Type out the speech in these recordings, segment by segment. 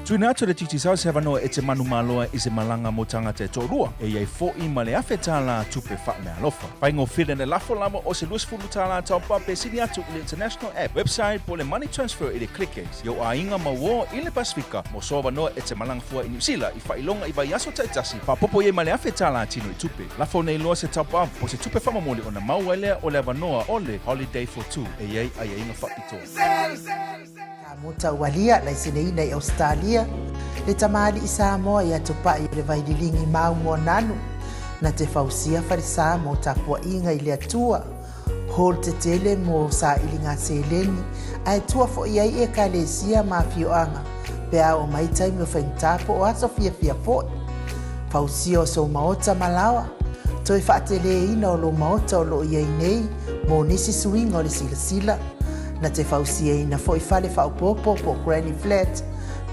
Tuina atu e le Digicel se avanoa e te manumaloa i se malaga mo tagata e toalua, e i ai foʻi ma le $1,000 tupe faameaalofa. Faigofie le lafo lava o se $20 taupa pe sili atu i le International App, website po o le Money Transfer i le Clickace i ou aiga ma uō i le Pasefika mo so avanoa e te malaga fua i Niu Sila i faailoga i vaiaso taitasi, faaopoopo i ai ma le $1,000 tino i tupe. Lafo nei loa se top-up po o se tupe faamomoli ona mau ai lea o le avanoa o le Holiday for Two e i ai aiaiga faapitoa. Ka mota ualia laiseneina i Ausetalia, le tamalii Samoa ia Tupai o le Vaililigi Mau Moananu, na te fausia falesa mo tapuaiga i le Atua, hall tetele mo sailiga seleni, ae tua foi ai Ekalesia ma afioaga pe a oo mai taimi o faigata po o aso fiafia foi. Fausia o sou maota ma laoa, toe faateleina o lou maota o loo iai nei mo nisi suiga o le silasila. Na te fausiaina foi fale faaopoopo po o granny flat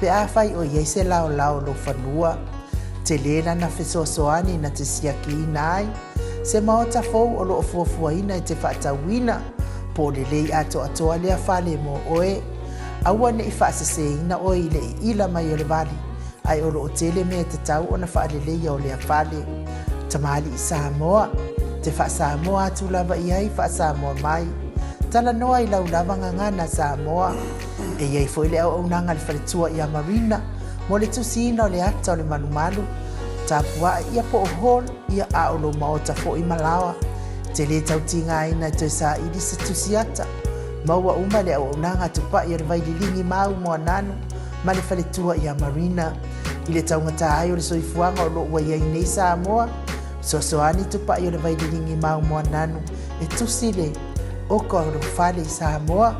pe afai o i ai se laolao o lou fanua. Tele lana fesoasoani na te siakiina ai se maota fou o lo o fuafuaina e te faatauina, po o lelei atoatoa lea fale mo oe. Aua ne i faaseseina oe i le iila mai o le vali, ae o lo o tele mea e tatau ona faaleleia o lea fale. Tamalii Samoa, te faa-Samoa atu lava i ai faa-Samoa mai. Talanoa i lau lava gagana Samoa. E i ai foi le auaunaga a le faletua ia Marina mo le tusiina o le ata o le malumalu, tapuaʻe ia po o hall ia a o lou maota foi ma laoa. Te lē tau tigaina e toe saili se tusi ata. Maua uma le auaunaga a Tupai o le Vaililigi Mau Moananu ma le faletua ia Marina. I le taugata ai o le soifuaga o lo o ua i ai nei Samoa, fesoasoani Tupai o le Vaililigi Mau Moananu e tusi le oka o lou fale i Samoa.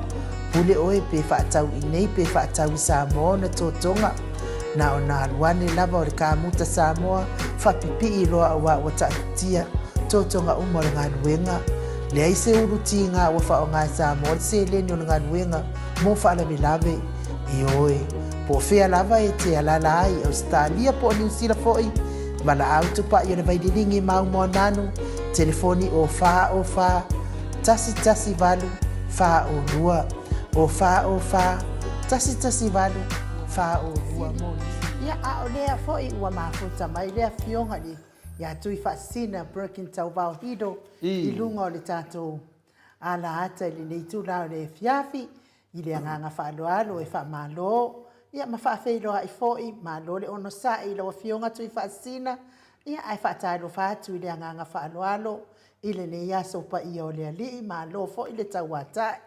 Pule oe pe faatau i nei pe faatau i Samoa ona totoga. Na ona alu ane lava o le kamuta Samoa faapipii loa aua ua taatitia totoga uma o le galuega. Leai se ulu tiga ua faaaoga e Samoa le seleni o le galuega mo faalavelave. Ioe, po o fea lava e te alaala ai, Ausetalia po o Niu Sila foi, valaau tupai o le Vaililigi Mau Moananu, telefoni o 4 O 4 1 1 8 4 O 2, o 4 O 4 1 1 8 4 O 2 mo nisi. Ia, a o lea foi ua mafuta mai le Afioga i ia Tuifaasisina Birkin Tauvao Hido i luga o le tatou ala ata i lenei itula o le afiafi, I le agaga faaaloalo e faamalo ia ma faafeiloai foi, malo le onosai i lau Afioga Tuifaasisina, ia ae faatalofa atu i le agaga faaaloalo i lenei aso paia o le Alii, malo foi le tauatai.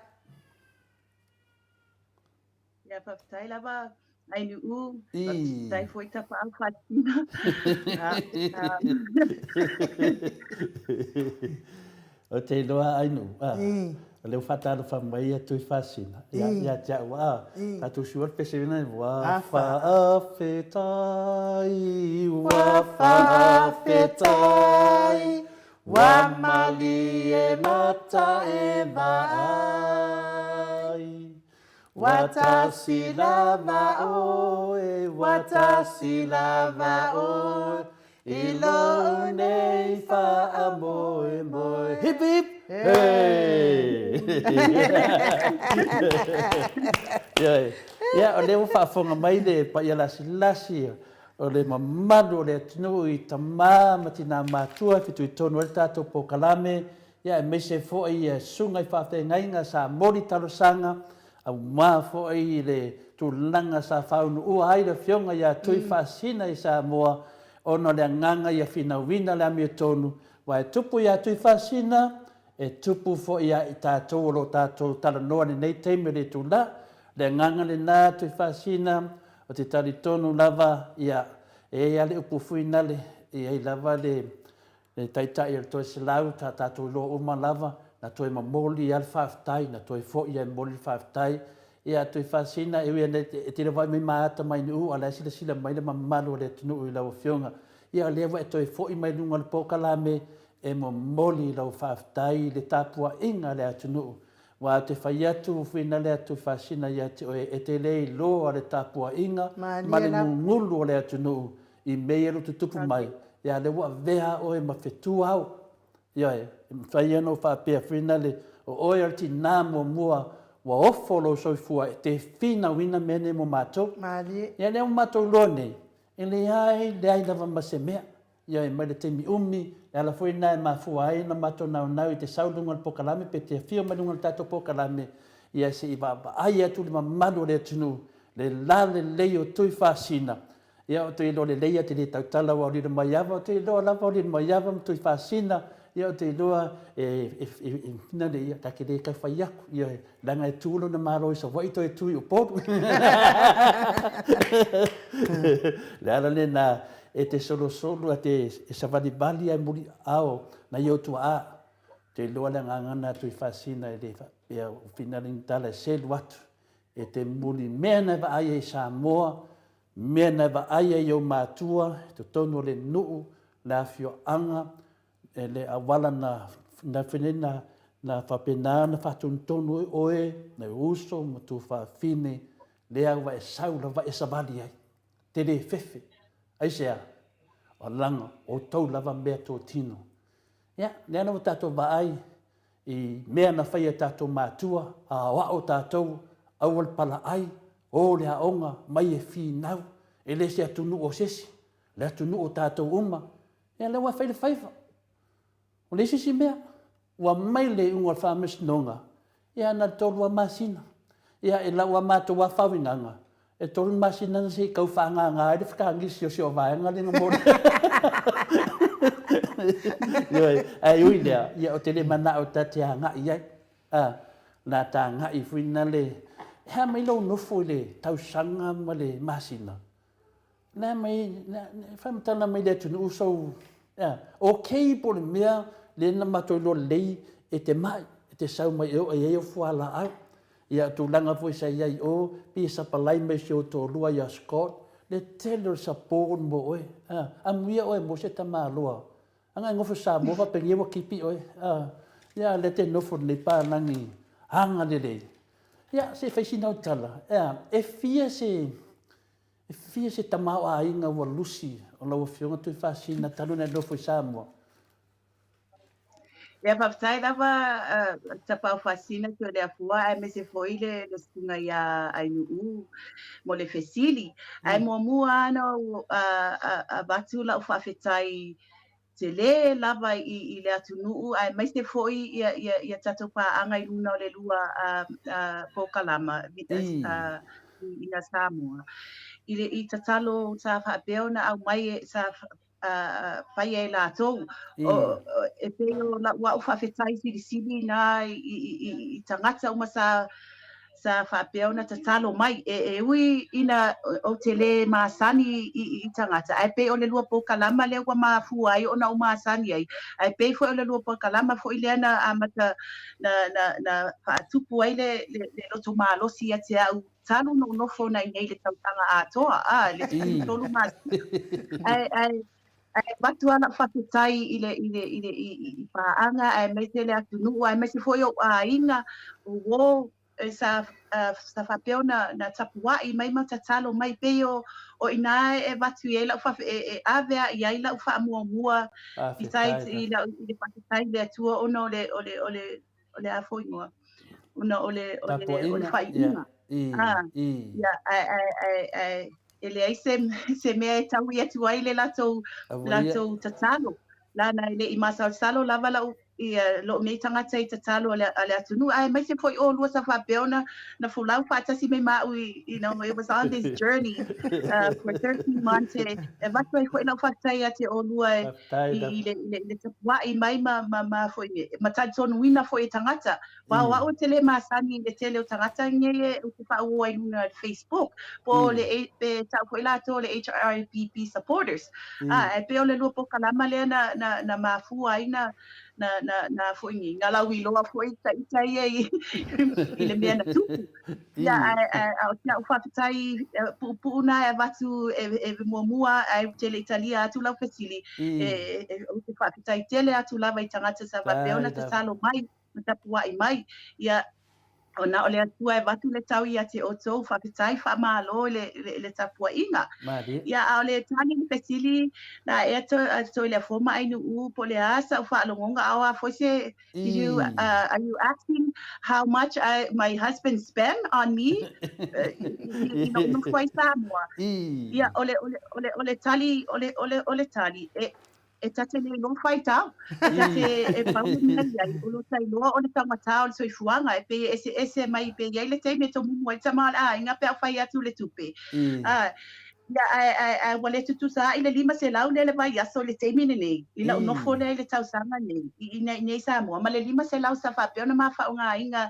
Ia faafetai lava Ainuu, faafetai foi Tapaau Faasisina. Ou te iloa Ainuu, o lea ua faatalofa mai ia Tuifaasisina ia te au, tatou sua le pese lena, ua faafetai, ua faafetai, ua malie mata e vaai. Ua tasi lava oe, ua tasi lava oe, I lou nei faamoemoe. Hip hip! Hey! Ioe. Ia, o lea ua faafofoga mai le paia lasilasi o le mamalu o le atunuu i tama ma tina matua e fitoitonu ai le tatou polokalame, ia aemaise foi susuga i faafeagaiga sa moli talosaga aua foi le tulaga sa faaunuua ai le Afioga ia Tuifaasisina i Samoa ona o le agaga ia finauina le amiotonu, aua e tupu ia Tuifaasisina, e tupu foi ia i tatou o lo o tatou talanoa i lenei taimi o le itula. O le agaga lena Tuifaasisina, ou te talitonu lava, ia, e i ai lava le upu fuinale, e i ai lava le Le Taitai o le Toeselau, sa tatou iloa uma lava, na toe momoli lava le faafetai, na toe foi lava e momoli le faafetai. Ia, Tuifaasisina, e ui lava e te le o vaai mai ma ata mai Nu'u, a o la e silasila mai le mamalu o le atunuu i lau Afioga. Ia, o lea ua e toe foi mai i luga o le polokalame e momoli lau faafetai i le tapuaiga a le atunuu. Aua ou te fai atu, fuinale a Tuifaasisina ia te oe, e te le iloa le tapuaiga ma le gugulu o le atunuu I mea ia o tutupu mai, ia lea ua avea oe ma fetu ao. Ioe, e mafai ona ou faapea foi na le, o oe o le tinā muamua Ua ofo lou soifua e te finauina mea nei mo matou. Malie. Ia lea ua matou iloa nei, e leai, leai lava ma se mea. Ioe, mai le taimi umi, le ala foi lena e mafua ai ona matou naunau i te sau i luga o le pokalame pe te afio mai luga o le tatou pokalame, ia se i vaavaai atu le mamalu o le atunuu, le lalelei o Tuifaasina. Ia, ou te iloa lelei a te le tautala aua o Lilomaiava, ou te iloa lava o Lilomaiava ma Tuifaasina, ia ou te iloa e, e, e, e na le ia, ta te le tau fai atu, ia, leaga e tu lona Malo i Savaii toe tu i Upolu. Le ala lena e te solosolo a te e savalivali ai muliao nai ou tuaa. Ou te iloa le agaga na Tuifaasina e le faapea o finali ni tala e selu atu e te muli mea na e vaai ai i Samoa, mea na e vaai ai i ou matua i totonu o le nuu, le afioaga, e le auala na na na na faapena ona faatonutonu ai oe, nai uso ma tuafafine, lea ua e sau lava e savali ai. Te le fefe. Aisea? O laga outou lava mea totino. Ia, lea na ua tatou vaai i mea na faia e tatou matua, a aoao tatou, aua le palaai, o le aoga, mai e finau, e le se atunuu o se isi, le atunuu o tatou uma. Ia, lea ua fai le faiva. O le isi isi mea, ua mai le iuga o le faamasinoga, ia na o le tolu lava masina. Ia, i lau a matou afaauigaga, e tolu masina na se i tau faaagaga ai le fetagisi o si o vaega lea na mo Ioe, ae ui lea, ia ou te le manao ta te agai i ai. A, na ta agai foi na le, e a mai lou nofo i le tausaga ma le masina? Na mai, na, faamatala mai le atunuu sou, ea, okay po o le mea lea na matou iloa lelei e te mai, e te sau mai e oo i ai au fualaau. Ia, o tulaga foi sa i ai i o, pei e sapalai mai si ou toalua ia Scott, le tele o le support mo oe. A, amuia oe mo se tamaloa. Aga e nofo Samoa faapenia ua kipi oe. A, ia, lea te nofo lenei palagi agalelei. Ia, se i fai sina au tala, ea, e fia se, E fia se tamaoaiga ua lusi o lau Afioga Tuifaasina talu ona e nofo i Samoa? Ia faafetai lava Tapaau Faasina Toleafua aemaise foi le le susuga ia Ainuu mo le fesili. Ae muamua lava ona ou avatu lau faafetai tele lava i i le atunuu aemaise foi ia ia ia tatou paaga i luna o le lua polokalama i Samoa. I le i tatalo sa faapea ona aumai e sa faia e latou. O, e pei o lau au faafetai silisili na i, i, i, i tagata uma sa sa faapea ona tatalo mai. E, e ui ina ou te lē masani i, i, i tagata, ae pei o le lua polokalama lea ua mafua ai ona ou masani ai, ae pei foi o le lua polokalama foi lea na amata, na, na, na faatupu ai le, le, le loto malosi ia te au talu ona ou nofo nei nei i le tausaga atoa, a, le 13 masina. Ae, ae, ae avatu lava lau faafetai i le, i le, i le, i, i, i paaga aemaise le atunuu aemaise foi ou aiga, o uō e sa, uh, sa faapea ona na tapuaʻi mai ma tatalo mai pei o, o inā e avatu i ai lau faaf, e, e ave a i ai lau faamuamua besides i lau, i le faafetai i le Atua ona o le, o le, o le, o le a foi igoa ona o le, o le, o le faaiuga. Ah, ia, ae, ae, ae, ae, e leai se, se mea e taui atu ai le latou, latou tatalo. Lana e le i masalosalo lava lau, ia, lou nei tagata i tatalo a le, a le atunuu, aemaise foi ʻolua sa faapea ona na folau faatasi mai ma au i, you know, it was on this journey uh, for 13 months e, e avatu ai foi lau faafetai ia te ʻolua e, i, i, le, i, le, i le tapuaʻi mai ma, ma, ma, foi, ma talitonuina foi e tagata. Aua o au ou te le masani i le tele o tagata nei e ou te faaauau ai i luna o le Facebook po o le pe tau foi latou o le HRPP supporters. A, ae pei o le lua polokalama lea na, na, na mafua ai na, na, na, na foi nei, na lauiloa foi ita ia i, i le mea na tupu. Ia, ae, ae, a o si au faafetai puupuu na e avatu e, e muamua, ae ou te le i talia atu lau fesili, e, e, ou te faafetai tele atu lava i tagata sa faapea ona tatalo mai, ma tapuaʻi mai. Ia, Ona o le Atua e avatu le tau ia te outou, faafetai, faamalo i le, le, le tapuaiga. Malie. Ia, a o le tali i le fesili, na ea to, Toileafoa ma Ainuu, po o le a sa'u faalogoga, a o a foi se, did you, are you asking how much I, my husband spend on me? I lou nofo ai Samoa. Ia, o le, o le, o le, o le tali, o le, o le, o le tali, e, E ta te le iloa faitau, e ta te e pau le mea i ai, o lo ta iloa o le taugata o le soifuaga, e pei e eseese mai pe i ai le taimi e tomumu ai le tama o le aiga pe a fai atu le tupe. Ā, ia, ae, ae, ae ua le tutusa ai le 500 lea i le vaiaso i le taimi lenei, i la'u nofo lea i le tausaga nei, i, i nei i Samoa, ma le 500 sa faapea ona ma faaaogaina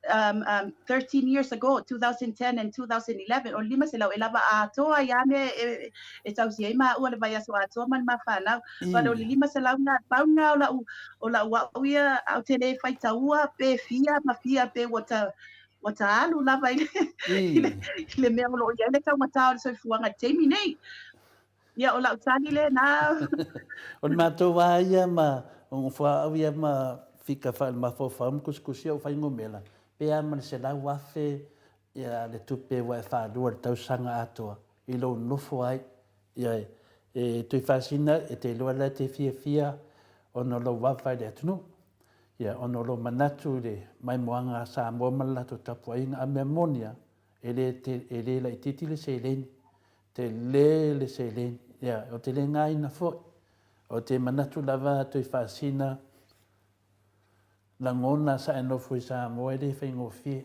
um, um, 13 years ago, 2010 and 2011, o le 500 e lava atoa ai lava mea e, e tausi ai maua le vaiaso atoa ma le ma whanau. Wale o le 500 na, pau na o lau, o lau au ia, au te le whaitaua, pe fia, ma fia, pe ua ta, ua ta alu lava i le, i le, i le mea o lo o i ai le taugata o le soifuaga i le taimi nei. Ia, o lau tali lena. O le matou a ia ma o au ia ma fika faale-mafaufau ma kusikusi ou fuainumera, pe a ma le 100,000 ia le tupe ua e faalua i le tausaga atoa i lou nofo ai. Ia, e Tuifaasina, e te iloa la e te fiafia ona o lou vaavaai i le atunuu. Ia, ona o lou manatu i le maimoaga a Samoa ma le latou tapuaiga. A o le mea moni lava, e le, e le laitiiti le seleni. Tele le seleni. Ia, ou te le ngāina foi. Ou te manatu lava Tuifaasina, lagona sa e nofo i Samoa e le faigofie.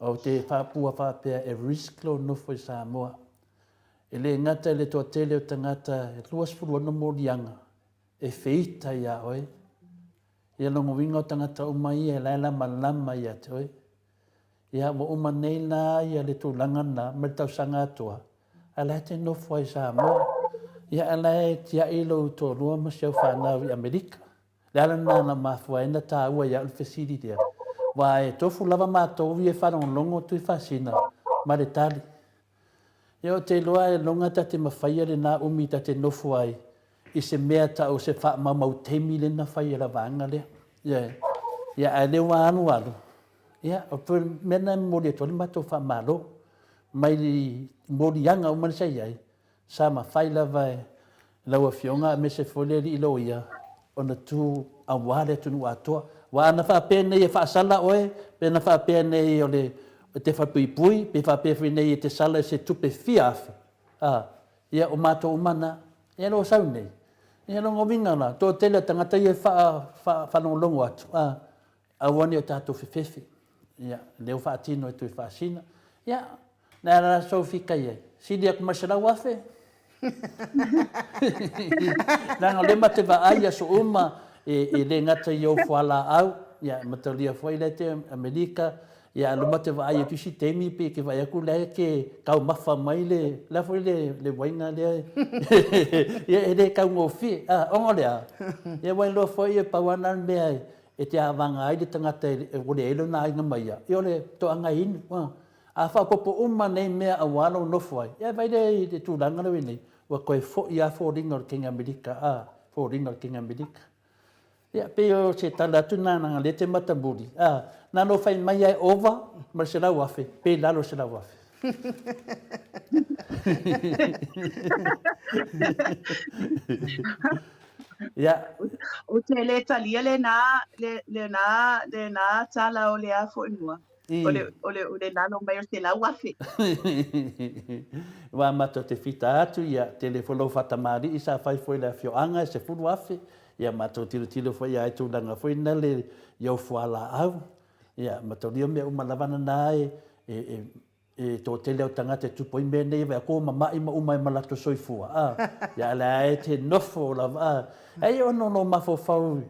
Ou te faapua faapea e risk lou nofo i Samoa. E le gata i le toatele o tagata e 26 moliaga e feita iā oe. Ia lona uiga o tagata uma ia e la e lamalama ia te oe. Ia, ua uma nei la ia le tulaga lena ma le tausaga atoa, a la e te nofo ai i Samoa. Ia, a la e tiai lou toalua ma si au fanau i Amerika. Le ala lena na mafua ai na taua ia au le fesili lea, aua e tofu lava matou ia e faalogologo Tuifaasina ma le tali. Ia ou te iloa e loga ta te mafaia lena umi ta te nofo ai i se mea tau se faamaumau taimi lena fai e la vaega lea. Ia, ia ae lea ua alu alu, ia o le mea lena e momoli atu ai le matou faamalo mai moliaga uma sa i ai, Sa mafai lava e lau Afioga aemaise foi le alii loia ona tu aua le atunuu atoa. Aua ana faapea nei e faasala oe, pe ana faapea nei o le e te falepuipui, pe faapea foi nei e te sala i se tupe fia afe, a, ia o matou uma na, ia lo sau nei. Ia lona uiga la, toatele o tagata ia e faa, faa, faalogologo atu, a, Aua ne i o tatou fefefe. Ia, lea ua faatino e Tuifaasina. Ia, na ala la sou fika i ai. Sili atu ma le 100,000. Leaga o lea ma te vaai i aso uma e, e le gata i ou fualaau, ia, e mataulia foi lea te Amerika, ia, a luma te vaai atu isi taimi pe ke vaai atu la e ke taumafa mai le, la foi le, le uaiga lea, ia, e le taugofie. A, ona o le a? Ia, ua iloa foi e pau lava na o le mea e, E te āwanga ai le tangata e ua leai lona aiga mai ia, ia o le toaga e inu. A, a faaopoopo uma nei mea auā lou nofo ai, ia vaai lea i le tulaga lea ua i ai nei, ua toe foi lava foliga o le King Amerika, a, foliga o le King Amerika. Ia, pei o se tala atu lena leaga o lea e te matamuli, a, na ona ou fai mai lava e ova ma le 100,000 pe i lalo o le 100,000. Ia. Ou te le talia lena, le, lena, lena tala o le a foi mua. O le, o le, o le lalo mai o se 100,000. Ua matou te fita atu, ia, tele foi lou faatamāli'i sa fai foi i le afioaga e 10,000, ia matou tilotilo foi ia ai tulaga foi na le i ou fualaau, ia, mataulia mea uma lava na e, e, e E toatele au tagata e tupu ai mea nei, e vaai atu ua mama'i ma uma ai ma latou soifua, a, ia a la e te nofo lava, a. Ai ono lou mafaufau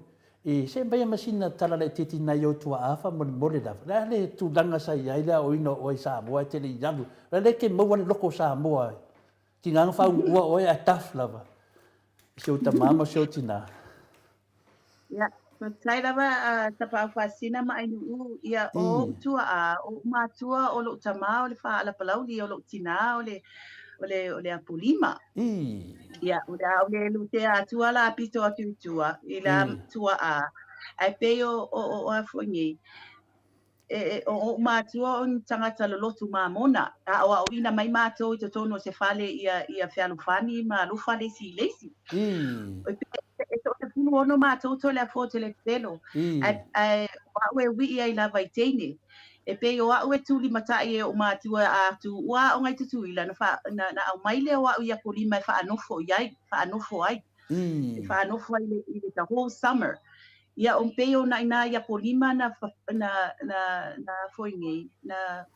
i se mea ma sina tala laitiiti nai ou tuaa faamolemole lava, le a le tulaga sa i ai le aoina o oe i Samoa e te le i alu, o le a le ke maua le loko o Samoa, tiga na faauuua oe ae tough lava i si ou tama ma si ou tina. Ia, faafetai lava a Tapaau Faasina ma Ainuu, ia, o ou tuaa, o ou matua, o lou tama o le Faalapalauli, o lou tinā o le, o le, o le Apolima. Ia, o le a ou le lutea atua la pito atu i tua, i la tuaa, ae pei o, o, o a foi nei. e, o oʻu mātua o ni tagata lolotu mamona, a aʻoaʻoina mai mātou i totonu o se fale ia, ia fealofani ma alofa le isi i le isi. E, e toasefulu ono mātou Toleafoa Telepelo, ae, ae o aʻu e uiʻi ai lava i teine. E pei o aʻu e tulimataʻi e oʻu mātua a tuua aʻoga i Tutuila, na, fa, na, na ʻaumai lea o aʻu i Apolima e faanofo i ai, faanofo ai. E faanofo ai le, i le the whole summer. Ia o pei o na inā i Apolima na, na, na, na foi nei, na,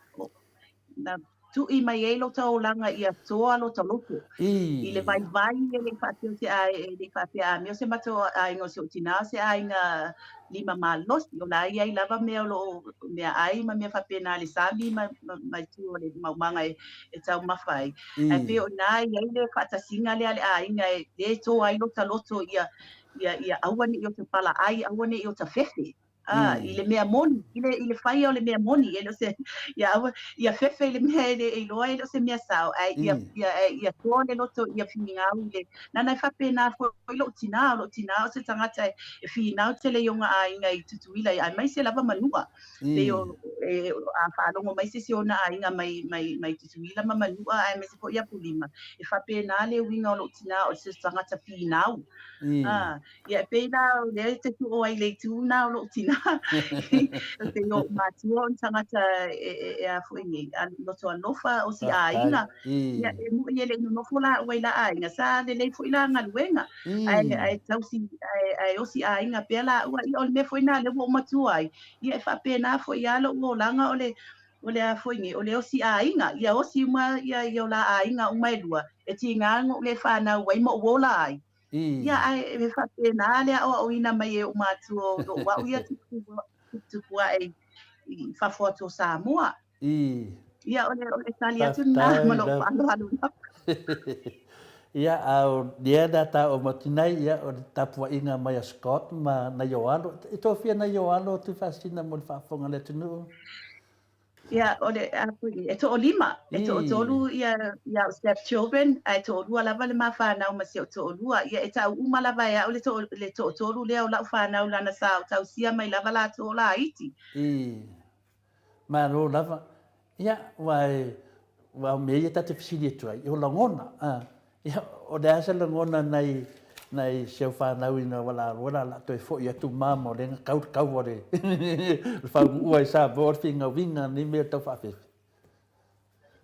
na tuʻi mai ai lota olaga ia toa lota loto. I le vaivai e le i faapea o se ai, e le i faapea a mea o se matou aiga o si ou tinā o se aiga lima malosi, o la e i ai lava mea o lo o meaai ma mea faapena le sami ma, ma, ma i tua o le maumaga e, e taumafa ai. Ae pei o inā e i ai le faatasiga lea a le aiga e lē toa ai lota loto ia, ia, ia aua ne i ota palaai, aua ne i ota fefe. A, i le mea moni, i le, i le whaia o le mea moni, e le o se, ia aua, ia fefe i le mea e le e iloa e le o se mea sao, ae ia, ia, ae ia toa le loto ia finau i le, nana e faapena foi loʻu tinā, o loʻu tinā o se tagata e, e finau tele i ona aiga i Tutuila, aemaise lava Manua. Pei o, e, a faalogo mai se isi o ona aiga mai, mai, mai Tutuila ma Manua, aemaise foi Apolima, e faapena le uiga o loʻu tinā o se tagata finau. A, Ia, e pei la o lea e te tuʻu ai le itu na o loʻu tinā. E pei o oʻu mātua o ni tagata e, e, e a foi nei, a loto alofa o si aiga. Ia, e moʻi e le i nonofo lāua i la aiga, sa lelei foi la galuega. Ae, ae tausi, ae, ae osi aiga pea lāua. Ia, o le mea foi na lea ua ou matua ai. Ia, e faapena foi lava loʻu olaga o le, o le a foi nei, o le osi aiga, ia osi uma ia, ia o la aiga uma e lua, e tiga na ou le fanau ai ma ou ola ai. Ia, ae e faapena le aʻoaʻoina mai e oʻu mātua o loʻu aʻu ia tuputupu aʻe i fafo atu o Samoa. Ia, o le, o le tali atu lena ma loʻu faaaloalo lava. Ia, a o lea le a taua ma Tinai, ia, o le tapuaiga mai a Scott ma nai o alo. E tofia nai o alo Tuifaasisina mo le faafofoga a le atunuu? Ia, o le, a foi, e toalima, e toatolu ia, ia au step children, ae toalua lava le ma fanau ma si ou toalua. Ia, e tau uma lava e au le, to, le toatolu lea o lau fanau lana sa o tausia mai lava latou o laiti. I, malo lava. Ia, ua e, ua o mea ia ta te fesili atu ai, o lagona, a. Ia, o le a se lagona nai, nai si au whanau ina ua laloa la la toe foʻi atu ma ma o lea na kau le kaua le, le faumuua i Samoa o le figauiga nei mea tau faafefe.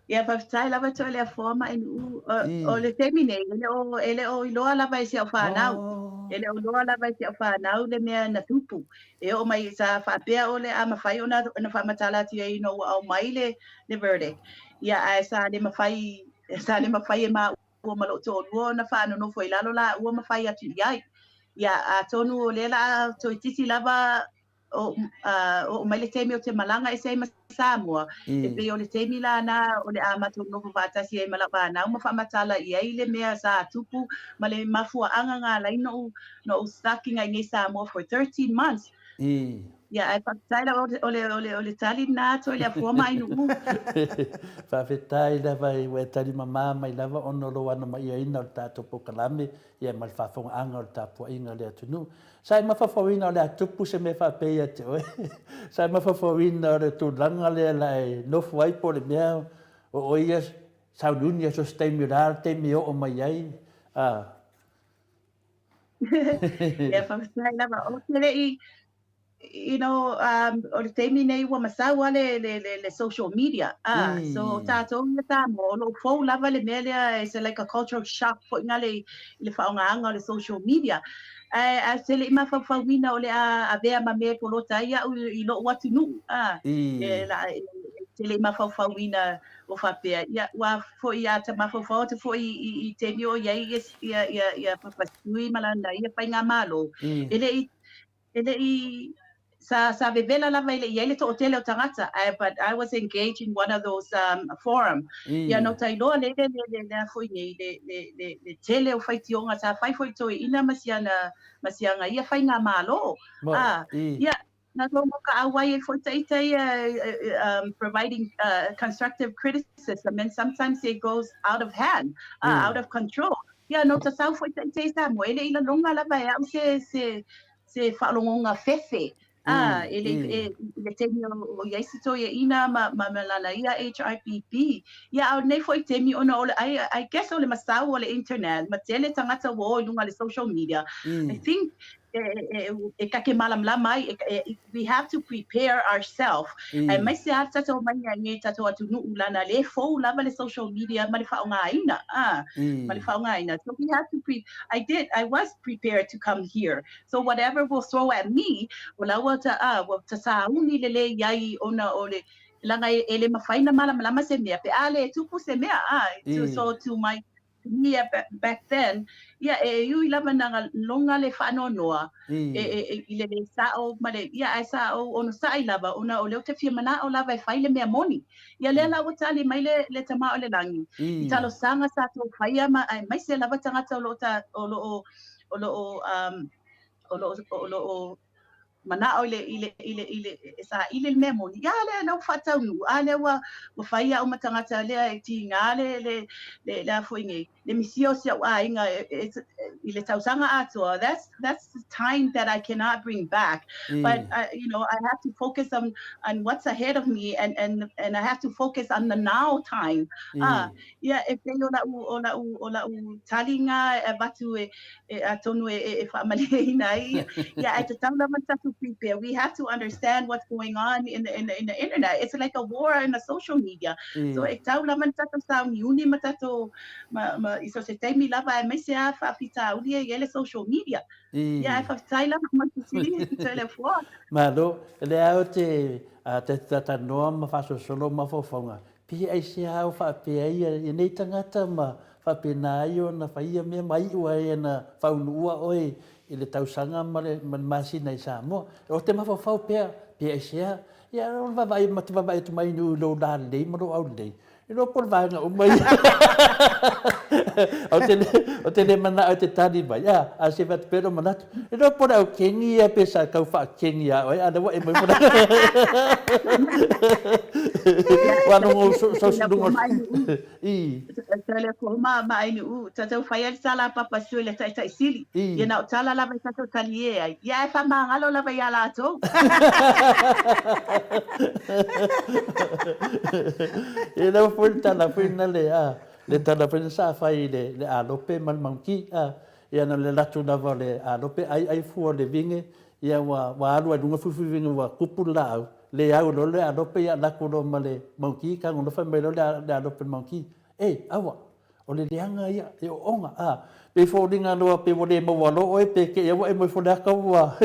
Ia, faafetai lava Toaleafoa ma Ainuu. O, o le taimi nei, e le o, e le o iloa lava e si au whanau. E le o iloa lava e si au whanau le mea na tupu. E oo mai sa faapea o le a mafai ona, ona faamatala atu i ai ina ua aumai le, le verdict. Ia, ae sa le mafai Sa le mafai e māua ma loʻu toʻolua ona faanonofo i lalo lāua ma fai atu i ai. Ia, atonu o lea la toeitiiti lava o, uh, oo mai le taimi o te malaga ese ai ma Samoa, e pei o le taimi lana o le a matou nofo faatasi ai ma lau fanau ma faamatala i ai le mea sa tupu ma le mafuaaga na ala ai noʻu, noʻu stuck i inei Samoa for 13 months. Ia, ae faafetai lava o le, o le, o le tali lena atu ai le afua ma Ainuu. Faafetai lava ua e tali mamā mai lava ona o lou anamaiaina o le tatou polokalame ia ma le faafogaaga o le tapuaiga a le atunuu. Sa e mafaufauina o le a tupu se mea faapea ia te oe? Sa e mafaufauina o le tulaga lea la e nofo ai po o le mea o oe ia sauniuni i so o se taimi o le a le taimi e oo mai ai? A. Ia, faafetai lava. Ou te le i, you know, um, o le taimi nei ua masau a le, le, le, le social media. Ah, mm. So tātou ia Samoa, o lou fou lava le mea lea, it's like a cultural shock foi ngā le, le whaongaanga o le social media. Ae, ae te le i mafaufauina o le a avea ma mea e polota ai au i, i loʻu atunuu. Ah, mm. e, la, e, te le i mafaufauina o faapea, ia, ua foi a ta mafaufau atu foi i, i taimi o i ai ia, ia, ia, ia Papa Sui ma lana ia faigamalo. Mm. E le i, e le i, sa, sa vevela lava e le i ai le toʻatele o tagata, I, but I was engaged in one of those um, forum. Mm. Ia no tailoa le le le le le foi nei le le le le tele o faitioga sa fai foi toeʻina ma siana ma siaga ia faigamalo. Ah, ia Na logo ka auai e foi taita ia um, providing uh, constructive criticism and sometimes it goes out of hand, uh, mm. out of control. Ia no ta sau foi taita i Samoa, e le i lalonga lava e au se, se, se whaalongonga fefe. A, e le, e, i le taimi o i ai se toeaina ma, ma, ma lana ia HRPP. Ia, a o lenei foi taimi ona o le, I, I guess o le masau o le internet, ma tele tagata ua o i luga o le social media. I think e, e, e, e kake malamalama ai, e, e, we have to prepare ourself. Aemaise lava le tatou omai i i tatou atunuu lana lea e fou lava le social media ma le faaaogaina, a, ma le faaaogaina. So we have to pre, I did, I was prepared to come here. So whatever will throw at me, o la ua ta, a, ua ta sauni lelei ai ona o le, leaga e, e le mafai ona malamalama se mea, pe a le tupu se mea, a, to, so to my, to me back then, ia, e ui lava na loga le faanoanoa, e, e, e, i le le sa'o ma le, ia, ae sa ou onosai lava, ona o lea ou te fia mana'o lava e fai le mea moni. Ia lea la ua tali mai le, le Tama o le Lagi, i talosaga sa tou faia ma, aemaise lava tagata o lo o ta, o lo o, o lo o, um, o lo o, o lo o manao i le, i le, i le, i le, e saili le mea moni, ia lea lea ua faataunuu, a lea ua, ua fai au ma tagata lea e tiga le, le, le, le a foi nei, le misia o si au aiga e, e, i le tausaga atoa, that's, that's the time that I cannot bring back. But, you know, I have to focus on, on what's ahead of me and, and, and I have to focus on the now time. Ah, ia, e pei o la'u, o la'u, o la'u taliga e avatu e, e atonu e, e, e faamalieina ai ia, ia ae tatau lava ona tatou prepare. We have to understand what's going on in the, in the, in the internet. It's like a war in the social media. So e tatau lava ona tatou sauniuni ma tatou, ma, ma, i so se taimi lava aemaise lava faafitauli e i ai le social media. Ia, ae faafetai lava mo le fesili, Toelefua. Malo, o lea ou te, te talanoa ma faasolosolo mafaufauga, Pe aisea o faapea ai ia nei tagata ma faapena ai ona fai ia mea ma iu ai ana faaunuua oe i le tausaga ma le masina i Samoa. O te mafaufau pea, pe aisea, ia o le vaavaai ma te vaavaai atu mai i lou lalelei ma lou aulelei, iloa po o le vaega uma ia. Ou te le, ou te le manao e te tali mai, a, a se atu pea lou manatu, iloa po o le au keni ia pe sa tau faakeni ia oe, a o lea ua e mai Ua logo so luga i. Tele ko ma ma ai nu tatou fai ai tala papa sui le taitai sili. Ia na o tala lava i tatou talie ai. Ia e whamangalo lava ia latou. E lau foi le tala foi na le a le tala foi na sa fai i le le alope ma le maunki a ia na le latu lava o le alope ai ai fua le vinge ia ua ua alu ai luga fuifui vinge ua kupu le laau le au loa le alope ia laku loa ma le maunki ka gonofa mai loa le alope le maunki e aua O le leaga ia, e ooga, a, pe foliga loa pe ua le maua loa oe pe kei ua e moe fo le aka ua.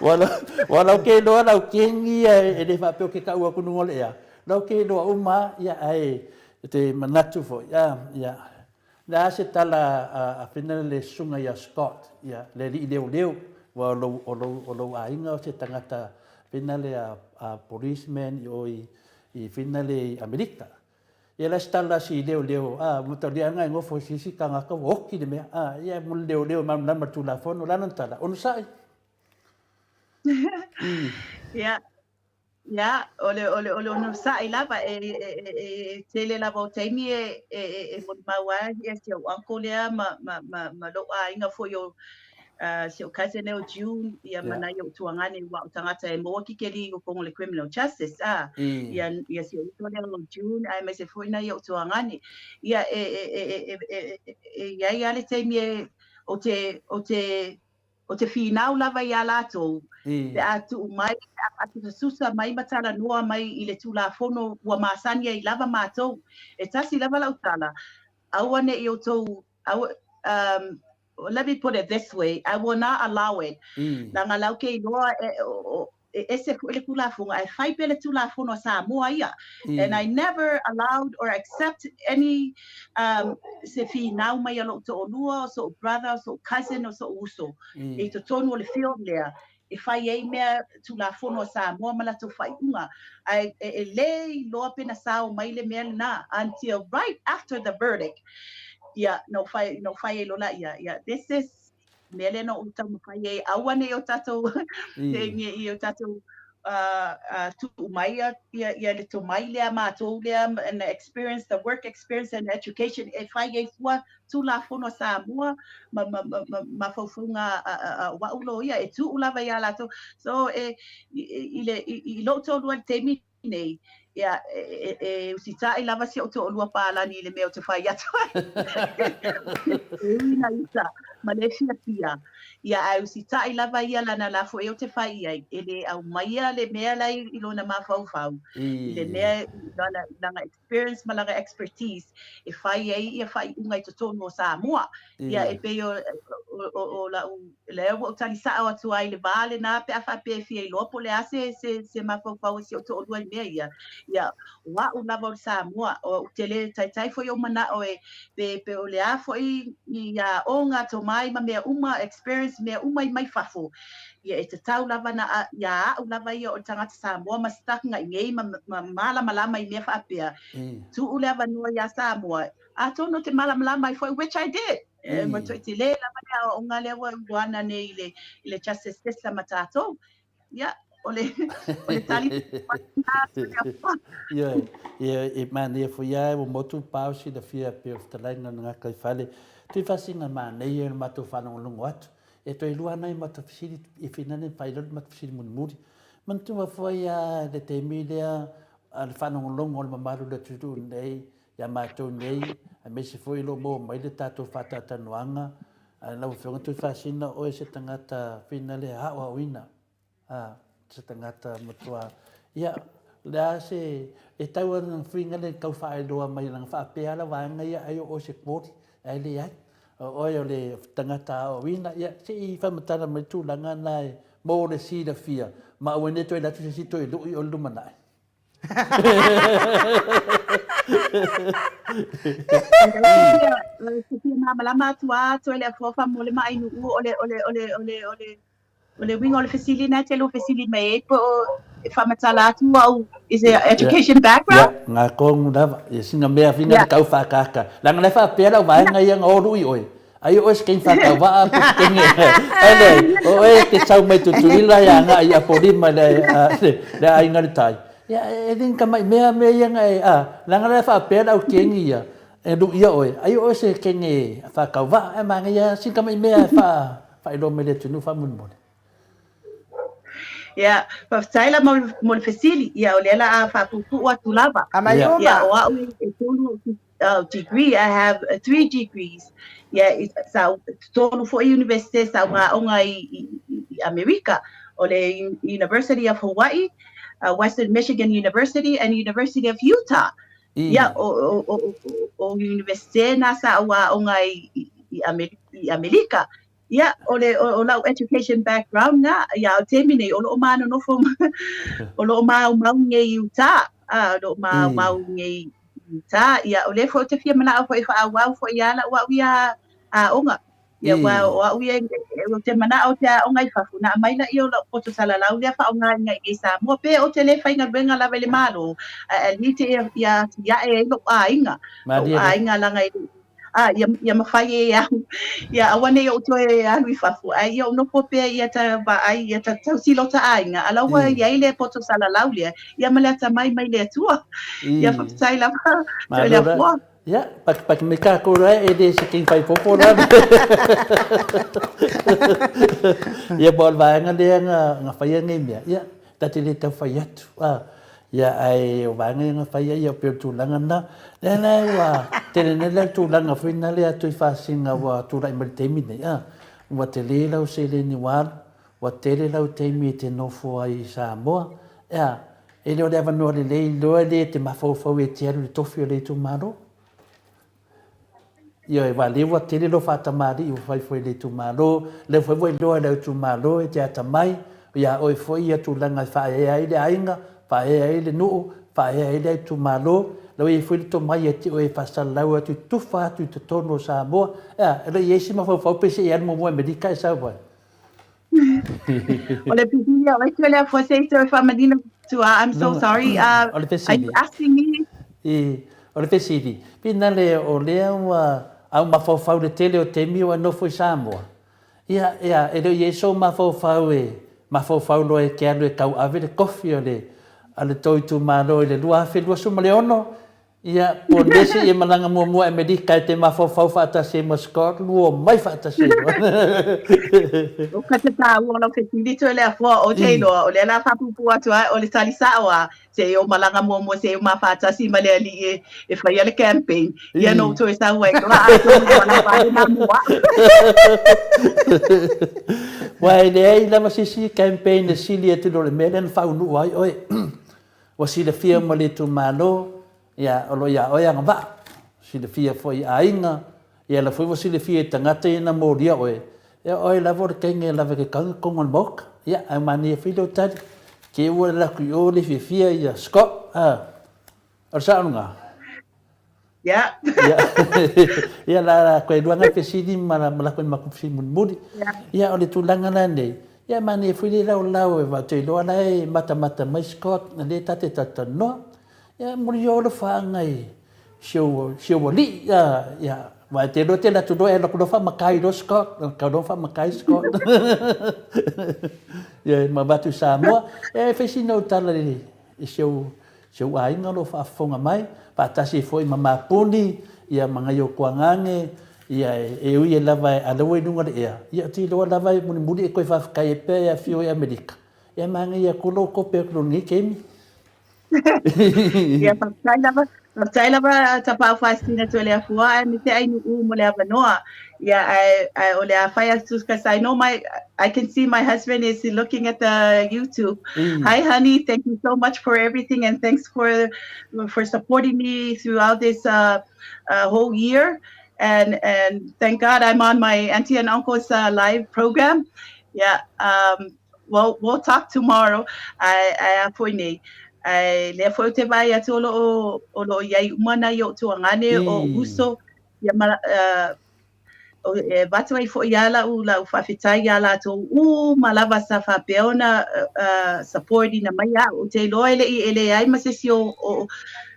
Ua lau ke loa lau kengi ia e le faapea o ke kau aku luga o le ea. Lau ke loa uma ia ae te manatu foi, a, ia. Le a se tala a Fina le susuga ia Scott, ia, le alii leoleo, ua o lou, o lou, o lou aiga o se tagata Fina le a, a policeman i o i, i Fina le i Amerika. Ia la se tala si leoleo, a, mo tau lianga e ngofo i sisi kangaka ua oki le mea, a, ia mo le leoleo e malamalama le Tulafono, le a lana tala, onosai. Ia, Ia, o le, o le, o le onosai lava, e, e, e, e tele lava o taimi e, e, e, e molimau ai ia si au uncle lea ma, ma, ma, ma lou aiga foi o, uh, si ou cousin lea o June, ia ma nai ou tuagane ua o tagata e maua kikeli i o le criminal justice, a, ia, ia si ou uso lea o June, aemaise foi nai ou tuagane. Ia, e, e, e, e, e, e, e, e iai lava le taimi e, o te, o te, O te whinau lava i a latou, pe a tuu mai, pe a whaasusasusa mai ma talanoa mai i le Tulafono ua masani ai lava matou. E tasi lava lau tala, aua ne i outou, aua, um, let me put it this way, I will not allow it. Leaga lau ke iloa e, o, o, e ese foi le Tulafono, ae fai pea le Tulafono a Samoa ia. And I never allowed or accept any um, se finau mai a lou to'olua, o so'u brother, o so'u cousin, o so'u uso i totonu o le field lea e fai ai mea Tulafono a Samoa ma latou faaiuga. Ae e, e lē iloa pe na sao mai le mea lena until right after the verdict. Ia, na ou fai, na ou fai ai loa laia, ia, this is mea lea na ou taumafai ai, aua ne i o tatou, ne i o tatou tuu mai ia le tomai lea a matou lea and the experience, the work experience and education e fai ai fua Tulafono a Samoa ma mafaufauga a o a'u loia e tuu lava iā latou. So e i le i lo'u toalua i le taimi nei, ia e usitai lava si o'u toalua palani i le mea ou te fai atu ai. E ui ina uta ma le fiafia, ia ae usitai lava ia lana la foi ou te fai i ai, e le aumaia le mea la i lona mafaufau i le mea i lana experience ma lana expertise e fai ai ia faaiuga i totonu o Samoa. Ia e pei o o la'u lea ua ou tali sa'o atu ai i le va lena pe a faapea e fia iloa po o le a se se se mafaufau o si ou toalua i mea ia. Ia o a'u lava o le Samoa, ou te le taitai foi ou mana'o e pe pe o le a foi ni aoga, tomai ma mea uma, experience mea uma i mai fafo, ia e tatau lava na iā a'u lava ia o le tagata Samoa ma stuck i inei ma ma malamalama i mea faapea, tuu le avanoa iā Samoa atonu ou te malamalama ai foi, which I did. E matuai tele lava le aoaoga lea ua ana nei i le i le justice system a tatou. Ia, o le o le tali Ioe, ia e manaia foi lava ua motu le pa o silafia pei o le fetalaiga o le gataifale. Tuifasiga manaia i le matou faalogologo atu. E toe lua nai matou fesili e finane e fai loa le matou fesili mulimuli. Manatua foi lava le taimi lea a le faalogologo a le mamalu o le atunuu nei ia matou nei, aemaise foi o lo o maua mai le tatou faatalatalanoaga, lau Afioga Tuifaasina, o oe se tagata finale aoaoina, a, se tagata matua, ia, o le a se, e tau lava lana fuiga lea tau faailoa mai lana faapea la vaega ia ai o oe se kori, ae leai. O oe o le tagata aoaoina, ia, se i faamatala mai le tulaga lena e mo le silafia, ma aua ne i toe alu atu se isi toe lui oe i le lumanai. Te fia malamalama atu a atu le afofa mo le maʻi nuʻu o le o le o le o le o le o le uiga o le fesili na te lua fesili mai ai po o e faamatala atu au is it education background? Ia, ngā kongu lava. Ia sina mea whina yeah. tau whakaka. Langa le whapea lau vaenga ia ngā oru i oe. Ai o oe se keni whakawaa po se keni ai le o oe te sau mai Tutuila ia nga i Apolima le le aiga le tai. Ia e le ka mai mea mea ia nga e a langa le whapea lau kengi ia e lu ia oe. Ai o oe se keni whakawaa e manga ia sin ka mai mea e wha whailoa mai le atunuu faamolemole. Ia, faafetai la mo mo le fesili. Ia, o lea la a faapuupuu atu lava. A mai uma. Ia, o a'u e tolu degree, I have three degrees. Ia, sa tolu foi Universite sa ou aoga i, i, i Amerika. O le University of Hawaii, Western Michigan University and University of Utah. Ia, o, o, o, o, o Universite na sa ou aoga i, i, i Amerika. Ia, o le, o, o lau education background na, ia, o taimi nei, o loo ma nonofo, o loo maumau nei i Utah, a, o loo maumau nei i Utah, ia, o lea foi ou te fia manao foi e faaauau foi ia lau au ia aoga. Ia, ua, o au ia, ou te manao ou te aoga i fafo, na aumai laia o lau poto salalau lea faaaoga ina i Samoa, pe ou te le faigaluega lava i le Malo, ae at least ia, ia atiae ai lou aiga, lou aiga laga i a, ia, ia mafai e au, ia aua ne i ou toe alu i fafo, ae ia ou nofo pea ia ta vaai, ia ta tausi lota aiga, a la ua i ai le poto salalau lea, ia ma le atamai mai le Atua. Ia faafetai lava, toe le afua. Ia, pakipaki mai kākou la e le se kei whai popo la. Ia, mo le vaega lea nga, nga whaia nei mea. Ia, Ta te le tau whai atu, a, ia, ae o vaega ia nga whai ai, ia o pei o le tulaga na. Lea la ua tele nei la le tulaga foi na lea Tuifaasina ua tulai mai le taimi nei, a, ua tele lau seleni ua alu, ua tele lau taimi e te nofo ai i Samoa, ea, e le o le avanoa lelei loa lea e te mafaufau e te alu i le tofi o le itumalo. Ioe, aua lea ua tele lou faatamalii ua fai foi i le itumalo, lea foi ua iloa e lau itumalo e te atamai, ia oe foi ia tulaga e faaea ai le aiga, faaea ai le nuu, faaea ai le itumalo, lea ua i ai foi le tomai ia te oe e faasalalau atu, tufa atu i totonu o Samoa. Ea, e le i i ai se mafaufau pe se i alu muamua i Amerika e sau ai? O le fesili a oe lea foi se i toe faamanino atu a, I'm so sorry. O le fesili. Are you asking me? I, o le fesili, pina le o lea ua au mafaufau le tele o taimi o e nofo i Samoa. Ia, ia, e le o i ai sou mafaufau e mafaufau loa e te alu e tauave le tofi o le a le tou itumalo i le 2026, ia, po o le se i e malaga muamua i Amerika e te mafaufau faatasi ai ma Scott, lua omai faatasi ai loa. O ka te tāua o lau fesili Toeleafoa, ou te iloa, o lea o le a faapuupuu atu ai, o le tali sao lava, se i ou malaga muamua se i ou mafaatasi ma le alii e, e faia le campaign, ia na ou toe sau ai loa, atonu ua lava ai lena mo au. Aua e leai lava se isi campaign e sili atu i lo le mea lea na faaunuu ai oe. Ua silafia ma le itumalo, ia, o lo o ia oe agavaa. Silafia foi i aiga, ia la foi ua silafia i tagata ia na molia oe, ia o oe lava o le teine e lava i ke tauga totonu o le maota. Ia, ae manaia foi lou tali, te ua alu atu i o le fiafia ia Scott, a, o le sao lena? Ia. Ia, ia la la koe lua ngai fesili ma la ma la koe matou fesili mulimuli. Ia o le tulaga la nei, ia manaia foi le laolao e ou te iloa la e matamata mai Scott o lea ta te talatalanoa. Ia muli o alofaaga i si ou si ou alii a ia aua e te iloa te alu atu loa e alu atu loa faamatai loa Scott, tau loa faamatai Scott. Ia ma avatu i Samoa. Ia e fai sina ou tala i si ou Si ou aiga o lo o faafofoga mai, faatasi ai foi ma Mapuni, ia ma nai ou tuagane, ia e ui ai lava a lea ua i luga o le ea, ia ou te iloa lava e mulimuli e toe faafetai ai pea e afio i Amerika. Ia manaia atu lou tope atu i lenei taimi. Ia faafetai lava, faafetai lava Tapaau Faasisina Toeleafua aemaise Ainuu mo le avanoa. Ia ae ae o le a fai atu because I know my I can see my husband is looking at the YouTube. Hi honey, thank you so much for everything and thanks for for supporting me throughout this uh, uh, whole year. And and thank God I'm on my auntie and uncle's uh, live program. Yeah, um, well, we'll talk tomorrow. Ae, ae a foi nei. Ae lea foi ou te vaai atu o loo, o loo iai uma nai o'u tuagane o uso Ia ma, uh, e avatu ai foi lava lau, lau faafetai iā latou uma lava sa faapea ona uh, support ina mai au. Ou te iloa e le'i e leai ma se isi o, o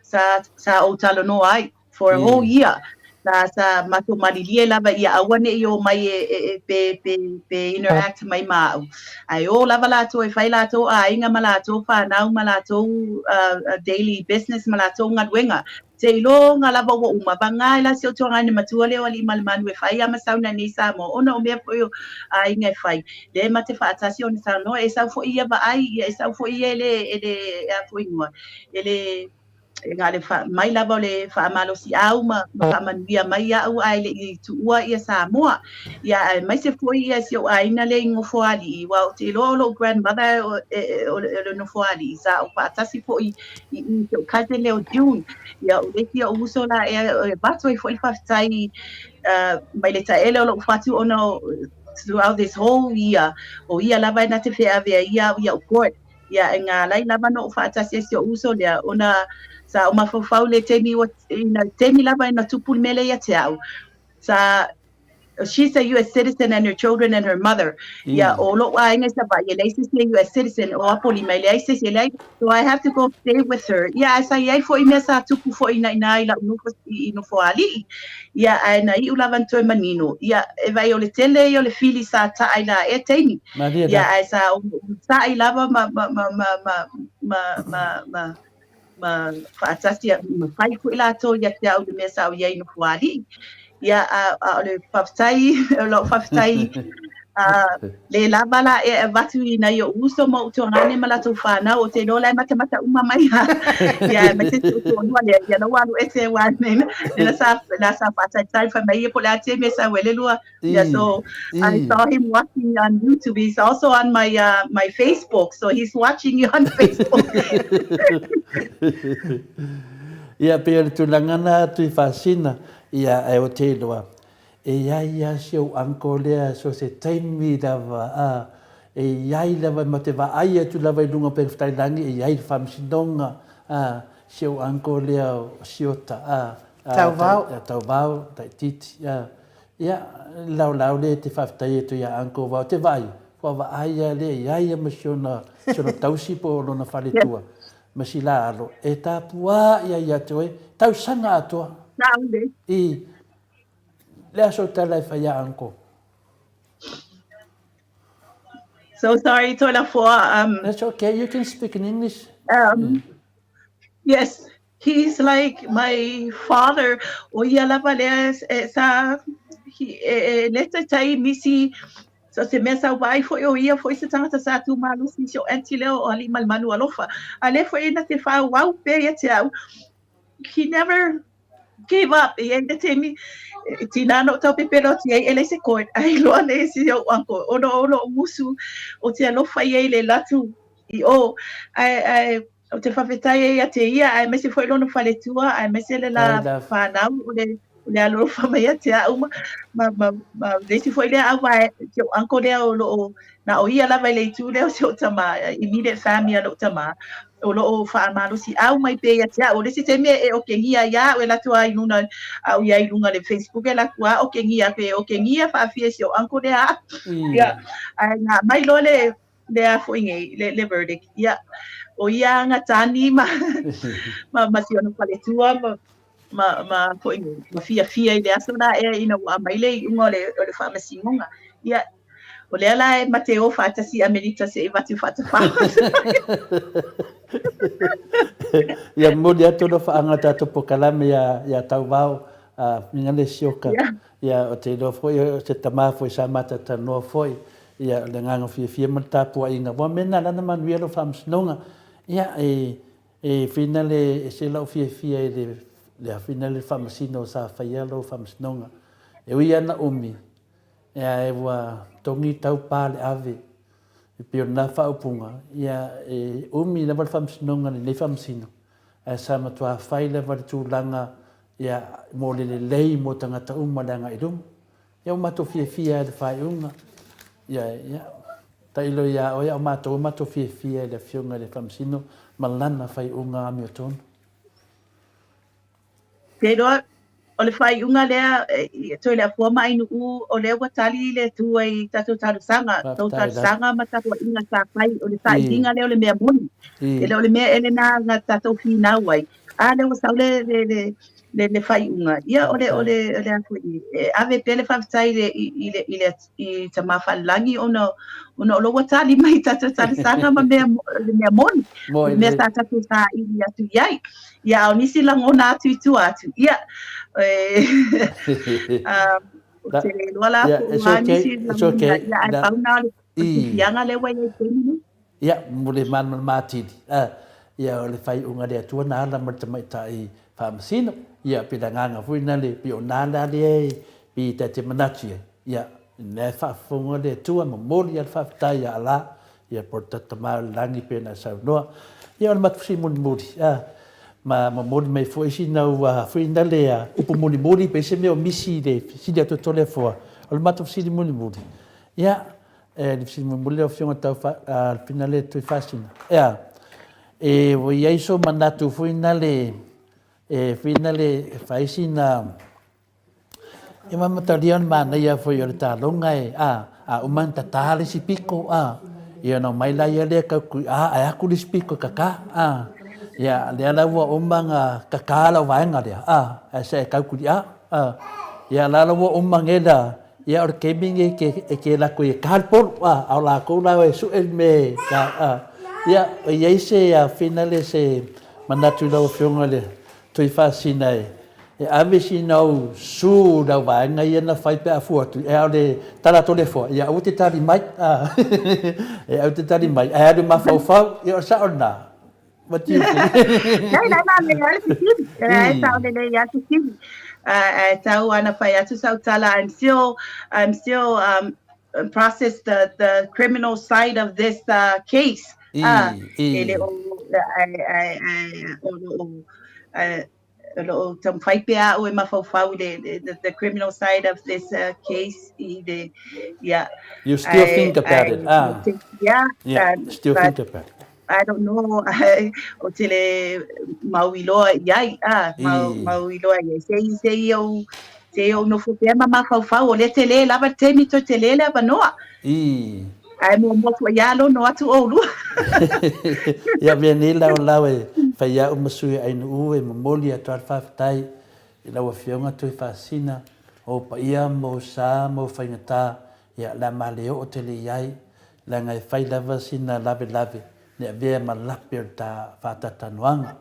sa, sa ou talanoa ai for a whole year. Sa, sa matou malilie lava ia aua ne'i o mai e, e, e pe, pe, pe interact mai ma a'u. Ae o lava latou e fai latou aiga ma latou fanau ma latou uh, daily business ma latou galuega. Seiloga lava ua uma, vagā e la si ou tuagane matua lea o Aliimalemanu e fai a ma sau nei Samoa, ona o mea foi o aiga e fai, lea ma te faatasi ona saunoa, e sau foi ia vaai, ia e sau foi ia e le, e le, e a foi igoa, e le, e na o le fa, mai lava o le faamalosiau ma, ma faamanuia mai iaʻu ae le i tuua ia Samoa. Ia aemaise foi ia si ou aiga lea i Nofoalii, aua ou te iloa o lou grandmother o, e, e, o le Nofoalii, sa ou faatasi foi i i si ou cousin lea o June. Ia o le isi o'u uso la ea e avatu ai foi le faafetai uh, mai le taele o lo'u fatu ona throughout this whole year, o ia lava e na te feaveaia au ia'u court. Ia e galai lava na ou faatasi ai si o'u uso lea ona sa ou mafaufau i le taimi ua ina taimi lava ina tupu le mea lea ia te au. Sa she's a US citizen and her children and her mother. Ia, o lo'u aiga i Savaii, e leai se isi e US citizen, o Apolima, e leai se isi, e leai. So I have to go stay with her. Ia, ae sa i ai foi mea sa tupu foi ina ina i la'u nofo i Nofoalii. Ia, ae na iu lava na toe manino. Ia, e vaai o le tele ia o le fili sa ta'a i la ea taimi. Malie Ia, ae sa ou sa'i lava ma, ma, ma, ma, ma, ma, ma, ma, ma faatasi, ma fai foi latou ia te au i le mea sa ou i ai i Nofoalii. Ia, a, a o le faafetai, o lau faafetai, a, le lava la e avatu i nai o'u uso ma o'u tuagane ma latou fanau, ou te iloa la e matamata uma mai a, ia, aemaise si ou toalua lea, ia la ua alu ese aua nena sa, na sa faataitai fai mai ia po o le a taimi e sau ai le lua Yeah, so I saw him watching on YouTube. He's also on my uh, my Facebook, so he's watching you on Facebook. Ia, pei o le tulaga na Tuifaasina, ia, ae o te iloa, e i ai ia si ou uncle lea so se taimi lava, a, e i ai lava ma te vaai atu lava i luga o Upegatafailagi, e i ai le faamasinoga, a, si ou uncle lea o Siota, a, a, Tauvao. Tauvao, Taititi, a, Ia, laolao lea e te faafetai atu ia Uncle Vao, te vaai, kua vaai a lea i a ia ma si ona, si ona tausi po o lona faletua, ma si la alo, e tapua'i ai ia te oe, tausaga atoa. Saule. I, le aso tala e fai ia Uncle. So sorry, Toilafoa. Um, That's okay. You can speak in English. Um, yeah. Yes, he's like my father. O ia lava lea e sa he, e, e le taitai misi so se mea sa vaai foi o ia foi se tagata sa tumalosi si o auntie lea o Aliimalemanu alofa. A lea foi na te faaauau pea ia te au. He never gave up. E iai le taimi e tina na ou tau pepelo atu iai e leai se court ae iloa nei si ou uncle ona o lou musu o te alofa iai le alu atu i o ae ae ou te faafetai ai ia te ia aemaise foi lona faletua aemaise le la whanau o le o le alofa mai ia te au ma ma ma, ma le isi foi lea auvae si ou uncle lea o loo Na o ia lava i le itu lea o si ou tama, immediate family a lou tama, o lo o faamalosiau mai pea ia te au. O le isi taimi e okegia ai a au e alu atu lava i luna, a ou i ai i luga o le Facebook e alu atu lava okegia atu, e okegia faafia e si ou uncle lea a. Ia, ae na aumai loa le, le a foi nei, le, le verdict. Ia, o ia na tani ma, ma, ma si ona faletua ma, ma, ma foi nei, ma fiafia i le aso la ea ina ua aumai le iuga o le, o le faamasinoga. Ia, O lea la e mate o faatasi i Amerika se i avatu faatafā. Ia momoli atu lo whaanga tatou pokalame ia, ia Tauvao, a minga le sioka. Yeah. Ia o te iloa foi o se tama foi sa matatanoa foi, ia o le agaga fiafia ma le tapuaiga. Ua mea na lana manuia lo faamasinoga. Ia e, e whina le, e se lau fiafia i le, le whina le faamasino sa whaia lo faamasinoga. E ui ana umi, Ea e ua togi tau pa le ave e pei o lena faaupuga, ia e umi lava le faamasinoga lenei faamasino, ae sa matua fai lava le tulaga ia mo le lelei mo tagata uma le agai i luma. Ia ua matou fiafia lava i le faaiuga, ia ia tailo ia oe a o matou ua matou fiafia i le afioga i le faamasino ma lana faaiuga amiotonu. Te iloa, o le faaiuga lea, Toileafua ma Ainuu, o lea ua tali le Atua i tatou talosaga, tou talosaga ma tapuaiga sa fai, o le sailiga lea o le mea moni. E le o le mea ea lena na tatou finau ai, a lea ua sau le, le, le, le, le faaiuga. Ia, o le, o le, o le a foi, e ave pea le faafetai i le, i le, i le, i Tama Whalelagi ona, ona o lou tali mai i tatou talosaga ma mea, le mea moni, le mea sa tatou saili atu i ai. Ia, a o nisi lagona atu i tua atu, ia, e, um, o te le iloa la po o a nisi lagona, ia, ae pau na o le fiafiaga lea ua i ai i taimi nei. Ia, mo le malamalama atili, a, ia, o le faaiuga a le Atua na ala ma le tamaitai faamasino, ia, pei le agaga foi na le, pei o na la lea e, pei ta te manatu i ai, ia, mea e faafofoga le Atua, momoli a le faafetai ia Allah, ia, po o le tatou Tama o le Lagi pei ona e saunoa. Ia, o le matou fesili mulimuli, a, ma momoli mai foi sina ua foi na le a, upu mulimuli pe se mea o misi i le fesili a Totoleafoa, o le matou fesili mulimuli, ia, E le fesili mulimuli lau Afioga tau whina le Tuifaasina. Ea, e ua i ai so manatu foi na le, e whina le e fai sina, e mamatalia o le manaia foi o le taloga e, a, a uma na tata le isi piko, a, ia ona omai laia lea kau kui, a, ae aku le isi piko e kaka, a, ia, lea la ua uma na kaka lau vaega lea, a, ae sa e kau kui, a, a, ia la la ua uma ngela, Ia, o le taimi lenei e ke, e ke lako i e ka le polu, a, a o lakou la e suʻe le mea e ka, a. Ia, e i ai se afina le se manatu i lau Afioga i le Tuifaasina e, e ave sina ou su i lau vaega ia na fai pe a fua atu, e a o le tala Toleafoa, ia aua te tali mai, a, e aua te tali mai, ae alu mafaufau, ia o le sao lena. What do you think? Nei, nei, nā, nei, ai te tini. E tau le nei ai te tini. E tau ana whai atu sau tala. I'm still, I'm still um, process the, the criminal side of this uh, case. I, uh, i. E le o, ai, ai, ai, o, o, o, O lo o taumafai pea au e mafaufau i le, the, the criminal side of this uh, case i le, yeah. You still I, think about I, it, ah. Think, yeah. Yeah, still think about it. I don't know, o te le mauiloa i ai, ah, mau, mauiloa i ai. Se i, se i au, se i au nofo pea ma mafaufau, o lea tele lava le taimi toe tele le avanoa. I. Ae muamua foi lava lono atu oulua. Ia mea nei la o lau e fai au ma sui Ainuu e momoli atu ai le faafetai i lau Afioga Tuifaasina, o ou paia ma ou sa ma ou faigata, ia le a male oo tele i ai. leaga e fai lava sina lavelave ne avea ma lape o le ta faatatalanoaga.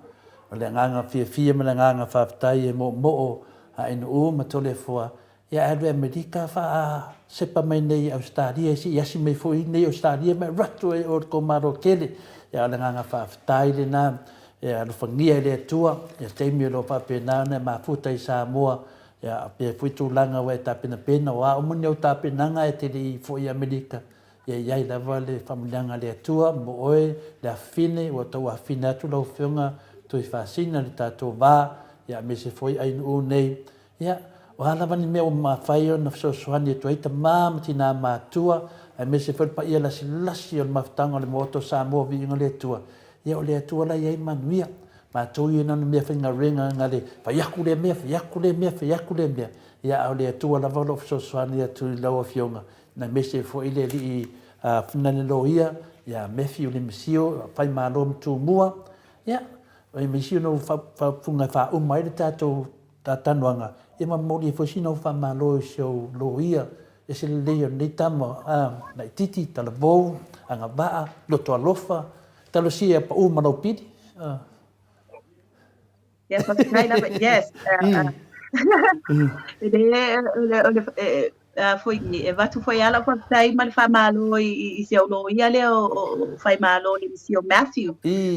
O le agaga fiafia ma le agaga faafetai e moomoo a Ainuu ma Toleafoa ia ae alu i Amerika faa sepa mai nei i Ausetalia se i asi mai foi nei Ausetalia ma e alu atu ai o le tou Malo tele. Ia o le agaga faafetai lena e alofagia e le Atua ia taimi o lo o faapena ona e mafuta i Samoa ia pea foi tulaga ua e tapenapena o a uma ni au tapenaga e te le i foi i Amerika Ia i ai lava le faamanuiaga a le Atua mo oe, le afafine, ua tau afafine atu lau Afioga Tuifaasina i le tatou va, ia aemaise foi Ainuu nei. Ia, o a lava ni mea ua mafai ona fesoasoani atu ai tama ma tinā matua, aemaise foi le paia lasilasi o le mafutaga o le Maota o Samoa Viiga o le Atua, ia o le Atua la e i ai manuia. Matou ia na o ni mea faigaluega na le fai aku lea mea, fai aku lea mea, fai aku lea mea, ia a o le Atua lava o lo o fesoasoani atu i lau Afioga Aemaise foi le alii Finale Loia ia Matthew Lemisio, Faimalo ma Tumua, ia, aemaise ona ou faaupuga e faauma ai le tatou talanoaga, ia ma momoli ai foi sina ou faamalo i si ou loia ese lelei o lenei tama, laitiiti, talavou, agavaa, loto alofa, talosia ia pau ma lau pili. Ia, faafetai lava. Yes. E le, o le, foi, e avatu foi lava lau faafetai ma le faamalo i si au loia lea o Faimalo le Misio Matthew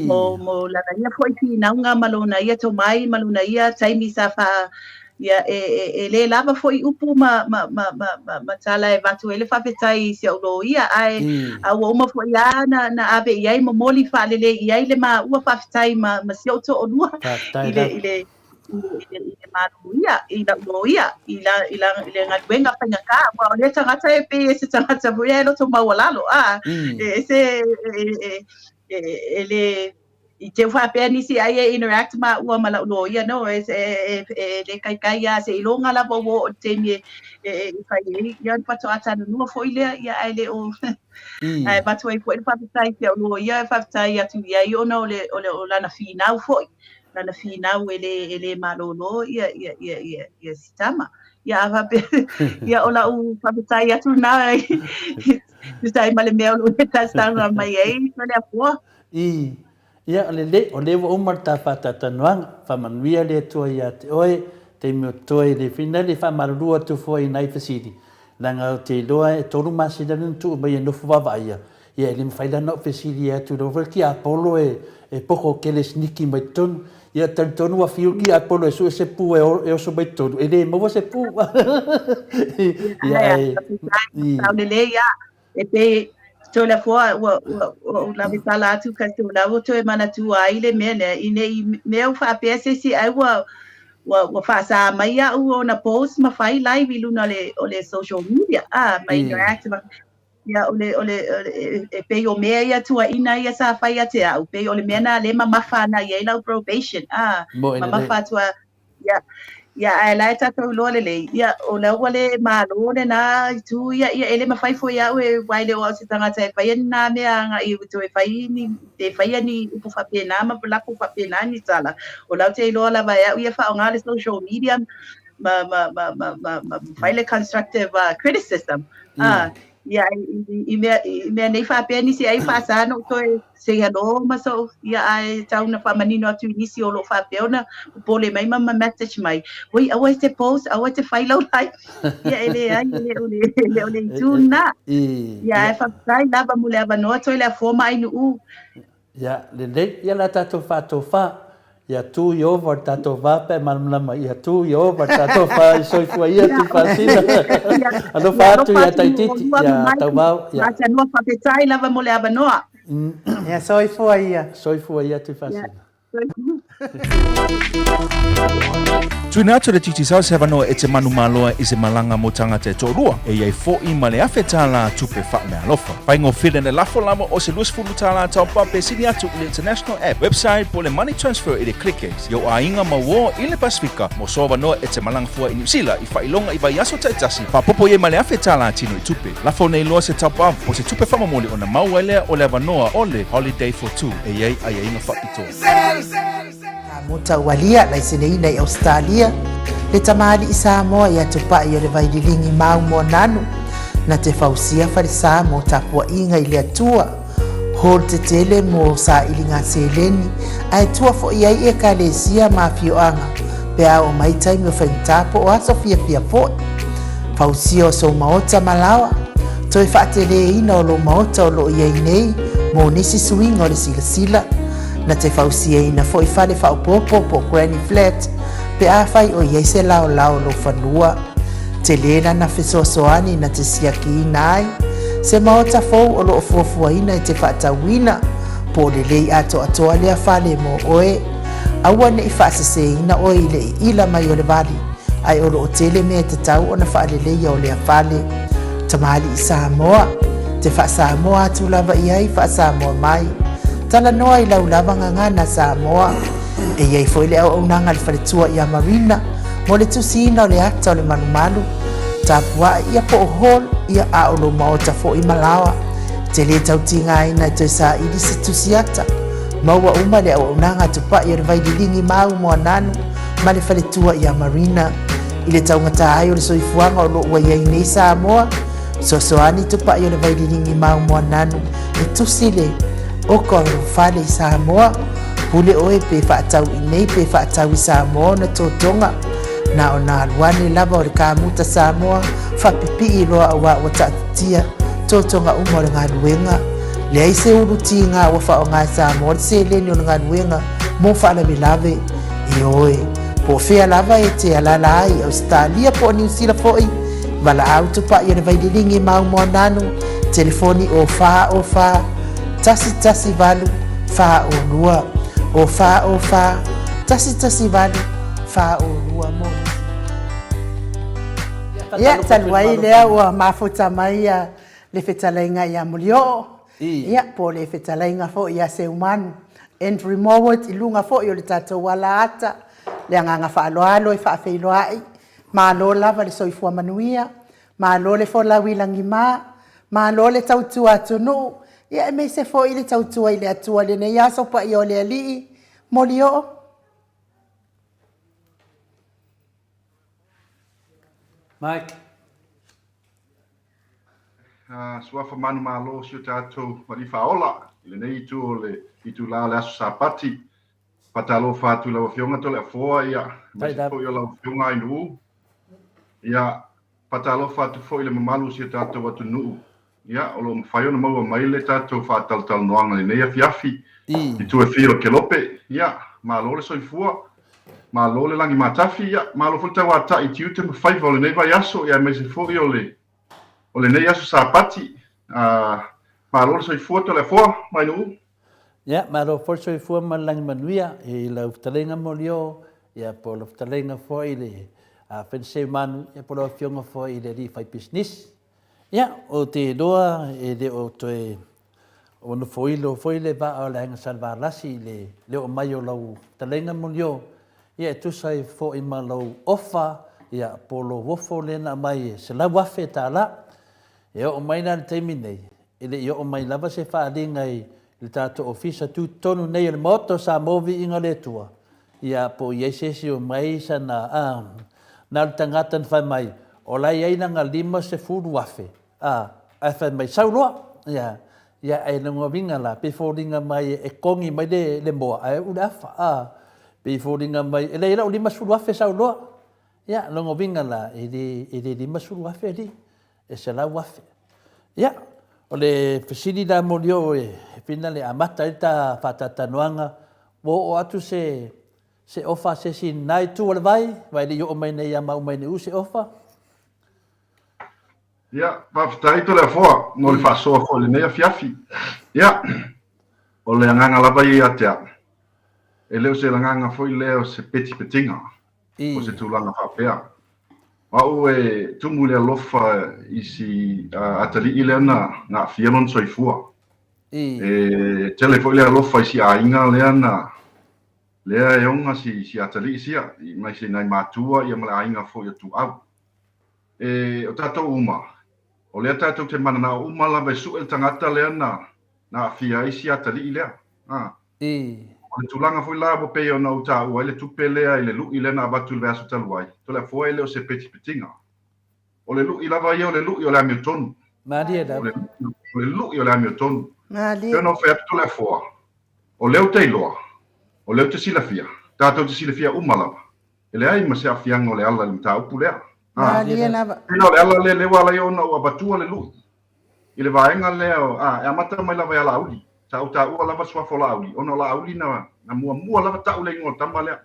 mo lana ia foi finauga ma lona ia tomai ma lona ia taimi sa faa ia e le lava foi upu ma ma ma ma ma ma tala e avatu ai le faafetai i si au loia ae a ua uma foi lava na na ave i ai momoli faalelei i ai le maua faafetai ma ma si ou toalua i le i le i le maloia i lau loia i la i la i le galuega faigata aua o lea tagata e pei e se tagata foi e loto maualalo a e se e e e le I te i faapea nisi ai e interact maua ma lau loia no e e e le kaikai lava seiloga lava ua oo i le taimi e e fai ai ia ona faatoa talanoa foi lea ia ae le o ae avatu ai foi le faafetai i si au loia e faafetai atu i ai ona o le o le o lana finau foi lana finau e le e le malolo ia ia ia ia ia si tama ia a faapea ia o lau faafetai atu lena tusa ai ma le mea o lo o e talosaga mai ai ma le afua. I, ia, o lelei, o lea ua uma le ta faataatanoaga, faamanuia le Atua ia te oe, taimi o toe le finali e faamalulu atu foi i nai fesili, leaga ou te iloa e tolu masina lea na tuu mai e nofo vaavaaia, ia e le mafai la ona ou fesili atu i lou foi tiapolo e, e poko tele siniki mai totonu. Ia talitonu ua fiu le tiapolo e sue se pu e, e oso mai totonu, e le maua se pu. Ia, e, i. Lelei lava. E pei, Toleafoa, ua, ua, ua ou lawe tala atu ka te ula ua toe manatua ai le mea lea, i ne i mea ua faapea se isi ai ua, ua, ua faasā mai iaʻu ona post ma fai live i luna o le, o le social media, a, ma interact ma, ia, o le, o le, o le, e, e pei o mea ia tuuaiina ia sa fai ia te au, pei o le mea na lea e mamafa ana i ai lau probation, a, mamafa atu a, Ia, ia ae la e tatou iloa lelei, ia o la ua le malo lena itu ia, ia e le mafai foi e au e aua e le o au se tagata e faia ni nā mea agai e toe fai ni, e faia ni upu faapena ma lako faapena ni tala. O la ou te iloa lava e au ia faaaoga le social media ma, ma, ma, ma, ma, ma fai le constructive criticism. Ah, ia, i, i mea, i mea nei faapea nisi ai faasa ona ou toe say hello ma so, ia ae tau na faamanino atu i nisi o lo o faapea ona popole mai ma ma message mai, oi aua e te post, aua e te fai lau live. Ia e leai, e le o le, e le o le itu lena. Ia ae faafetai lava mo le avanoa Toileafoa ma Ainuu. Ia, lelei. Ia la tatou faatofa. Ia tu Ieova le tatou va pe malamalama. Ia tu Ieova le tatou va i soifua ia Tuifaasina. Alofa atu ia Taititi, ia Tauvao. Ia. Matanua faafetai lava mo le avanoa. Ia soifua ia. Soifua ia Tuifaasina. Tuina atu le Digicel se avanoa e te manumaloa i se malaga mo tagata e toalua, e i ai foʻi ma le $1,000 tupe faameaalofa. Faigofie le lafo lava o se $20 taupa pe sili atu i le International App, website po o le Money Transfer i le klike i ou aiga ma uō i le Pasifika mo sou avanoa e te malaga fua i Niu Sila i faailoga i vaiaso taitasi, faaopoopo i ai ma le $1,000 tino i tupe. Lafo nei loa se taupa po o se tupe faamomoli ona maua ai lea o le avanoa o le Holiday for Two e i ai aiaiga faapitoa. Ka mota ua lia laiseneina i Ausetalia, le tamalii Samoa ia Tupai o le Vaililigi Mau Moananu, Na te fausia falesa mo tapuaiga i le Atua, hall tetele mo sailiga seleni, ae tua foi ai ekalesia ma afioaga pe a oo mai taimi o faigata po o aso fiafia foi. Fausia o sou maota ma laoa, toe faateleina o lou maota o lo o i ai nei mo nisi suiga o le silasila. Na te fausiaina foi fale faaopoopo po o granny flat pe afai o i ai se laolao o lou fanua. Tele lana fesoasoani na te siakiina ai se maota fou o lo o fuafuaina e te faatauina, po o lelei atoatoa lea fale mo oe. Aua ne i faaseseina oe i le iila mai o le vali, ae o lo o tele mea e tatau ona faaleleia o lea fale. Tamalii Samoa, te faa-Samoa atu lava i ai faa-Samoa mai. Talanoa i lau lava gagana Samoa. E i ai foi le auaunaga a le faletua ia Marina mo le tusiina o le ata o le malumalu, tapuai ia po o hall ia a o lou maota foi ma laoa. E te le tau tigaina e toe saili se tusi ata. Maua uma le auaunaga a Tupai o le Vaililigi Mau Moananu ma le faletua ia Marina. I le taugata ai o le soifuaga o lo o ua i ai nei Samoa, fesoasoani Tupai o le Vaililigi Mau Moananu e tusi le oka o lou fale i Samoa. Pule oe pe faatau i nei pe faatau i Samoa ona totoga. Na ona alu ane lava o le kamuta Samoa faapipii loa auā ua taatitia totoga uma o le galuega. Leai se ulu tiga ua faaaoga e Samoa le seleni o le galuega mo faalavelave. Ioe, po o fea lava e te alaala ai i Ausetalia po o Niu Sila foi, valaau tupai o le Vaililigi Mau Moananu, telefoni o 4 o 4 1 1 8 4 o 2, o 4 o 4 1 1 8 4 o 2 mo Ia, talu ai lea ua mafuta mai le fetalaiga ia Mulioo, ia, po o le fetalaiga foi ia Seumanu Andrew Mowat i luga foi o le tatou ala ata, le agaga faaaloalo e faafeiloai, malo lava le soifua manuia, malo le folau i lagima, malo le tautua atunuu, ia aemaise foi le tautua i le Atua i lenei aso paia o le Alii, Molioo. Mike. Suafa manumalo o si o tatou Alii Faaola i lenei itu o le itulā o le aso Sapati. Faatalofa atu i lau Afioga Toleafoa, ia, aemaise foi o lau Afioga Ainuu. Ia, faatalofa atu foi i le mamalu o si o tatou atunuu, ia, o lo o mafai ona maua mai le tatou faatalatalanoaga i lenei afiafi i tua e fia o Kelope. Ia, malo le soifua, malo le lagi matafi, ia, malo foi le tauatai i tiute ma faiva o lenei vaiaso, ia, aemaise foi o le o lenei aso Sapati. Malo le soifua Toleafoa, Vainuu. Ia, malo foi le soifua ma le lagi manuia i lau fetalaiga Molioo, ia po o lau fetalaiga foi i le Feliseumanu, ia po o lau afioga foi i le alii faipisinisi. Ia, ou te iloa e le o toe ua nofoilo foi le vaa o le Aiga Salevalasi i le le oo mai o lau fetalaiga Molioo, ia e tusa ai foi ma lou ofa, ia po o lou ofo lea na aumai e $100,000. E oo mai la i le taimi nei, e le i oo mai lava se faaaliga i le tatou Ofisa Tutotonu nei o le Maota o Samoa Viiga o le Atua, ia po o i ai se isi o mai sana, a, na o le tagata na fai mai, o la e i ai lana 50,000, a, ae fai mai, sau loa, ia, ia, ae lona uiga la, pei e foliga mai e kogi mai le, le moa ae uu le afa, a, pei e foliga mai, e leai lau 50,000 sau loa, ia, lona uiga la, e le, e le 50,000 alii, e 100,000. Ia, o le fesili la Molioo e fina le amata ai le ta faatalatalanoaga, ua oo atu se se ofa a se isi i lena itu o le vai, aua e le i oo mai nei ia maua mai nei u se ofa? Ia, faafetai Toleafoa mo le faasoa foi i lenei afiafi. Ia, o le agaga lava ia ia te au, e le o se lagaga foi lea o se petipetiga, o se tulaga faapea. O au e tumu i le alofa i si atalii lea na aafia lona soifua. E tele foi le alofa i si aiga lea na lea e oga si, si atalii sia, aemaise i nai matua ia ma le aiga foi o Tuau. E, o tatou uma, o lea tatou te mananao uma lava e sue le tagata lea na, na aafia ai si atalii lea. A. O le tulaga foi la ua pei ona ou taua ai le tupe lea i le lui lea na avatu i le vaiaso talu ai, Toleafoa e le o se petipetiga. O le lu'i lava ia o le lu'i o le amiotonu. Malie lava. O le lu'i o le amiotonu. Malie. Pei ona ou fai atu Toleafoa, o lea ou te iloa, o lea ou te silafia, tatou te silafia uma lava, e leai ma se aafiaga o Leala i le mataupu lea. Malie lava. Pei o le ala lea, lea ua ala ai ona ou avatua le lu'i i le vaega lea, a, e amata mai lava ia Laauli. Sa ou taua lava le suafa o Laauli, ona o Laauli na, na muamua lava tau le igoa o le tama lea.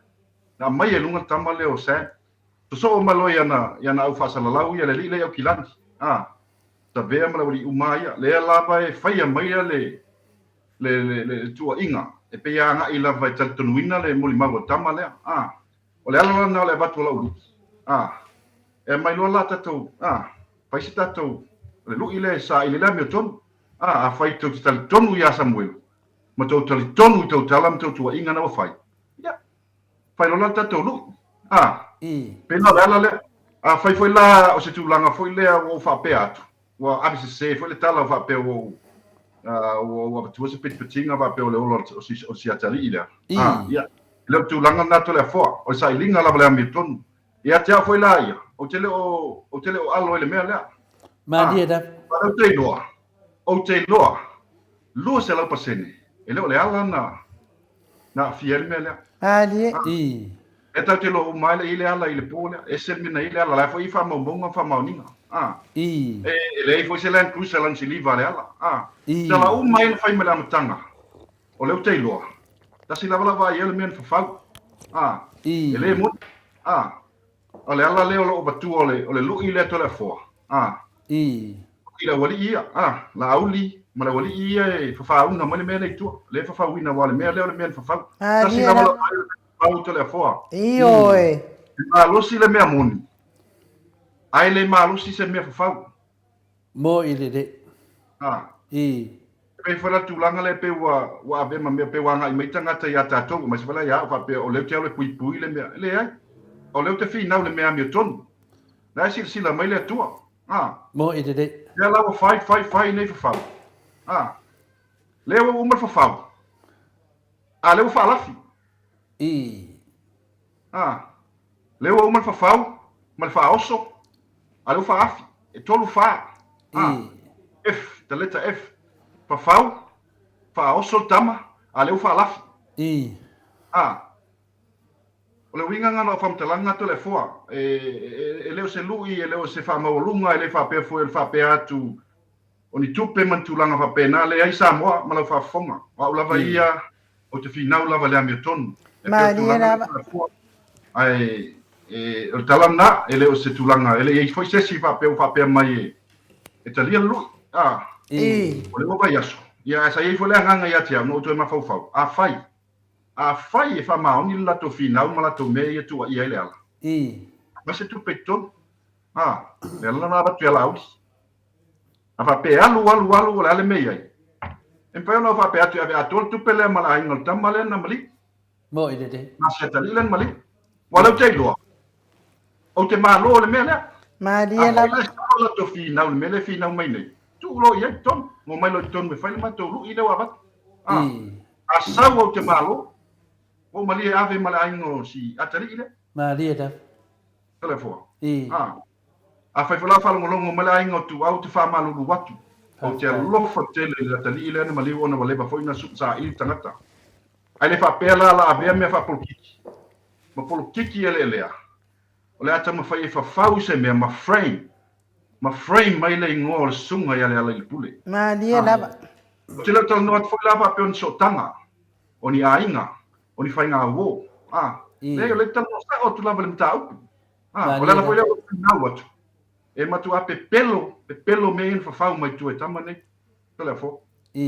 Na aumai ai i luga le tama lea o Sam. Sosoo mai loa i ana, i ana au faasalalau ia, le alii lea i Aukilani, a, Savea ma le aualii uma ia, lea lava e faia maia le, le, le, le tuuaiga, e pei e agai lava e talitonuina le molimau a le tama lea, a. O le ala la lena o le avatu o lau lui, a. E aumai loa la tatou, a, fai se tatou, o le lui lea e saili ai le amiotonu, a, afai tou te talitonu ia Samuelu, ma tou talitonu i tou tala ma tou tuuaiga na ua fai, ia, fai loa la le tatou lui. A, pei la o le ala lea. Afai foi la o se tulaga foi lea ua ou faapea atu, ua ave sese foi le tala ua faapea ua ou, ua ou avatua se petipetiga faapea o le ola o si, o si atalii lea. A, ia, e le o le tulaga lena Toleafoa, o le sailiga lava o le amiotonu. Ia te au foi la ia, ou te le o, ou te le o alo i le mea lea. Malie lava. A, ou te iloa, ou te iloa, 200% e le o le ala na, na aafia ai le mea lea. Malie. I. E tatou te iloa uma ai le i le ala i le po lea, ese le mea na i le ala, la e foi i faamaumauga ma faamaoniga. A. I. E, e leai foi se Land Cruiser Land Siliva a le ala. A. I. Tala uma ai na fai mai le amataga, o lea ou te iloa, tasi lava lau vaai ai o le mea na fafau. A. I. E le moni. A. O le ala lea o lou avatua o le, o le lui lea Toleafoa. A. I. I le aualii ia, a, Laauli ma le aualii ia e fafauna mai le mea lea i tua. Lea e fafauina aua o le mea lea o le mea na fafau. Tasi lava lau vaai o le mea na fafau Toleafoa. Ioe. E malosi le mea moni, ae le malosi se mea fafau. Mo i le le. A. I. E pei foi la le tulaga lea pei ua, ua ave ma mea pei ua agai mai tagata ia tatou, aemaise foi la ia au faapea o lea ou te alu e puipui le mea. E leai. O lea ou te finau i le mea amiotonu. La e silasila mai le Atua. A. Mo i le le. Lea la ua fai, fai, fai nei fafau. A. Lea ua uma le fafau. A lea ua faalafi. I. A. Lea ua uma le fafau ma le faaoso, a lea ua faaafi. E tolu fa. A. F, the letter F. Fafau, faaoso le tama, a lea ua faalafi. I. A. O le uiga lena o lau faamatalaga Toleafoa, e, e, e le o se lui, e le o se faamaualuga, e le faapea foi o le faapea atu o ni tupe ma ni tulaga faapena, leai Samoa ma lau faafofoga. O au lava ia, ou te finau lava i le amiotonu. E pei o le Malie tulaga lea lava. Toleafoa, ae e, o le tala lena, e le o se tulaga, e le i ai foi se isi faapea ua faapea mai e, e talia le lui. A, I. o le ua vaiaso, ia ae sa i ai foi le agaga ia te au, na ou toe mafaufau, afai, afai e faamaoni le latou finau ma latou mea ia e tuuaia ai Leala, I. aumai se tupe i totonu. A, le ala lena avatu ia Laauli. A faapea e alu, alu, alu, o le a le mea i ai? E mafai ona ou faapea atu e ave atoa le tupe lea ma le aiga o le tama lea na maliu. Mo i lelei. Na se atalii lea na maliu. Ua lea ou te iloa, ou te malo i le mea lea. Malie Afai lava. la e sao latou finau i le mea lea e finau mai nei, tuu loa i ai totonu, omai loa i totonu e fai le matou lui lea ua avatu. A, a sau ou te malo, ua ou malie e ave ma le aiga o si atalii lea. Malie lava. Toleafoa. I. A, afai foi la o faalogologo mai le aiga o Tuau ou te faamalulu atu. Ou te alofa tele i le atalii lea na maliu ona ua leva foi ona saili le tagata. Ae le faapea la la avea mea faapolokiki. Ma polokiki eleelea, o le a taumafai e fafau i se mea ma frame, ma frame mai le igoa o le susuga ia Lealailepule. Malie lava. Ou te le o talanoa atu foi la faapea o ni sootaga, o ni aiga, o ni faigauo. A, leai, o lea e talanoa sao atu lava i le mataupu. A, o le ala foi lea o lou finau atu, e matuā pepelo, pepelo mea ia na fafau mai tua i tama nei. Toleafoa. A,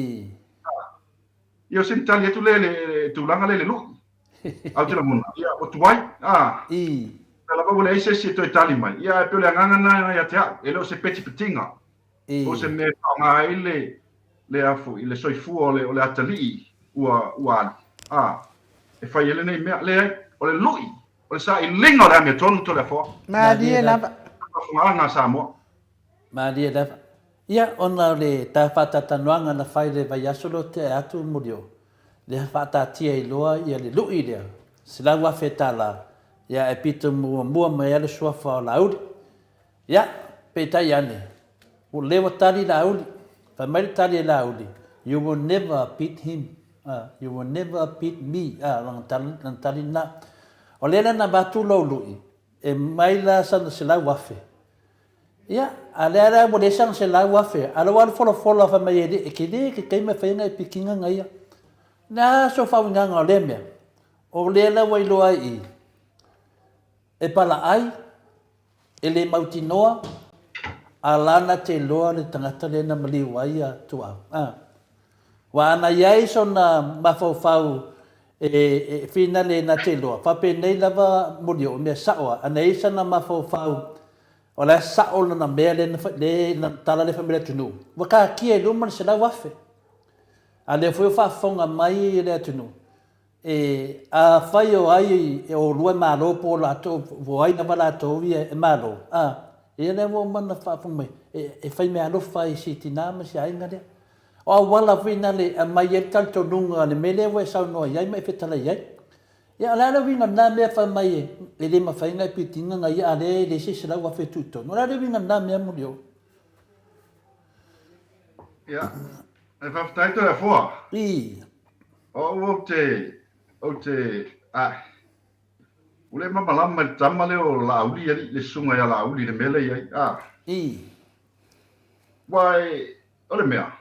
ia o sina tali atu lea i le tulaga lea i le lui. Ae ou te lagona, ia, ua tuai. A, pea lava ua leai se isi e toe tali mai. Ia, ae pei o le agaga lena ia te au, e le o se petipetiga, po o se mea e faaaoga ai le, le a foi, le soifua o le, o le atalii ua, ua alu, a, e fai ai lenei mea. Leai, o le lui, o le sailiga o le amiotonu Toleafoa. Malie lava. Faafofogaaga a Samoa. Malie lava. Ia, ona o le ta faatalatanoaga na fai i le vaiaso lea o tea atu Mulio, lea faataatia ai loa ia le lui lea, $100,000, ia ae pito muamua mai lava le suafa o Laauli. Ia! Peitai ane, ua lea ua tali Laauli. Fai mai le tali a Laauli, You will never beat him, a, you will never beat me, a, lana tali, lana tali lena. O lea la na avatu lou lui, e mai la sana 100,000. Ia, a lea la ua leai sana 100,000, a lea ua alu folafola fai mai e le, e tele ke taimi e fai ai nai pikiga na ia. O le a so faauigaga o lea mea? O lea la ua iloa ai i i, e palaai, E le mautinoa, a lana te iloa le tagata lea na maliu ai a Tuau. A. Aua ana i ai sona mafaufau e, e finale na te iloa, faapenei lava Molioo, mea sao a, ana i ai sana mafaufau o la e sao lana mea lea na fai, le, lana tala lea e fai mai le atunuu, ua taatia i luma le 100,000. A lea foi ua faafofoga mai le atunuu, E, afai o ai e olua e malo po o latou, o ai lava latou ia e malo, a, ia lea ua uma ona faafofoga mai, e, e fai meaalofa ai i si tina ma si aiga lea. O auala foi na le aumai ai le talitonuga o le mea lea ua e saunoa i ai ma e fetalai ai. Ia, o le a le uiga o lena mea fai mai e, e le mafai ona e pitiga na ia a lea e leai se 100,000 e tuu i totonu. O le a le uiga o lena mea Molioo? Ia, e faafetai Toleafoa. I. O au ou te, ou te, a, ua le malamalama i le tama lea o Laauli alii, le susuga ia Laauli i le mea lea e i ai, a. I. Aua e, o le mea,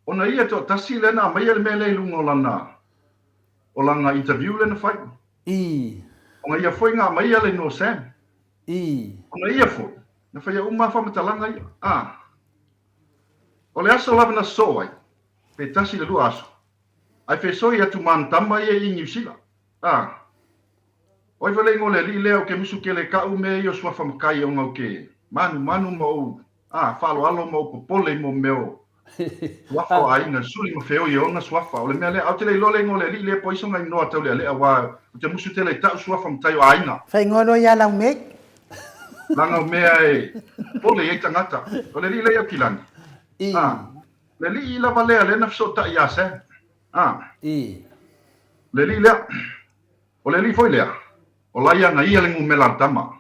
ona ia toatasi lea na aumaia le mea lea i luga o lana, o lana interview lea na fai. I. Ona ia foi na aumaia le igoa o Sam. I. Ona ia foi, na faia uma lava faamatalaga ia, a. O le aso lava na sosoo ai, pe tasi i le lua aso, ae fesoi atu ma ana tama ia i Niu Sila. A, o ai foi le igoa o le alii lea ou ke musu kele kaʻu mea ia o suafa makai ona ou ke manumanu ma ou, a, faaaloalo ma ou popole i mo mea o suafa o aiga, suli ma feoi e ona suafa. O le mea lea, a ou te le iloa le igoa o le alii lea po o ai sona inoa taulealea aua ou te musu tele i taʻu suafa matai o aiga. Faaigoa loa ia Laumei. Leaga o mea e popole i ai tagata. O le alii lea i Aukilani. A. Le alii lava lea lea na fesootai ia Sam. A. I. Le alii lea. O le alii foi lea, o la ia na ia le numera a le tama.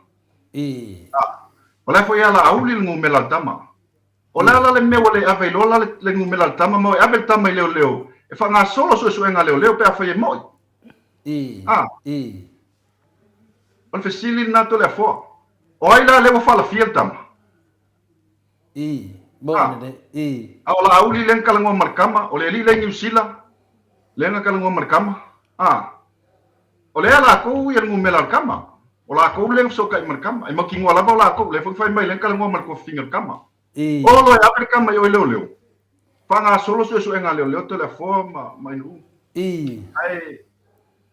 I. A. O la foi e ala-a-uli le numera a le tama. O le a la le mea ua le ave ai loa la le numera a le tama ma e ave le tama i leoleo e faagasolo suesuega a leoleo pe afai e mo'i. I. A. I. O le fesili lena Toleafoa. O ai la lea ua faalafia le tama? I, moni le, i. A o Laauli lea na talanoa ma le tama, o le alii lea i Niu Sila lea na talanoa ma le tama. A, o lea lakou ia le numera o le tama. O lakou lea na fesootai ma le tama. E mautinoa lava o lakou, lea foi na fai mai lea na talanoa ma le tuafafine o le tama. I. Olo e ave le tama i o i leoleo. Faagasolo suesuega a leoleo Toleafoa ma ma Inu'u. I. Ae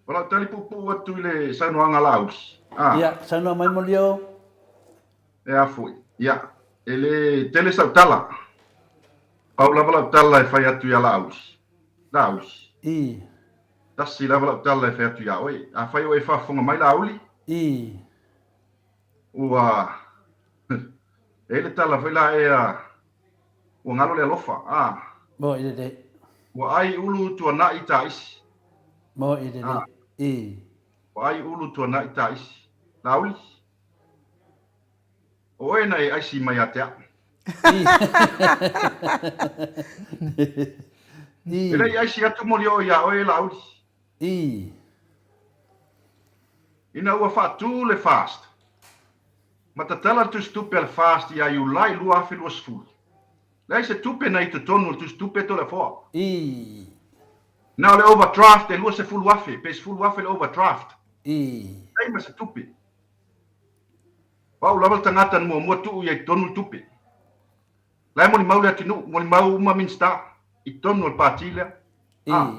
o lau tali puupuu atu i le saunoaga a Laauli. A. Ia, saunoa mai Molioo. E a foi? Ia, e le tele sau tala. Pau lava lau tala e fai atu iā Laauli. Laauli. I. Tasi lava lau tala e fai atu iā oe. Afai o e faafofoga mai Laauli. I. Ua, e i ai le tala foi la ea, ua galo le alofa, a. Moe lelei. Ua ai ulu tuanai taisi. Moe lelei. I. Ua ai ulu tuanai taisi. Laauli. O oe na e aisi mai ia te au. E le i aisi atu molioo iā oe e Laauli. Ina ua faatū le FAST, ma tatala le tusitupe a le FAST ia Iulai 2020, leai se tupe na i totonu o le tusitupe Toleafoa. Na o le overdraft e 20,000, pe 10,000 le overdraft. Leai ma se tupe. O au lava le tagata na muamua tuu ia i totonu le tupe. La e molimau le atunuu, molimau uma Minisita i totonu o le pati lea. A,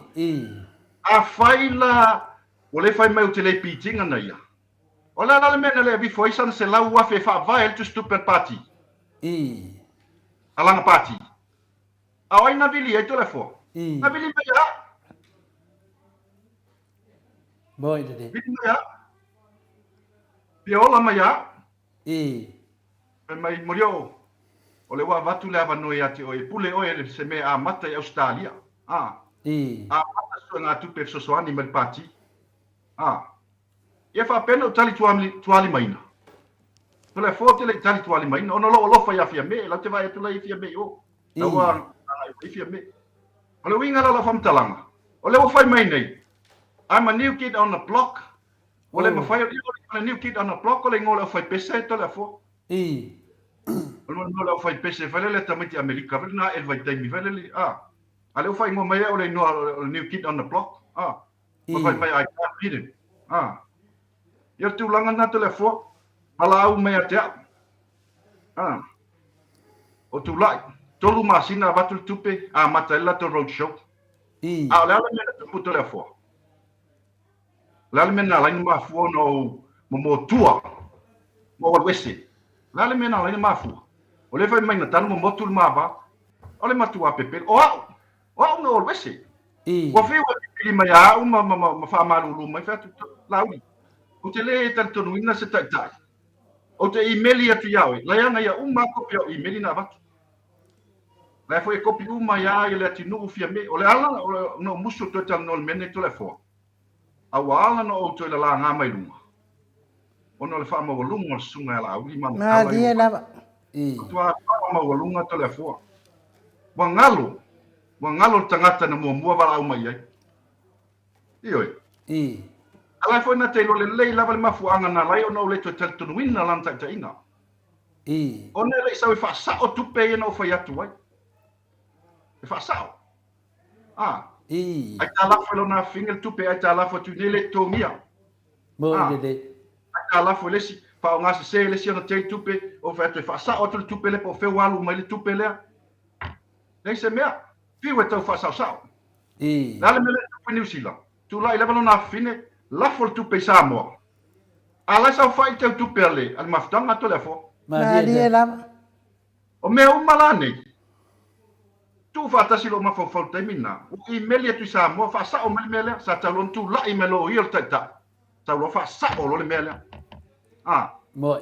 afai la ua le fai mai ou te le pitiga na ia, o le a la le mea na le avifo ai sana 100,000 e faavae ai le tusitupe a le pati? A lana pati. A o ai na vili ai Toleafoa? Na vili mai ia au. Moi lelei. Vili mai ia au. Fia ola mai ia au. I. Fai mai, Molioo, o lea ua avatu le avanoa ia te oe, e pule oe i se mea e amata i Ausetalia. A. I. Amata suegatupe e fesoasoani mai le Pati. A. Ia faapea na ou tali tualimaina. Toleafoa ou te le i tali tualimaina ona o lou alofa ia Fiame, e lau te vaai atu la i Fiame i o. La ua agai mai Fiame. O le uiga la o lau faamatalaga, o lea ua fai mai nei, I'm a new kid on the block, ua le mafai ona, o le new kid on the block o le igoa o le aufaipese Toleafoa. O le igoa o le aufaipese fai lele a tamaiti Amerika fai lele na ae i le vaitaimi fai lele, a, a lea ua faaigoa mai au o le igoa o le new kid on the block, a, ma fai mai I can't beat him, a. Ia o le tulaga lena Toleafoa, valaau mai ia te au. A, o Tulai, tolu masina avatu le tupe, amata ai le latou road show. A o le a le mea na tupu Toleafoa? O le a le mea na ala ai ona mafua ona ou momotua ma ou alu ese? O le a le mea na ala ai ona mafua? O lea e fai mai na tanu momotu le ma va. O le matua pepelo. O au! O au na ou alu ese. Ua fiu e pipili mai ia au ma, ma, ma, ma faamalulu mai, fai atu, Laauli, ou te le talitonuina se taitai. Ou te imeli atu iā oe, laiana ia uma a kopi au imeli na avatu. Lae foi e kopi uma iā ia Leatinuu Fiame. O le ala na ou musu toe talanoa i le mea nei Toleafoa, a ua ala na ou toe lalagā mai luga, ona o le faamaualuga o le susuga ia Laauli ma ana tala i Malie lava. Matua faamaualuga Toleafoa. Ua galo, ua galo le tagata na muamua valaau mai i ai. Ioe. A lae foi na te iloa lelei lava le mafuaaga na ala ai ona ou le toe talitonuina lana taitaiga. Ona e le i sau e faasao tupe ia na ou fai atu ai. E faasao. A. Aitalafo i lona afifina le tupe, aitalafo atu i inei le totogia. Moni lelei. Aitalafo i le isi, faaaoga sese e le isi ona tei tupe, ou fai atu e faasao atu le tupe lea po o fea ua alu mai le tupe lea. Leai se mea. Fiu e tau faasaosao. Le a le mea lea e tupu i Niu Sila? Tulai lava lona afifine, lafo le tupe i Samoa. A la e saofai le teu tupe a le mafutaga a Toleafoa. Malie lava. O mea uma la nei, tuu faatasi lou mafaufau i le taimi lena, ua imeli atu i Samoa, faasao mai le mea lea, sa tau loa ona tulai mai loa o ia o le taitai, tau loa faasao loa le mea lea. A. Moi.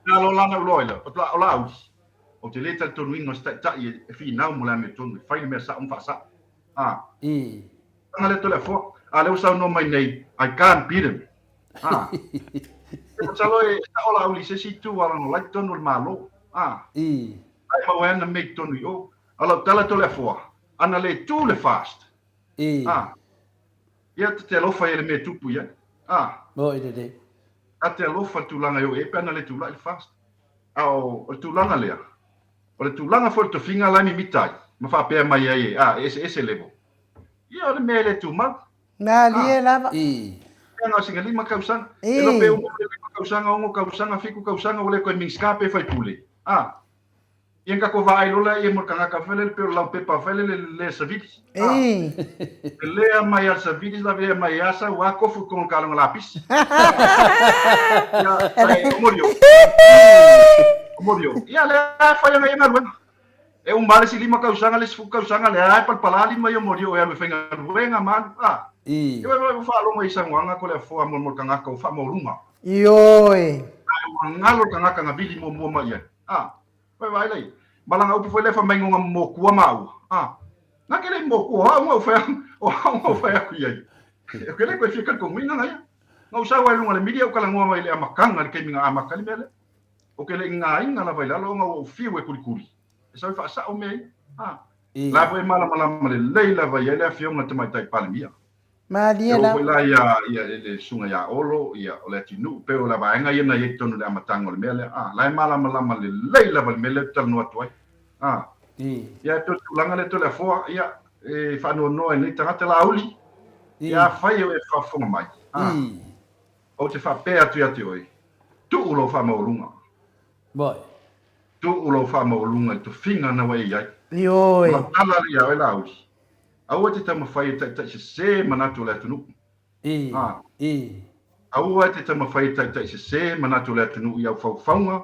Na loa la na ou loa ai lea, o Laauli, ou te le talitonuina o se taitai e finau mo le amiotonu, e fai le mea sao ma faasao. A. Tanga lea Toleafoa, a lea ua saunoa mai nei, I can't beat him. A. Masalo e sao Laauli i se isi itu a lana o la i totonu o le Malo. A. Ai maua ai ana mea i totonu i o. A o lau tala Toleafoa, ana le tu le fast. A. Ia ta te alofa ia i le mea e tupu i ai. A. Moi lelei. Ta te alofa i le tulaga e oo i ai pe ana le tulai le fast. A o le tulaga lea, O le tulaga foi o le tofiga la e mimita ai ma faapea mai ai e, a, e eseese level. Ia, o le mea e le tumau. Malie lava. I. Pea na o sina lima tausaga. E iloa pe uma le lima tausaga, ono tausaga, fitu tausaga ua le toe Minisita pe faipule. A. Ia na tatou vaai loa lea ia mo le tagata foi lele pei o le laupepa foi lele le le savili. A. E lea mai a le savili la lea mai a sau a kofu i totonu o le kaloga lapisi. Ia, ae o Morio. O Morio. Ia lea e fai ana ia galuega. E uma lava le isi lima tausaga, le isi futu tausaga, lea lava e palapala lima ia o Morio e alu e faigaluega ma alu. A. Ia ua faalogo i saunoaga Toleafoa mo le tagata ua faamaualuga. Ioe. Ae ua galo le tagata na vili muamua mai i ai. A. Vai vai lai. Ma lana upu foi lea fai mai no na momotua maua. A. Na ke le i momotua, o au na ou fai atu, o au na ou fai atu i ai. Ou ke le koe fia talitonuina na ia. Na ou sau ai luga le mili au talanoa mai le amataga i le taimi na amata ai le mea lea. Ou ke le i gaina lava i lalo ona ua ou fiu e kulikuli. E sau e faasao mea ia. A. La foi e malamalama lelei lava i ai le afioga i le Tamaitai Palemia. Malie E oo foi la ia, ia le susuga ia Olo, ia, o Leatinuu, pei o la vaega ia na i ai i totonu i le amataga o le mea lea. A, la e malamalama lelei lava i le mea lea ou te talanoa atu ai. A, ia, e pei o le tulaga lea Toleafoa, ia, e faanoanoa i lenei tagata Laauli, ia, afai o e faafofoga mai, a, ou te faapea atu ia te oe, tuu lou faamaualuga. Tuu lou faamaualuga i le tofiga na ua e i ai. Ioe. O lau tala lea ia oe Laauli, Aua e te taumafai e taitai sesē manatu o le atunuu. A. Aua e te taumafai e taitai sesē manatu o le atunuu i au faufauga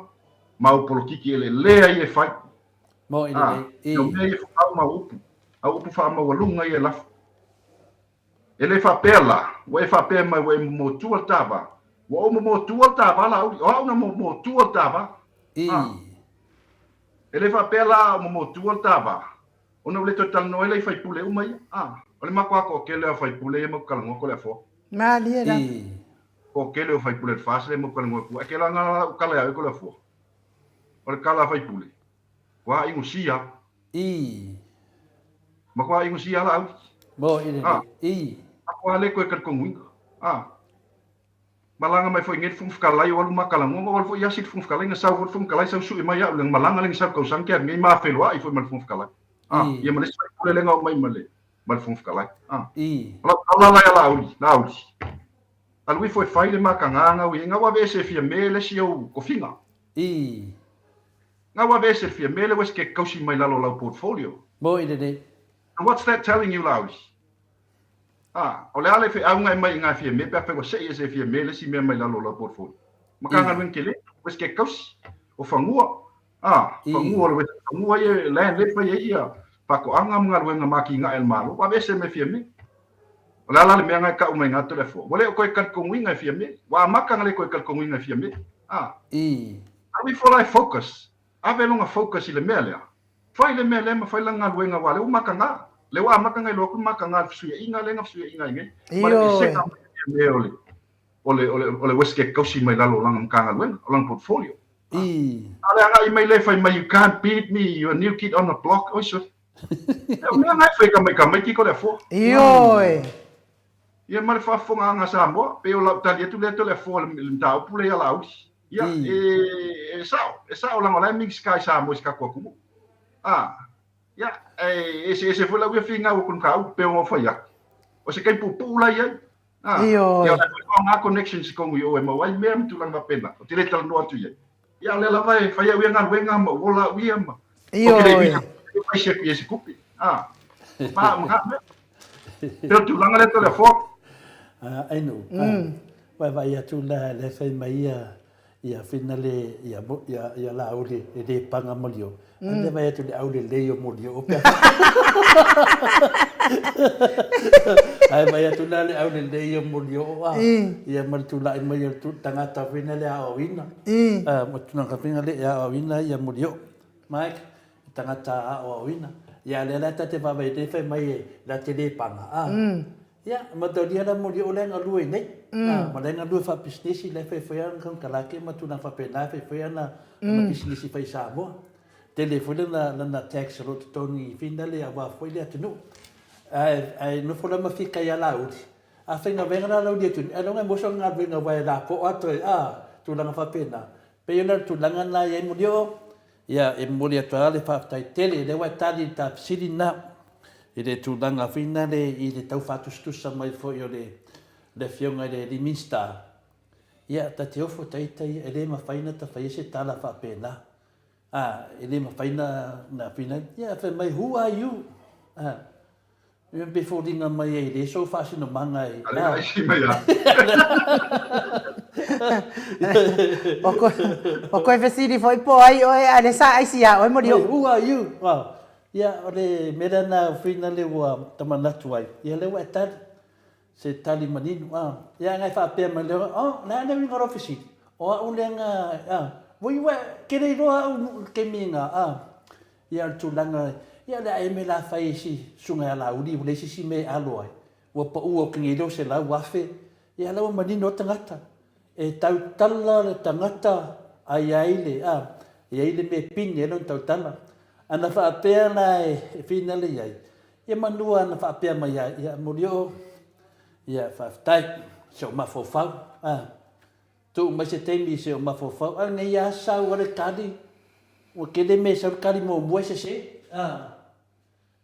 ma au polokiki eleelea ia e fai. A. I au mea ia e folau ma au upu, au upu faamaualuga ia e lafo. E le faapea la, ua e faapea mai ua e momotua le ta va. Ua ou momotua le ta va Laauli, o au na momotua le ta va. A. E le faapea la o momotua le ta va, Ona ua le toe talanoa ai la i faipule uma ia. A, o le makuaa toatele o faipule ia mau talanoa ko le afoa. Malie la. Toatele o faipule le FAST lea mau talanoa atu. Ae kela nga lau tala ia oe ko le afoa. O le tala a faipule, kua aigusia. Ii. Ma kua aigusia Laauli. Mo i lelei. Ah. Ii. A kua le koe talitonuina. Ah. Malaga mai foi nei le Fofoga Fetalai o alu ma talanoa, o alu foi asi le Fofoga Fetalai na sau foi le Fofoga Fetalai sau sue mai au le malaga le na sau tausaga ke alu nei ma feloai foi ma le Fofoga Fetalai. Ah, Ii. ia ma le isi faipule le na omai ma le ma le Fofoga Fetalai. Ah. Ii. O lau tala la ia Laauli, Laauli. Alu ifo e fai le makagaga ui nga ua aveese e Fiame le isi ou tofiga. Ii. Nga ua aveese e Fiame le Westgate kausi mai lalo o lau portfolio. Mo i lenei. And what's that telling you Laauli? Ah, o le a le feauga e mai i nga e Fiame pe afai ua sei ese e Fiame le isi mea mai lalo o lau portfolio. Matagaluega tele, Westgate kausi, o fanua, ah, fanua o le Westgate, fanua ia land lea e fai ai ia faatoaga ma galuega ma atinae a le Malo, ua aveese mai e Fiame. O le a la le mea na e tau mai na Toleafoa? Ua le o toe talitonuina e Fiame. Ua amata na le toe talitonuina e Fiame. Ah. Alu ifo la e focus. Ave lona focus i le mea lea. Fai le mea lea ma fai lana galuega aua o lea ua mataga. O lea ua amata na iloa atu le mataga i le fesuiaiga lea na fesuiaiga ai nei. Ma le esega mai e Fiame o le o le o le o le Westgate kausi mai lalo o lana Matagaluega, o lana portfolio. A o le agai mai lea e fai mai you can't beat me, you're a new kid on the block. Oi sole. O mea na e fai tamaiti ko le afoa. Ioe. Ia ma le faafofogaaga a Samoa, pei o lau tali atu lea Toleafoa i le mataupu lea ia Laauli. Ia, e sao, e sao leaga o la e Minisita i Samoa i si tatou atunuu. A, ia, e eseese foi lau ia finau o le mataupu pei ona ou fai atu. O se taimi puupuu la i ai. A, Ioe. Ia, o la e foi faaaoga connections i totonu i o e maua ai mea ma tulaga faapena. Ou te le talanoa atu i ai. Ia, o lea lava e fai au ia galuega ma ou ola au ia ma... Ioe. Ou te le i atu i se tupe. Ah, ma, ma, ma. Pei o le tulaga lea Toleafoa. Ainu, vaavaai atu la le fai mai ia ia finale ia ia ia Laauli e le paga Molioo. A le vaai atu i le aulelei o Molioo pe Ae vaai atu la le aulelei o Molioo a ia ma le tulai mai o le tagata foi lea aoaoina. Ma tulaga foi lea e aoaoina ia Molioo. Mike, tagata aoaoina. Ia lea la ta te vaavaai nei fai mai e la te le paga a. Ia, mataulia la Molioo la e galue nei. Ma la e galue faapisinisi, la e faifai ana konekarate ma tulaga faapena e faifai ana pisinisi fai i Samoa. Tele foi lana lana tax o lo o totogi finale aua foi le atunuu. Ae ae nofo la ma fika ia Laauli. A faigaluega la Laauli atu nei, ailoga e maua sona galuega aua e lapoa atu ai a, tulaga faapena. Pei ona o le tulaga lena e i ai Molioo, ia e momoli atu ai le faafetai tele, lea ua e tali i le ta fesili lena i le tulaga foi lena i le tau faatusatusa mai foi o le le Afioga i le alii Minisita, ia ta te ofo ta ita ia, e le mafai ona ta faia se tala faapena. A, e le mafai na na fina, ia fai mai, who are you? A, ia pe foliga mai ai le sou faasinomaga e. A le aisi mai a. O koe, o koe fesili foi po ai oe, a le sa aisi ia oe Molioo. Who are you? Wow. Ia, o le mea lea na fina le ua ta manatu ai. Ia lea ua e tali. Se tali manino, a. Ia ngai faapea mai lea, oh, le a le uiga o lou fesili? O au lea nga, a, voi ua ke le iloa au i le taimi nga, a. Ia o le tulaga, ia o le a eme la fai e si susuga ia Laauli, ua leai se isi mea e alo ai. Ua pau au ke nei lea o 100,000, ia la ua manino lava tagata. E tautala le tagata a i ai le, a, e i ai le mea e pine ai lona tautala. Ana faapea la e finale i ai, Ia manua ana faapea mai ai, ia Molioo, ia faafetai, se o mafaufau, a, tuu mai se taimi se o mafaufau, a nei a sau a le tali, ua tele mea e sau le tali muamua e sese, a,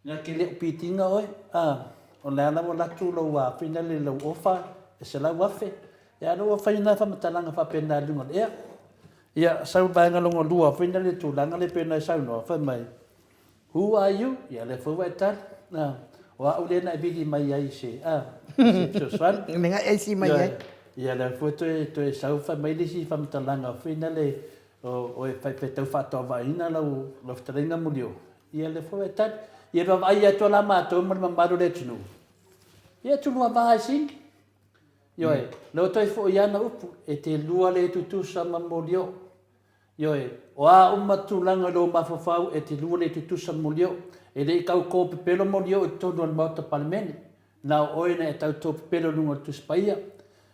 na te le o pitinga oe, a, o le a la ua alu atu lou a finale lou ofa e 100,000, ia a ua fai na faamatalaga faapena i luga o le ea. Ia sau le vaega lona lua foi lea le tulaga lea pei ona e saunoa, fai mai, Who are you? Ia lea foi ua e tali. A, o au lea na e vili mai ai i se, a, i se fesoasoani. Mea e aisi mai ai. Ia lea foi toe, toe sau fai mai le isi faamatalaga foi lea o, o e fai pe tau faatoavaaina lau, lau fetalaiga Molioo. Ia lea foi ua e tali. Ia vaavaai atu la matou ma le mamalu o le atunuu. Ia tulua va ai sini. Ioe, lea ua toe foi ana upu, e te lua le tutusa ma Molioo. Ioe, o a uma tulaga i lou mafaufau e te lua le tutusa Molioo. E le i tau tō pepelo Molioo i totonu o le Maota Palemene. Na o oe na e tau tō pepelo i luga o le Tusi Paia.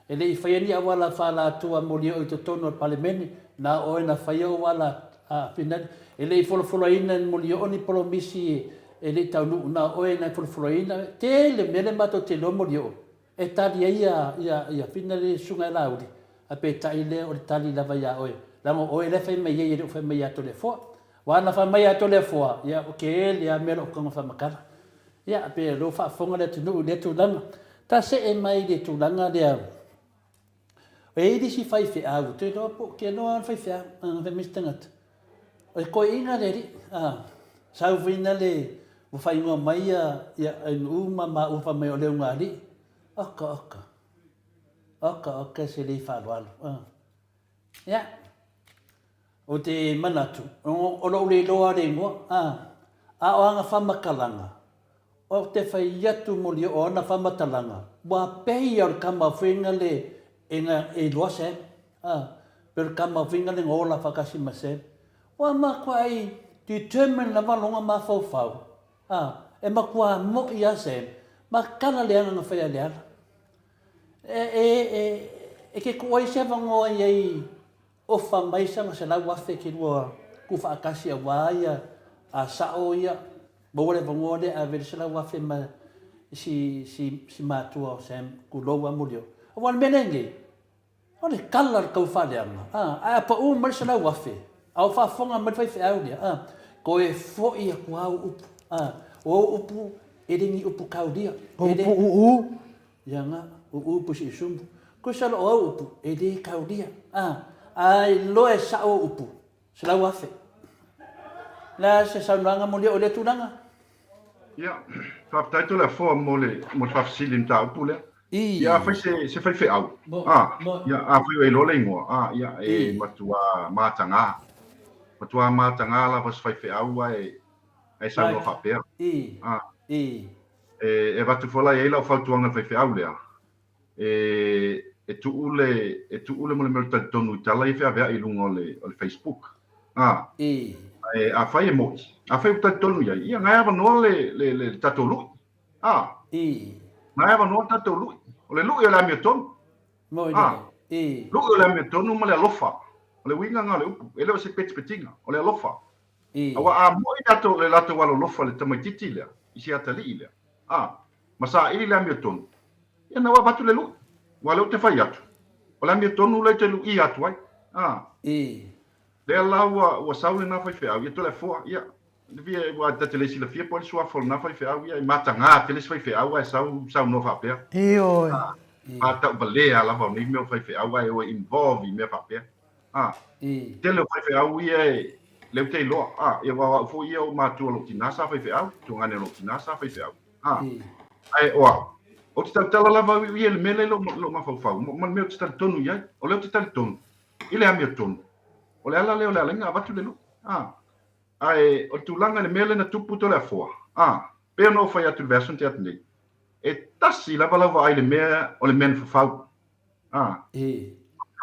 E le i faia ni auala fālatua Molioo i totonu o le Palemene. Na o oe na faia ou ala a Finali, e le i folafolaina e Molioo ni polomisi e le i taunuu na o oe na e folafolaina. Tele mea lea matou te iloa Molioo e tali ai ia, ia, ia Finali le susuga ia Laauli, ae peitai lea o le tali lava ia oe, leaga o oe la e fai mai ai e le o fai mai ia Toleafoa. Aua ana fai mai ia Toleafoa, ia o tele lava mea o lo o tago faamatala. Ia, pei o lea ua faafofoga le atunuu i lea tulaga. Ta see mai i le tulaga lea. E i ai le isi faifeau, ou te iloa po o te iloa lava le faifeau, a fai mai se tagata, o le toeaina le alii, a, sau foi na le, ua faaigoa mai ia, ia Ainuu ma maua fai mai o le ugaalii, oka oka, oka oka se le faaaloalo, a. Ia, ou te manatu, o lou le iloa le igoa, a, a o ana faamatalaga, Ou te fai atu moli o ana faamatalaga, ua pei o le tama fuiga le e na e iloa Sam, a, pei o le tama fuiga le na ola faatasi ma Sam. Ua matuai determine lava lona mafaufau, a, e matua moʻi a Sam, ma tala le aga na fai a Leala. E, e, e, e te tuu ai se avanoa i ai Ofa mai sana 100,000 ke lua tuufaatasi aua ia a sao ia maua le avanoa lea ave le 100,000 ma si si si matua o Sam tulou a muli o aua o le mea lea nei o le tala o le taufaaleaga a ae a pau mai le 100,000 a o faafofoga mai le faifeau lea a toe foi atu a au upu a o au upu e le ni upu taulia e le upu uu Ia nga, o upu si usumu. Kusa lo au upu, e le kaulia. A, a i loa e sao o upu, 100,000. La se saunoaga mo lea o lea tulaga? Ia, faafetai Toleafoa mo le, mo le faafesili i le mataupu lea. I. Ia, afai se, se faifeau, Mo, a, mo. ia, afai ua iloa le igoa, a, ia, e I. matua mataga. Matua mataga lava se faifeau ae, ae saunoa Right. faapea. I. A. I. E avatu foi la i ai lau fautuaga i le faifeau lea, e, e tuu le, e tuu le mea o le talitonu i tala ia feaveai i luga o le, o le Facebook. A, I. ae afai e moni, afai ua talitonu i ai, ia na e avanoa le, le, le, le tatou lui. A, I. na e avanoa le tatou lui. O le lui o le amiotonu. Moni A, I. lui o le amiotonu ma le alofa. O le uiga lena o le upu. E le o se petipetiga, o le alofa. I. Aua a moʻi latou le latou alolofa i le tamaitiiti lea, i se atalii lea, a, ma saili le amiotonu, ia na ua avatu le luʻi, aua o lea ou te fai atu, o le amiotonu lea ou te luʻia atu ai, a. I. Lea la ua, ua sau lena faifeau, ia Toleafoa, ia, aua ta te le silafia po o ai le suafa o lena faifeau, ia, e mataga tele se faifeau ae sau saunoa faapea. Ioe. A, matauvalea lava o nei mea o faifeau ae o e involve i mea faapea. A, tele o faifeau ia e, lea ou te iloa, a, ia aua o au foi ia o matua o lou tinā sa faifeau, tuagane o lou tinā sa faifeau. A, ae o au, ou te tautala lava au ia i le mea lea i lou, lou mafaufau, ma le mea ou te talitonu i ai. O lea ou te talitonu, i le amiotonu, o le ala lea o le ala ai na avatu le lui. A, ae o le tulaga i le mea lea na tupu Toleafoa, a, pei ona ou fai atu i le vaiaso na tea atu nei, e tasi lava lau vaai i le mea o le mea na fafau. A. I.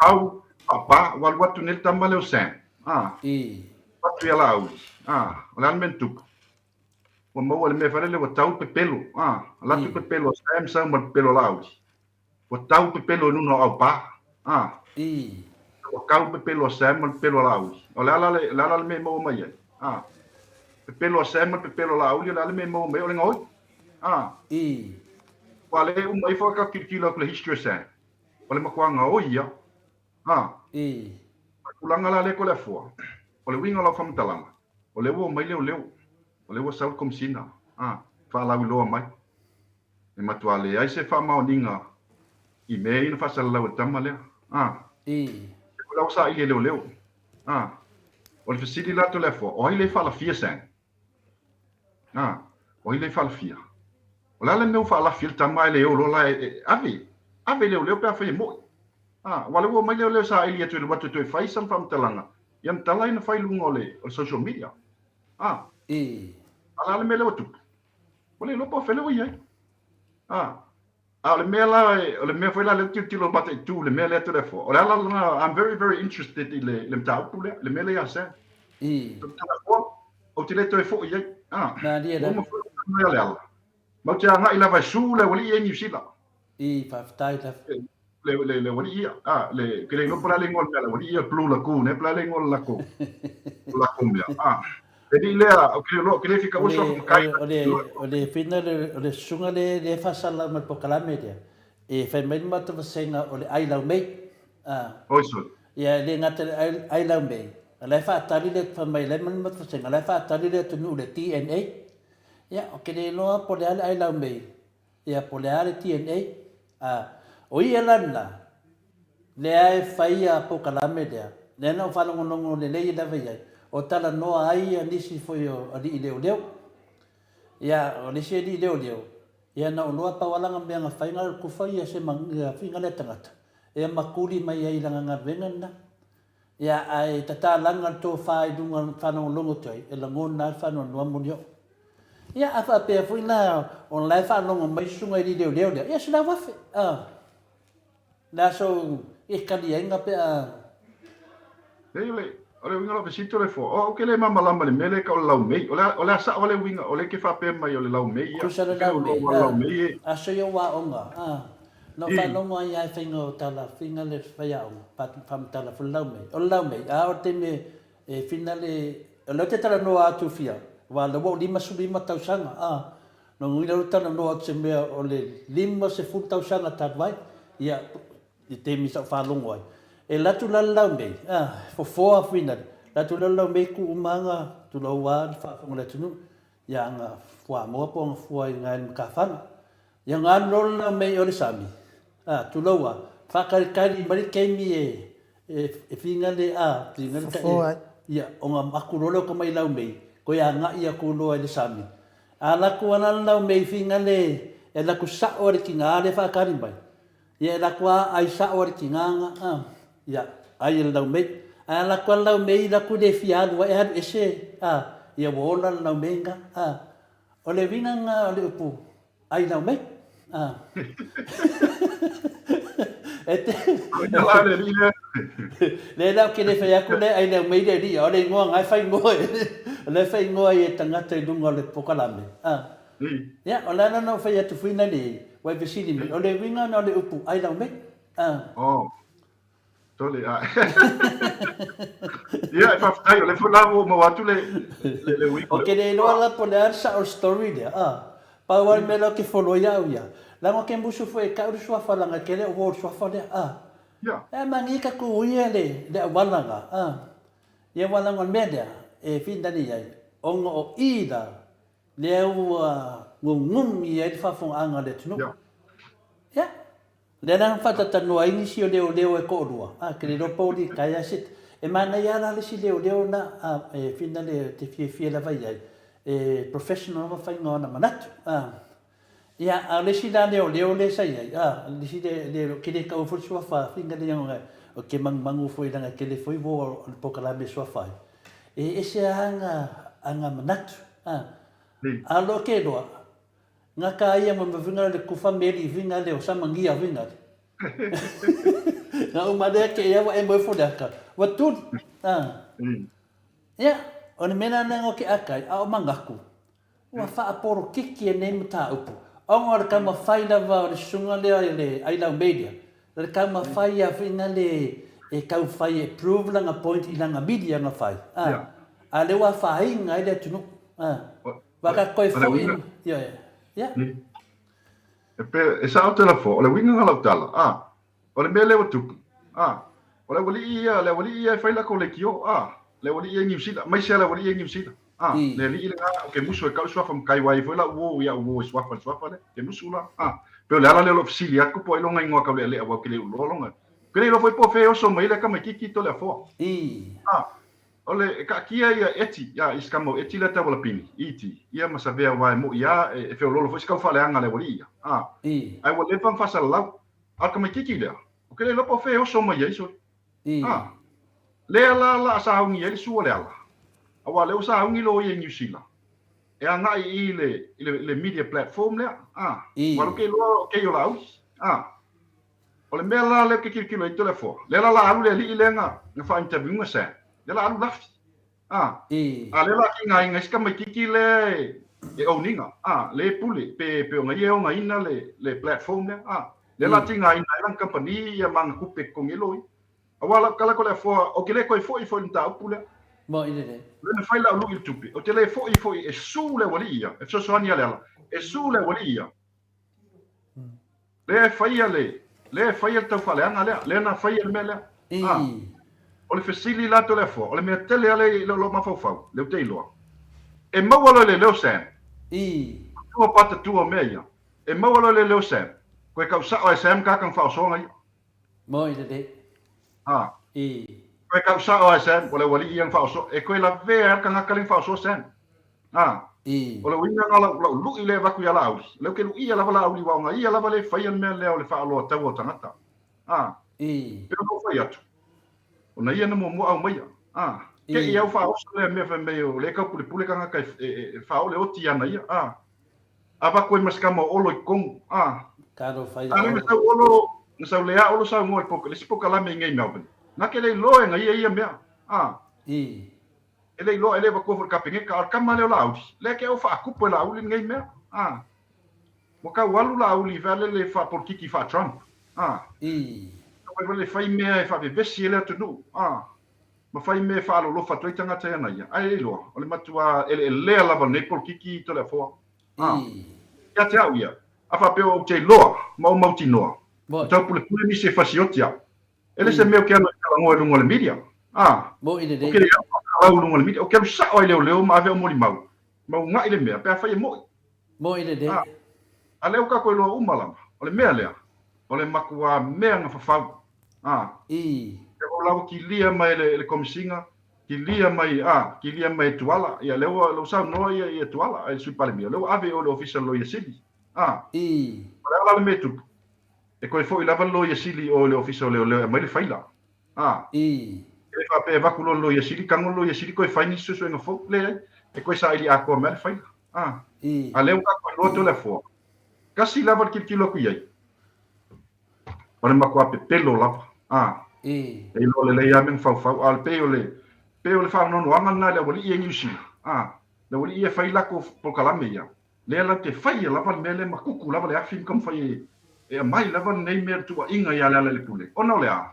Au, papa, ua alu atu nei le tama lea o Sam. A. I. Atu ia Laauli. A. O le a le mea na tupu? Ua maua le mea fai lele ua tau le pepelo. A. Alu atu le pepelo a Sam sau ma le pepelo a Laauli. Ua tau le pepelo i luna o Aupa. A. I. Ua kau le pepelo a Sam ma le pepelo a Laauli. O le a la le, o le a la le mea e maua mai ai? A. Pepelo a Sam ma le pepelo a Laauli, o le a le mea e maua mai ai? O le gaoi. A. I. Ua le uma ifo ka tilotilo atu le history o Sam. O le matua gaoi ia. A. I. O le tulaga la lea Toleafoa, o le uiga o lau faamatalaga, o lea ua omai leoleo, o lea ua sau le Komesina, a, faalauiloa mai. E matua leai se faamaoniga i mea ia na faasalalau e le tama lea. A. I. O la ua saili e leoleo. A. O le fesili la Toleafoa, o ai lea e faalafia Sam? A, o ai lea e faalafia? O le a le mea ua faalafi ai le tama ae le o loa la e, e, ave, ave leoleo pe afai e mo'i. A, aua o lea ua omai leoleo saili atu e alu atu e toe fai sana faamatalaga, ia na tala ai na fai i luga o le, o le social media. A, I. a o le a le mea lea ua tupu? Ua le iloa po o fea lea ua i ai. A, A o le mea la, o le mea foi la lea ou te tilotilo mataitu i le mea lea Toleafoa, o le ala lena, I'm very, very interested i le, le mataupu lea, le mea lea ia Sam. I. Toleafoa, ou te le toe foi i ai. A, Malie ua lava. uma foi ona talanoa ia Leala. Ma ou te agai lava e su le aualii ia i Niu Sila. I, faafetai lava. le le le aualii ia, a, le, ou te le iloa po o le a le igoa o le mea a le aualii ia, Blue Lagoon ea po o le a le igoa o le latou, o latou mea, a. Le alii lea, ou te le iloa, ou te le fia taua le suafa matai. O le, o le, o le, o le susuga lea, lea e faasala mai le polokalame lea, e fai mai le matou vasega o le ai laumei. A. Oi sole. Ia, e le gata i le ai laumei, a la e faatali le, fai mai la e mai le matou vasega, o la e faatali le atunuu i le DNA. Ia, ou te le iloa po o le a le ai laumei, Ia, po o le a le DNA? A, o ia la lena, lea e fai a polokalame lea, lea na ou faalogologo lelei lava i ai, o talanoa ai ia nisi foi o alii leoleo. Ia, o le isi alii leoleo, ia na ou iloa pau lava lana mea na fai na o le tufa ia se ia figa lea tagata, ia ma tuli mai ai i lana galuega lena. Ia, ae tatalaga le tofa i luga o le faalogologo atu ai, e lagona lava le faanoanoa moni o'u. Ia, a faapea foi la o la e faalogo mai susuga i leoleo lea, ia 100,000, a. Le aso e kali ai pe a. Leai, o le, o le uiga o lau fesili Toleafoa, o au ou te le malamalama i le mea lea e tau o le laumei. O le a, o le a sao le uiga o lea e te faapea mai o le laumei ia? Tusa le laumei, a. Aso ia ua aoga, a. Na ou faalogo ai lava i faiga o tala fina le faiaoga, faamatala foi le laumei. O le laumei, a o le taimi e fina le... O lea ou te talanoa atu fia, aua o lea ua ou 55 tausaga, a. Lona uiga o lea ou te talanoa atu i se mea o le 50 tausaga talu ai, ia, i le taimi sa ou faalogo ai. E alu atu la le laumei, a, fofoa fina, alu atu la le laumei tuu uma aga, tulou lava le faafofoga a le atunuu, ia aga fuamoa po o aga fua i ina i le matafaga. Ia na alu loa le laumei o le sami, a, tulou a, faatalitali mai le taimi e, e, e figa le, a, figa le, Fofoa ai. ia, ona aku loa lea o tamai laumei, toe agai atu loa i le sami. A alu atu lava la le laumei figa le, e alu atu sao lava i le tina lea e faatali mai, ia e alu atu lava ai sao lava i le tina na, a, ia, ai e le laumei. Ae alu atu lava le laumei, alu atu le fia alu ai, ae alu ese, a, ia ua ola le laumei na, a. O le uiga lena o le upu ai lau mei. A. E te... La le alii lea. Le la ou te le fai atu le ai lau mei le alii, o le igoa na e fai igoa e, o la e fai igoa ai e tagata i luga o le polokalame. A. Ia, o le ala lena ua fai atu foi na le, ua e fesili mai, o le uiga lena o le upu ai lau mei. A. Oh. Tole, a. Ia, e faafetai, o lea foi la ua maua atu le, le, le uiga. Ou te le iloa la po o le a le sao o le story lea, a. Pau lava le mea lea ou te follow ai au ia, leaga ou te musu foi e tau le suafa leaga e tele uo o le suafa lea, a. Ia. E manaia ka tuia le, le auala na, a. Ia aua leaga o le mea lea e finali ai, ona o i la lea ua gugumi ai le faafofogaaga a le atunuu. Ia. Ia. Lea la na faatatanua ai nisi o leoleo e toalua, a, ke le iloa po o litaea se, e manaia lava la le isi leoleo na, a, e fina le te fiafia lava i ai, e professional lava faiga o ana manatu, a. Ia, a o le isi la leoleo lea sa i ai, a, le isi le, le, ke le taua foi le suafa fina le igoa, o ke magumagu foi leaga e tele foi uo o le polokalame e suafa ai, e ese lava ana, ana manatu, a. A o lo ke iloa, Nga ka ia ma vinga le kufa meli vinga le o sama ngia vinga le. Nga uma lea ke ia wa e moe fo le aka. Wa tuli. Ah. Ia, o le mea la ngo ke akai, a o mangaku. Ua faaporokiki e nei mataupu. Ona o le taumafai lava o le susuga lea i le Ailau Media. O le taumafai ia vinga le e taufai e prove lana point i lana media na fai. Ah. A lea ua afaina ai le atunuu. Ah. Waka koe foi, ioe, ia. E pe, e sao te lafo, o le uiga na lau tala, a, o le mea lea ua tupu, a, o le aualii ia, le aualii ia e fai lako lekiō, a, le aualii ia i Niu Sila, aemaise lava le aualii ia i Niu Sila, a, le alii lena, ou te musu e kau le suafa matai aua e i ai foi lau uo ia uo e suafa i le suafa lea, ou te musu la, a, pei o le ala lea o lou fesili atu po o ai lona igoa taulealea aua ou te le iloa lona, ou te le iloa foi po o fea e oso mai ai le tamaititi Toleafoa, a. O le, e kaatia ia Eti, ia, i se tama o Eti lea tau Alapini, Iti, ia ma Savea aua e moʻi a, e, e feoloolo foi se kau faaleaga a le aualii ia, a. Ae ua leva ma faasalalau. A o le tamaititi lea, ou te le iloa po o fea e oso mai ai, sole. A. Lea la la a sauni ai le sua o le ala, aua o lea ua sauni loia i Niu Sila, e agai i le, i le, le media platform lea, a. Aua o lea ou te iloa o kei o Laauli, a. O le mea la lea ou te tilotilo ai Toleafoa, lea la la alu le alii lea na na faa-interview ina Sam, lea la alu lafi. A, a lea la kigaina ai si tamaititi lea e, e own ina, a, lea e pule, pe, pe ona ia e ogaina le, le platform lea, a. Lea la tigaina ai lana kamupani ia ma ana tupe e totogi ai loia. Aua lau tala ko le afoa, ou te le toe foi foi i le mataupu lea. Moni lelei. O lea na fai lau lui i le tupe, ou te le foi foi e sue le aualii ia, e fesoasoani ia Leala, e sue le aualii ia. Lea e faia le, lea e faia le taufaaleaga lea, lea na faia le mea lea. A, o le fesili la Toleafoa, o le mea tele lava lea i lou mafaufau, lea ou te iloa, e maua loa e leoleo Sam, tua patatua o mea ia, e maua loa e leoleo Sam, koe kau sao e Sam kaka na faaosoga ia. Moni lelei. A, koe kau sao e Sam, o le aualii ia na faaosoa, e koe lavea ai le tagata lea na faaosoa Sam. A, o le uiga lena o lau lui lea e avatu ia Laauli, o lea ou te luia lava Laauli aua o ia lava lea e faia le mea lea o le faaaloa taua o tagata. A, pei ona ou fai atu, o na ia na muamua aumaia. A, te i au faaoso lea mea fai mai o lea e taupulepule tagata e faaoo le oti ia na ia. A, avatu ai ma si kama o Olo i totonu. A, a lea na sau Olo, na sau lea Olo saunoa i le isi polokalame i nei Melbourne. Na te le iloa e na ia ia mea. A, E le iloa e le avatua foi i le Kapeneta, a o le tama lea o Laauli, lea ke au faatupu e Laauli lenei mea. A. Ua tau alu Laauli i le faapolokiki faa-Trump. A. Tau ai le fai mea e faavevesi ai le atunuu. A. Ma fai mea e faalolofa atu ai tagata ia na ia. Ae le iloa, o le matua eleelea lava o lenei polokiki Toleafoa. A. Ia te au ia, a faapea ou te iloa ma ou mautinoa, ua taupulepule nisi e fasioti au. E le se mea ou te alu ai talanoa i luga o le media. A, Moni lelei. Ou te le alu faatalau i luga o le media. Ou te alu sao ai leoleo ma ave au molimau. Ma una'i le mea, pe afai e mo'i. Moni lelei. A, a lea ua tatou iloa uma lava, o le mea lea, o le matua mea na fafau. A, E o la ua kilia mai e le, e le Komesina, kilia mai, a, kilia mai e Tuala. Ia, lea ua, lea ua saunoa ia, ia Tuala, le Sui Palemia, lea ua ave i o i le Ofisa o le Loia Sili. A, o le a la le mea e tupu? E toe foi lava le Loia Sili i o i le Ofisa o Leoleo e aumai le faila. A. E le faapea e avatu loa le Loia Sili, tago le Loia Sili toe fai nisi suesuega fou. Leai. E toe saili atoa mai lava le faila. A. A lea ua tatou iloa Toleafoa, tasi lava le tilotilo atu i ai, o le matua pepelo lava. A. E iloa lelei lava mea na faufau. A o le pei o le, pei o le faanoanoaga lena i le aualii ia i Niu Sila. A. Le aualii ia e fai latou polokalame ia, Lea latou te faia lava le mea lea ma kuku lava le afi ma taumafai e e aumai lava lenei mea le tuuaiga ia Lealailepule. Ona o le a?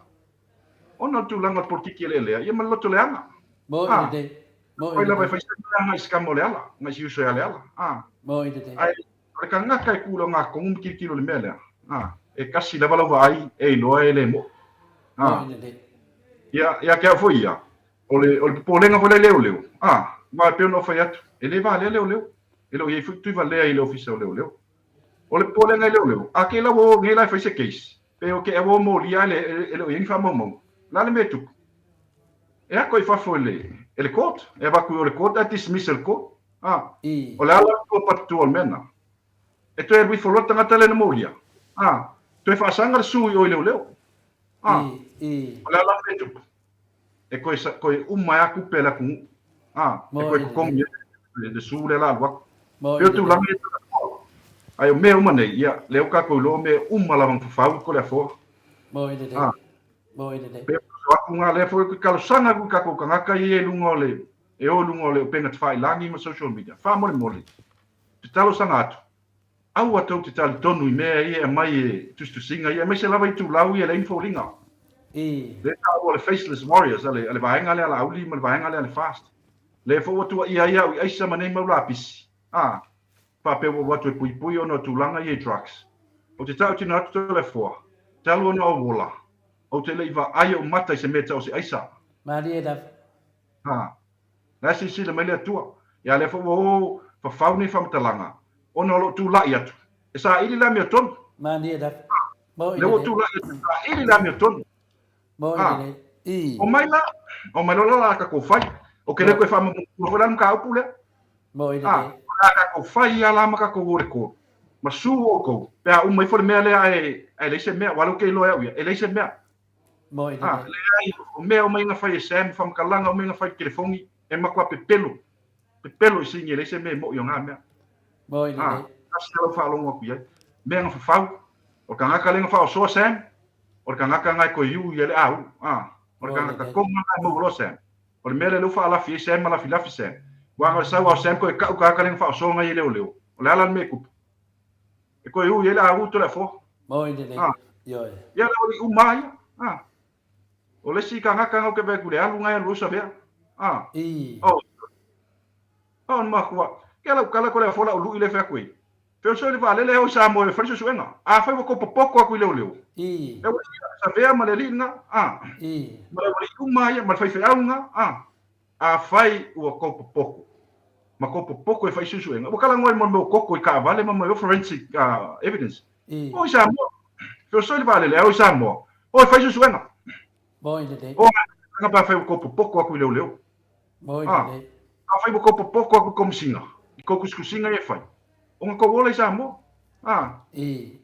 Ona o le tulaga o le polokiki eleelea ia ma le loto leaga. Moni A, lelei. Moni fai lava e lelei. fai se mea agai i se kama o Leala, agai si uso ia Leala. A, Moni lelei. ae o le tagata e tu i le ogatotonu ma tilotilo i le mea lea, a, e kasi lava lau vaai e iloa e le mo'i. A, Moni lelei. ia, ia te au foi ia, o le, o le popolega foi lea i leoleo, a, aua e pei ona ou fai atu, e le valea leoleo. E le o i ai foi Tuivalea i le Ofisa o Leoleo. O le popolega i leoleo, a kēlā ua o nei la e fai se case, pe o ke ua o molia ae e le o i ai ni faamaumauga. O le a le mea e tupu? E ako i fafo e le, e le court, e avatu i o le court ae dismiss e le court. A, o le a la le tuapatutua o le mea lena? E toe alu ifo loa le tagata lea na molia, a, toe faasaga le sue i o i leoleo. A, o le a la le mea e tupu? E koe, koe uma ai a tupe a le atunuu. A, e koe totogi ai le sue lea la alu atu. Pei o tulaga ia Toleafoa. Ae o mea uma nei, ia, lea ua tatou iloa o mea uma lava na fafau i Toleafoa. A, pei o atu nga lea foi ou te talosaga atu i tatou tagata ia i luga o le, e o i luga o le upega tafailagi ma social media, faamolemole, te talosaga atu, Aua tou te talitonu i mea ia e aumai e tusitusiga ia, aemaise lava itulau ia e leai ni foliga. Lea e taua o le faceless warriors a le, a le vaega lea a Laauli ma le vaega lea a le FAST. Lea foi ua tuuaia ai au i aisa ma nei mau lapisi, a, faapea ua ou atu e puipui ona o tulaga ia i drugs. Ou te tautino atu Toleafoa, talu ona ou ola, ou te le i vaai ou mata i se mea e tau o se aisa. Malie lava. A. La e silasila mai le Atua. Ia lea foi ua o fafau nei faamatalaga, ona o lou tulai atu, e saili le amiotonu. Manie lava. Moi Lea ua lelei. tulai atu, e saili le amiotonu. Moi A, lelei. I. omai la, omai loa la la tatou fai. Ou te le Moi. toe faamamatua foi la le mataupu lea. Moi A, lelei. o le a tatou fai lava la ma tatou o i le court. Ma sue outou, pe a uma ifo le mea lea ae, ae leai se mea, aua lea ou te iloa e au ia, e leai se mea. Moi A, lelei. leai, o mea uma ia na fai e Sam, faamatalaga uma ia na fai i le telefoni, e matua pepelo, pepelo i sini e leai se mea e mo'i o na mea. Moi A, lelei. tasi lava lau faalogo atu i ai. Mea na fafau, o le tagata lea na faaosoa Sam, o le tagata na e toe iu i ai le au. A, o le Moi tagata lelei. tonu lena e maua loa Sam. O le mea lea lea ua faalafi ai Sam ma lafilafi Sam. Aua na o le sau lava o Sam toe ka'u tagata lea na faaosoa nai e leoleo. O le a la le mea e tupu? E toe ui ai le au Toleafoa. Moi lelei. Ioe. Ia le aualii uma lava ia. A. O le isi kanaka na ou ke vaai atu i le alu na e alu ai o Savea. A. Oh. Oh, na makua. Ke lau kala ko le afola o lui le fai atu ai. Feosoi le vaalele e o i Samoa e fai le suesuega. Afai ua tou popoto atu i leoleo. I. E ua Savea ma le alii lena. A. I. Ma le aualii uma ia ma le faifeau lena. A. Afai ua tou popoto ma tou popoto e fai suesuega, ua talanoa i mea o toto i taavale ma mea o forensic evidence. I. O i Samoa. Feosoi le vaalele e o i Samoa. O e fai suesuega. Moi lelei. O pe afai ua tou popoto atu i leoleo. Moi lelei. Afai ua tou popoto atu i Komesina, i tou tusitusiga ia e fai, ona tou ola i Samoa. A. I.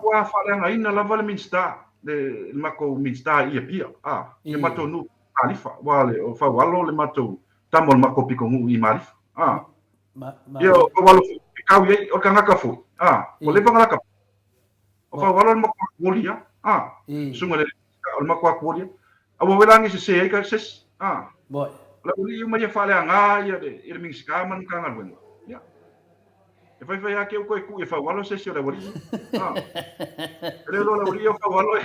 Ua faaleagaina lava le Minisita, le matou Minisita i Apia, a, le matou nuu Malifa, aua le, o Faualo le matou tama o le matou pitonuu i Malifa. A. Ma, ma. Ia, o Faualo foi, e kau i ai, o le tagata foi, a, ua leva ona laka. O Faualo le matou akuoli ia, a, susuga i le o le matou akuoli ia. A ua wela agi sese ai ka sesi, a. Moi. O le aualii uma ia faaleaga ia le, ia le Minisita ma le Matagaluega. Ia. E faifai lava ke u koe kuʻi e Faualo se isi o le aualii. A. E le iloa o le aualii o Faualo e.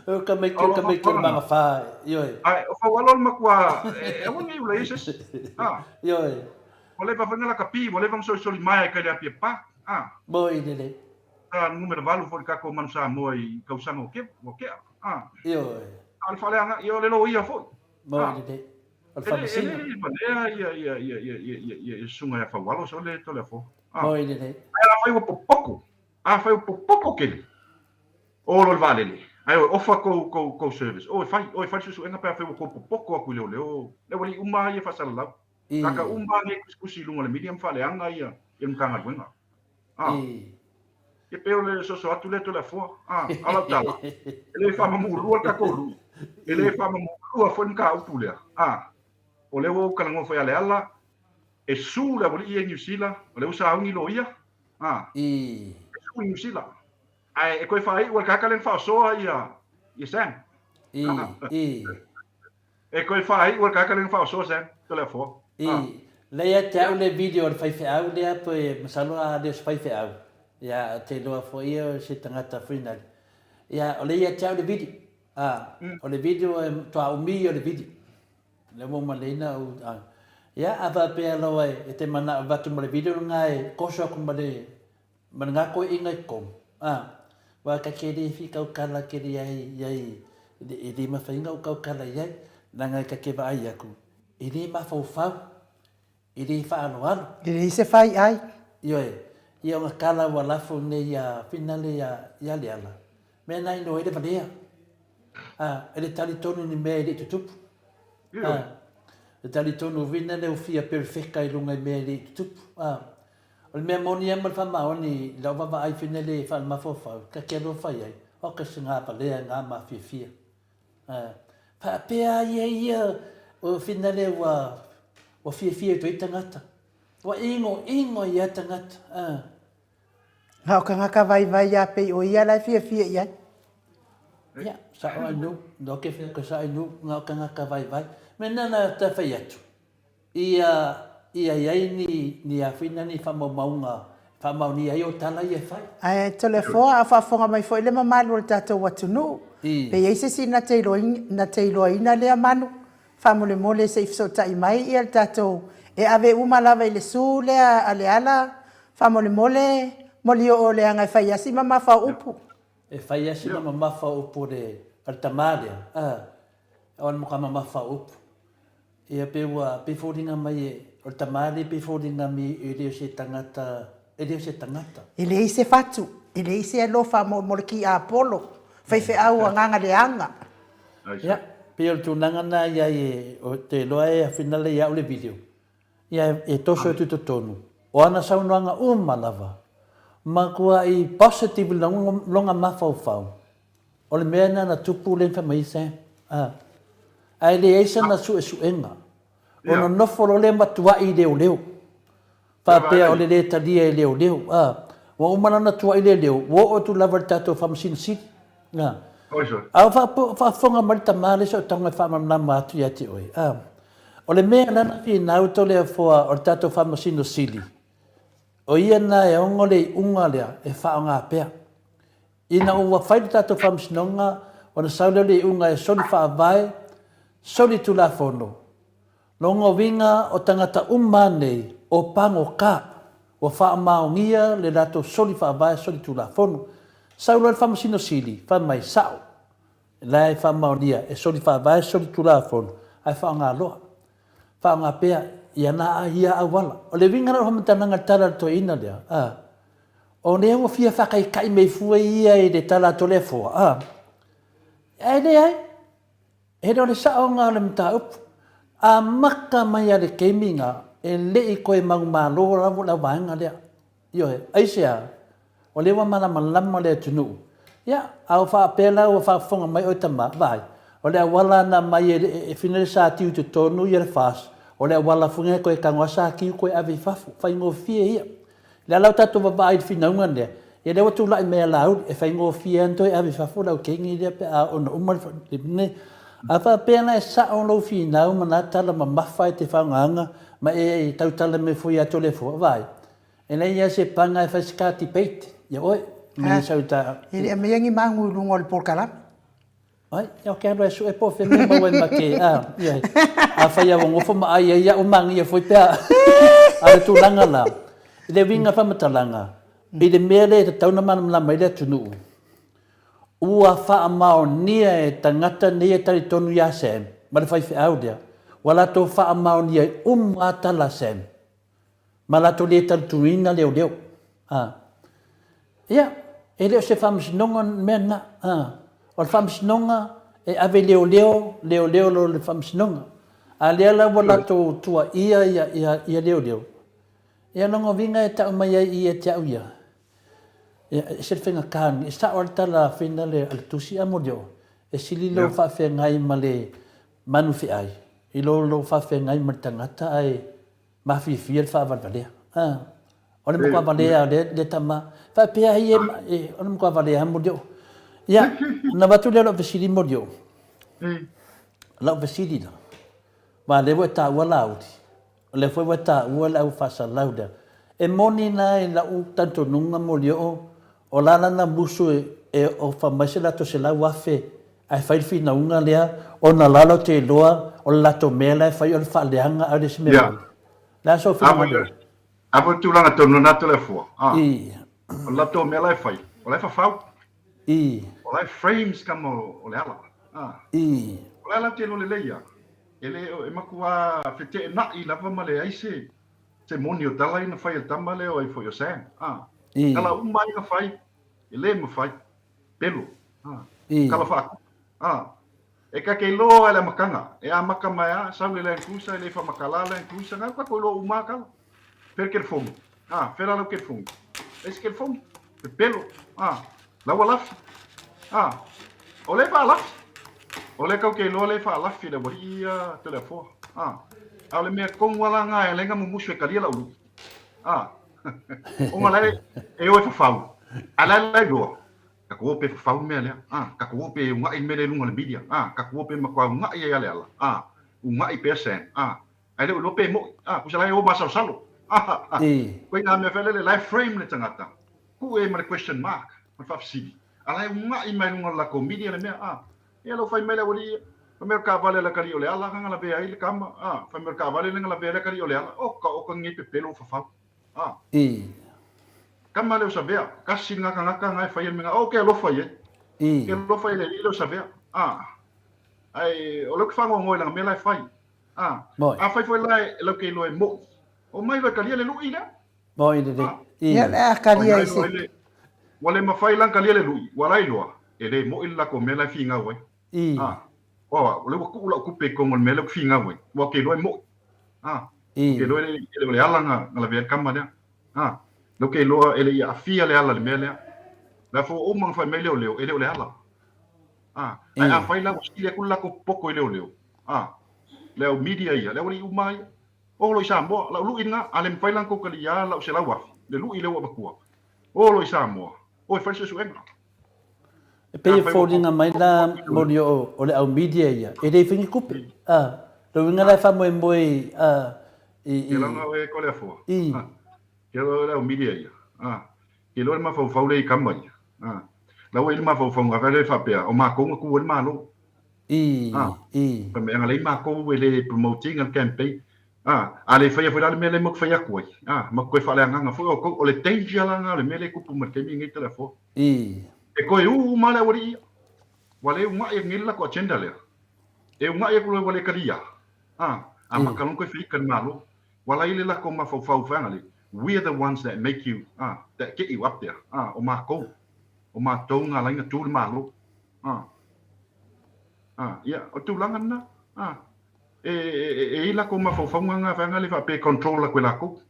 O ka mai ke ka mai ke maga fa, ioe. Ae, o Faualo le matua, e aua nei ula i se isi. A. Ioe. Ua leva foi na lakapi, ua leva na solisoli maea i kai le Apia Park. A. Moi lelei. Sa numera valu foi le tatou Manu Samoa i tausaga o ua tea. A. Ioe. A o le faaleaga, ia o le loia foi. Moi lelei. O le faamasino. E le valea ia ia ia ia ia ia ia ia susuga ia Faualo so le tole afo. Moi lelei. Ae afai ua popoku, afai ua popoku kele. O lo le vaalele. Ae o ofa kou kou kou service. O e fai, o e fai le suesuega pe afai ua kou popoko atu i leoleo. Le aualii uma ia faasalalau. Kaka uma nei tusitusi i luga o le media ma faaleaga ia ia le Matagaluega. A. Ia pei o le soso atu lea Toleafoa. A, a lau tala, e le faamamulua le tatou lui. E le faamamulua foi le mataupu lea. A, o lea ua ou talanoa foi ia Leala, e su le aualii ia i Niu Sila, o lea ua sauni loia. A, e su i Niu Sila. Ae e toe faaiu e le tagata lea na faasoa ia, ia Sam. E toe faaiu e le tagata lea na faaosoa Sam, Toleafoa. I, lea ia te au le video o le faifeau lea pe masalo a le o se faifeau. Ia, ou te iloa foi ia o se tagata foi nale. Ia, o lea ia te au le video. A, o le video e matua umi ia o le video. Lea ua maleina ou, a. Ia, a faapea lava e te manao avatu ma le video lena e koso aku ma le Ma le gakoeʻina i totonu, a, wa ka ke le fi kaukala ke le ai iai e le mafai ona ou kaukala iai, leaga ka ke vaai aku, e le mafaufau, e le faaaloalo. E leai se fai ai. Ioe, ia ona kala ua lafo nei ia finale ia ia Leala, mea na inoa ai le valea. A, e le talitonu ni mea e le i tutupu. A, e talitonu finale ua fia perefeka i luga i mea e le i tutupu. A, O le mea moni lava ma le faamaoni i lau vaavaai fine le faalemafaofau, ka ke alofa i ai, o ka se ngā valea ngā mafiafia. Ā, faapea a ia ia o fina le ua, ua fiafia i toi tangata. Ua ingo, ingo ia tangata. Ā. Na o kangaka vaivai a pei o ia la e fiafia i ai. Ia, sa'o ai nu, no ke whia ko sa'o ai nu, ngā o kangaka vaivai. Me nana ta whai atu. Ia, ia i ai ni, ni āwhina, ni whamaumauga e whamaonia ai o tala ia e whai. Ae Toleafoa, a faafofoga mai foi le mamalu o le tatou atunuu, pe i ai se isi na te na te iloaina lea manu, faamolemole se i fesootai mai ia le tatou e ave uma lava i le su lea a Leala, faamolemole molioo leaga e fai asi mamafa o upu. E fai asi ma mamafa o upu a le tama lea, a, o le matua mamafa o upu. Ia pei ua pei foliga mai e, o le tama lea pei foliga mi e le o se tagata, e le o se tagata. E leai se fatu, e leai se alofa mo, mo le kiapolo, faifeau agaga leaga. Ia, pei o le tulaga na i ai e, o te iloa e finale ia au le video. Ia e toso atu i totonu, o ana saunoaga uma lava, matuai positive lona mafaufau, O le mea lena na tupu lea na fai mai ai Sam. A. Ae leai sana suesuega. Ona nofo loa lea matuai i leoleo. Faapea o le le talia e leoleo. A. Ua uma la ona tuai leoleo, ua oo atu lava i le tatou Faamasino Sili. A. A o faafofoga mai le tama lea sa ou tago e faamalamalama atu ia te oe. A. O le mea lena na finau Toleafoa o le tatou Faamasino Sili, o ia lena e ono le iuga lea e faaaoga pea. Ina ua fai le tatou faamasinoga ona sau lea o le iuga e soli faavae, soli tulafono. Lona uiga o tagata uma a nei o pagota ua faamaonia le latou soli faavae, soli tulafono. Sau loa le Faamasino Sili, fai mai, sao, la e faamaonia e soli faavae, soli tulafono, ae faaaoga loa. Faaaoga pea ia na ia auala. O le uiga la o le faamatalaga i le tala a le toeaina lea, a, o lea ua fia faataitai mai fua ia i le tala a Toleafoa, a, ae leai. E le o le sao lena o le mataupu. Amata mai lava i le taimi lena, e le i toe manumalo lava le auvaega lea. Ioe. Aisea? O lea ua malamalama le atunuu. Ia, a ua faapea la ua faafofoga mai oe tama, vaai, o le auala na aumai e fina le satiu i totonu ia le FAST, o le auala foi lena e toe tago lava satiu toe ave i fafo. Faigofie ia. O le a la le tatou vaavaai i le finauga lea, ia lea ua tulai mai a Laauli, e faigofie lava ona toe ave i fafo lau teine lea pe a oo ina uma le... A faapea la e sao lou finau ma na tala mamafa e te faaaogaina ma e tautala mai foi ia Toleafoa, vaai, e leai lava se paga e fai se ta debate ia oe, me sau i ta... E le aumaia ni magu i luga o le polokalame. Ai, ia ke alu e sue po o fea mea e maua ai ma ke, a, ia, afai lava ua nofo ma ai ai au magia foi pe a, a o le tulaga la, i le uiga faamatalaga, i le mea lea e tatau ona malamalama ai le atunuu, ua faamaonia e tagata nei e talitonu ia Sam ma le faifeau lea, ua latou faamaonia ai uma lava tala a Sam. ma latou le talituina leoleo. A. Ia, e le o se faamasinoga le mea lena. A. O le faamasinoga e ave i leoleo, leoleo loa le faamasinoga. A lea la ua latou tuuaia ia, ia, ia leoleo, ia lona uiga e tau mai ai i ia te au ia, ia, e ese le faigata, e sao lava le tala a Fina le, a le tusi a Molioo, e sili lou faafeagai ma le manu feai, i lo lou faafeagai ma le tagata ae Mafiafia le faavalevalea. A, o le matua valea o lea, lea tama. Faapea ai e, e, o le matua valea Molioo. Ia, ona avatu lea o lau fesili Molioo. Lau fesili la, aua o lea ua e taua Laauli, o lea foi ua e taua le au faasalau lea. E moni la i lau talitonuga Molioo, o la lana musu e, e ofa mai se latou 100,000 Ae fai le finauga lea ona la latou te iloa o le latou mea la e fai o le faaleaga a o le isi mea moni. Le a sou finagalo? A foi tulaga tonu lena Toleafoa. A. O le latou mea la e fai, o la e fafau. O la e frames kama o le ala. A. O la latou te iloa lelei a. E le e matua feteenai lava ma leai se se moni o tala ia na fai e le tama lea o ai foi o Sam. A. Tala uma ai na fai, e le mafai. Pelo. Ha. Kala whaaku. Ha. E ka kei loa le amakanga. E amaka mai a, sau le Land Cruiser, e le whamakala Land Cruiser, ngā ka koi loa uma kala. Fer ke fongi. Ha, fer alau ke fongi. E se ke fongi. Pe pelo. Ha. Laua lafi. Ha. O le wha lafi. O le kau kei loa le wha lafi le wali ia te le afoa. Ha. A o le mea kongu ala ngā e lenga mumusu e kalia lau lui. A. O ngā lai e oe whawhau. A lai lai loa. Ka ko pe whawhau mea lea. A. Ka ko pe unga'i mele lunga le media. A. Ka ko pe makoa unga'i e ale ala. A. Unga'i pe Sam. A. Ai le ulo pe mo'i. A. Kusa lai o masalosalo. A. A. Koe ngā mea whaelele lai frame le tangata. Ku e ma le question mark. Ma le whawhisili. A lai unga'i mai lunga le lako media le mea. A. Ia lau fai mai le aualii ia, fai mai o le kaavale a le akalii o le ala nga lavea ai le kama, a, fai mai o le kaavale le nga lavea ai le akalii o le ala, oka oka nge pepelo o fafau, a. I. Kama le o Savea, kasi nga kangaka nga e fai me nga, o ke alofa i ai. I. Ke alofa i le alii le o Savea, a. Ai, o leu ke whangoangoa i langa mea la e fai, a. Moi. A fai foi la e lau ke iloa e mo'i. O mai loa e kalia le lu'i lea. Moi lelei. I. Ia, le a kalia i se. Ua le mafai la kalia le lui, ua lai loa, e le mo'i le lako mea la e figau ai. I. A, oa, o lea ua kuu la'u kupe i koga o le mea lea ou te figau ai, ua ke iloa e mo'i. A, I. ke iloa e le o le ala nga, nga lavea ai le kama lea. A, lea ou ke iloa e le i aafia le ala i le mea lea. Le a fua uma nga fai mai leoleo, e le o le ala. A, I. ae afai la ua sili atu le lako poko i leoleo, a, le au media ia, le aualii uma ia, Olo i Samoa, lau lui lena, a le mafai la ona tou talia lau 100,000, le lui lea ua avatua. Olo i Samoa, o e fai le suesuega. E pei e foliga mai la moni o, o le au media ia, e le fai ni tupe. A, le uiga la e faamoemoe a, i, i. Ke langa oe ko le afoa. I. Ke loa le au media ia. A, ke loa le mafaufau le i kama ia. A. La ua i le mafaufauga fai lea faapea, o makou na tu ai le Malo. I, Ah, i. fai mai, ana leai makou e le promote ina le campaign. Ah, a le faia foi la le mea lea matou fai atu ai. Ah, matou toe faaleagaga foi outou. O le danger la lena o le mea lea e tupu mai i le taimi lenei Toleafoa. I. E toe ū uma le aualii ia. Ua le unaʻi atu nei le latou agenda lea. E unaʻi atu loa ua le talia. Ah, amata loa ona toe feita le Malo. Ua la i le latou mafaufau fai ana le, we are the ones that make you, ah, that get you up there. Ah, o matou. O matou na ala ai na tu le Malo. Ah. Ah, ia, o le tulaga lena. Ah. E, e, e, e i latou mafaufauga na fai ana le faapea e control atu e latou.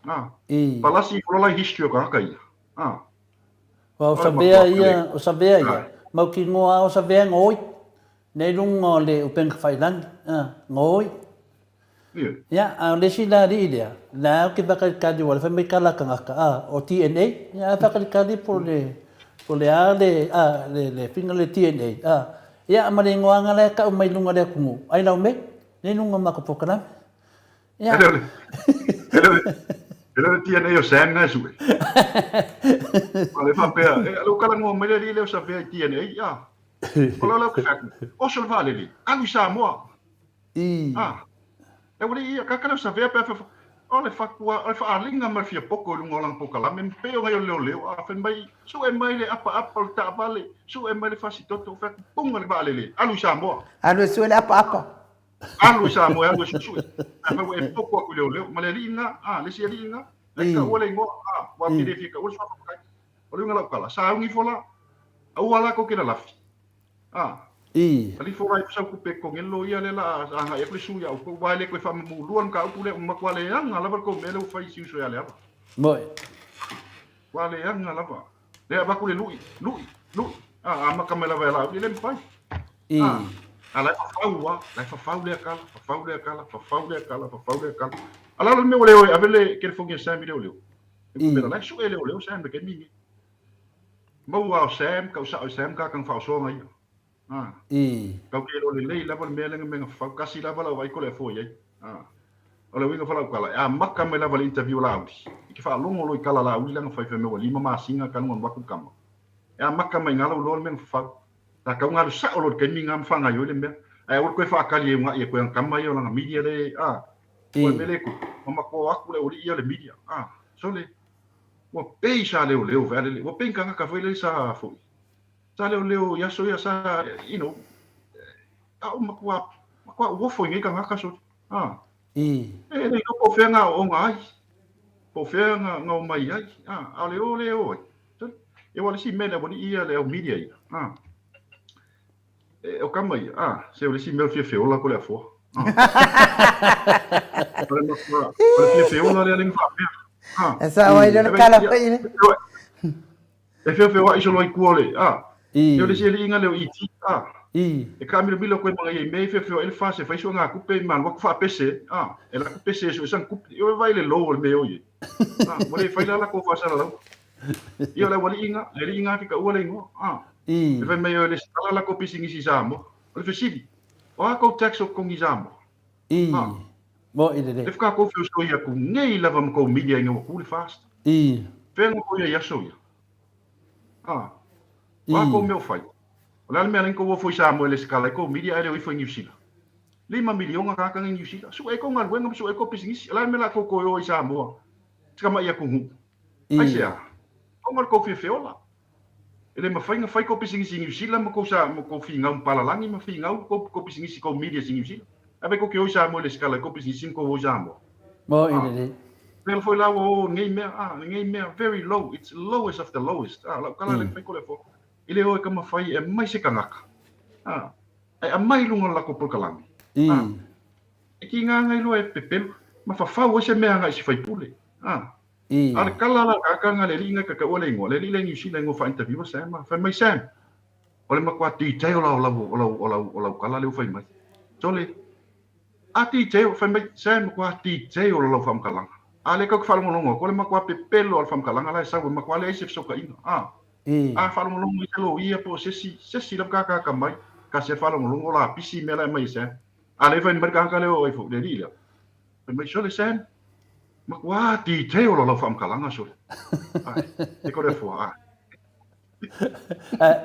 Ah. I. Palasi ifo loa la i history o tagata ia. Ah. Aua o Savea ia, o Savea ia, mautinoa lava o Savea e gaoi, nei luga o le upega tafailagi, a, gaoi. Ia, a o le isi la alii lea, la ou te faatalitali aua o lea fai mai tala a tagata, a, o DNA, ia ae faatalitali po o le, po o le a le, a, le, le faiga o le DNA, a. Ia, ma le igoaga la e tau mai luga o le atunuu, ai lau mea, nei luga o matou polokalame. Ia. E le o le, e le o le, e le o le DNA o Sam na e sue. A le faapea, e, lou talanoa mai le alii lea o Savea i DNA, a. O lau lau fact, oso le vaalele, alu i Samoa. I. A. E ua le ia, kaka lea o Savea pe a fa, o le fatua, o le faaaliga ma le fia poto i luga o lana polokalame, ma pei ona ia o le leoleo, a, fai mai, sue mai le apaapa o le taavale, sue mai le fasitoto, fai atu, puga le vaalele, alu i Samoa. Alu e sue le apaapa. Alu i Samoa e alu e suesue. Afai ua e poto atu i leoleo, ma le alii lena, a, le isi alii lena, e taua le igoa, a, ua te le fia taua le suafa matai. O le uiga o lau tala, sauni ifo la, aua la kou te lalafi. A, alifo la i sau tupe e totogi ai le loia lea la a agai atu le sui ia outou, aua e le toe faamamulua le mataupu lea, ua matua leaga lava le tou mea lea ua fai i si uso ia Leala. Moi. Ua leaga lava. Lea avatu le lui, lui, lui. A, amata mai lava e Laauli, e le mafai. I. A, a la e fafau lava, la e fafau lea tala, fafau lea tala, fafau lea tala, fafau lea tala. A la le mea ua le o e ave le telefoni a Sam i leoleo. E I. La e sue leoleo Sam le taimi lenei. Maua o Sam, kau sao i Sam ka kang faaosoga ia. A. I. Kau ke iloa lelei lava le mea lea na mea na fafau, kasi lava lau vaai ko le afoa i ai. A. O le uiga fa lau tala, e amata mai lava le interview a Laauli. I ke faalogo loa i tala a Laauli la na fai fai mai ua lima masina talu ona alu atu le tama. E amata mai ina lau iloa le mea na fafau. Sa tau na alu sao loa i le taimi na ma faagaoioi le mea. Ae aua le toe faatali e unaʻi e toe ana tama ia o lana media le, a. O le mea lea e tupu, ua matua o atu le aualii ia o le media, a. Sole, ua pei sa leoleo foi a lele, ua pei ni tagata foi lele sa foi. Sa leoleo i aso ia sa, you know, a o matua, matua uofo i nei tagata sole, a. I. E le iloa po o fea na aooga ai, po o fea na, na omai ai, a, a o le o lea e o ai. Sole, e ua le isi mea le aualii ia, le au media ia, a. E, o kama ia, a, se o le isi mea o le fia feola ko le afoa. A. O le matua, o le fia feola lea le na faapea. A. E sao ai le kala foi le. E feofeoaʻi solo ai tua o le, a. I. E o le isi aliiga lea o ET, a. I. E kaamilomilo koe ma ia i mea i feofeoaʻi le fasi e fai suega tupe ma alu atu faapese, a. E alu atu pese e sue sana tupe. E vaai le low o le mea o i ai. A, ua le fai la latou faasalalau. Ia o le aualiiga, le aliiga ke taua le igoa, a. I. E fai mai o le lesitala latou pisinisi i Samoa. O le fesili, o a kou tax o totogi i Samoa? I. A. Moʻi lelei. Le whakakou feosoi aku nei lava ma kou media ina ua ku le fast. I. Whea nga kou ia i aso ia? A. I. O a kou mea o whai? O le a le mea alai kou ofo i Samoa e lesitala ai kou media ae le o ifo i Niu Sila? Lima miliona tagata i Niu Sila. Sue ai kou galuega ma sue ai kou pisinisi. O le a le mea la kou koe o i Samoa? Tikamaʻi aku nuu. I. Aisea? Ona o le kou fia feola. E le mafai ona fai kou pisinisi i Niu Sila ma kou sa ma kou finau ma palalagi ma finau kou kou pisinisi kou medias i Niu Sila. Ae fai kou ke o i Samoa i lesitala i kou pisinisi ma kou o i Samoa. Moʻi Ah. lelei. Pēlā foi la ua o nei mea, ah, nei mea very low, it's lowest of the lowest. Ah, lau kala le fai ko le fo. E le o e ka mafai e aumai se kanaka. Ah, e aumai i luga o le latou polokalame. I. Ah, e kiga ngai loa e pepelu ma fafau ai se mea agai i se faipule. Ah, I. A le kala la ka nga le alii nga ka taua le ingoa, le alii le Niu Sila ingoa fa-interview a Sam, a fai mai Sam, o le matua detail la o lau, o lau, o lau, o lau kala lea ua fai mai. Sole, a detail, fai mai Sam, matua detail o lau faamatalaga. A lea kau ke faalogologo atu, o le matua pepelo o le faamatalaga la e sau, e matua leai se fesootaiga. A, I. a faalogologo i se loia po o se isi, se isi lava kakaka mai, kasi e faalogologo la pisi mea la e aumai e Sam. A lea fai mai le tagata lea o ai foi, le alii lea. Fai mai, Sole Sam, matua detail o lau faamatalaga sole. Ai, e kore afoa, ai.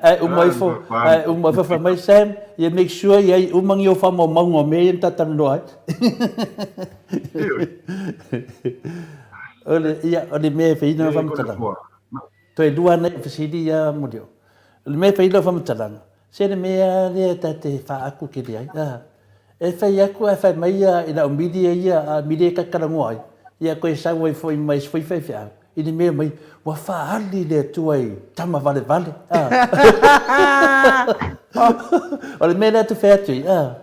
Ae uma ifo, ae uma ifo fai mai Sam, ia make sure ia i uma ni ou faamaumauga o mea ia na ta talanoa ai. O le, ia, o le mea e fai ina faamatalaga. Toe lua ana i fesili ia Murioo. O le mea e fai lau faamatalaga, se le mea lea ta te faaaku tele ai, a. E fai atu ae fai mai ia i lau media ia, a media e tatalanoa ai, ia toe sau ai foi ma isi foi faifeau, i le mea mai, ua faaali le Atua i tama valevale, a. O le mea lea ou te fai atu ai, a,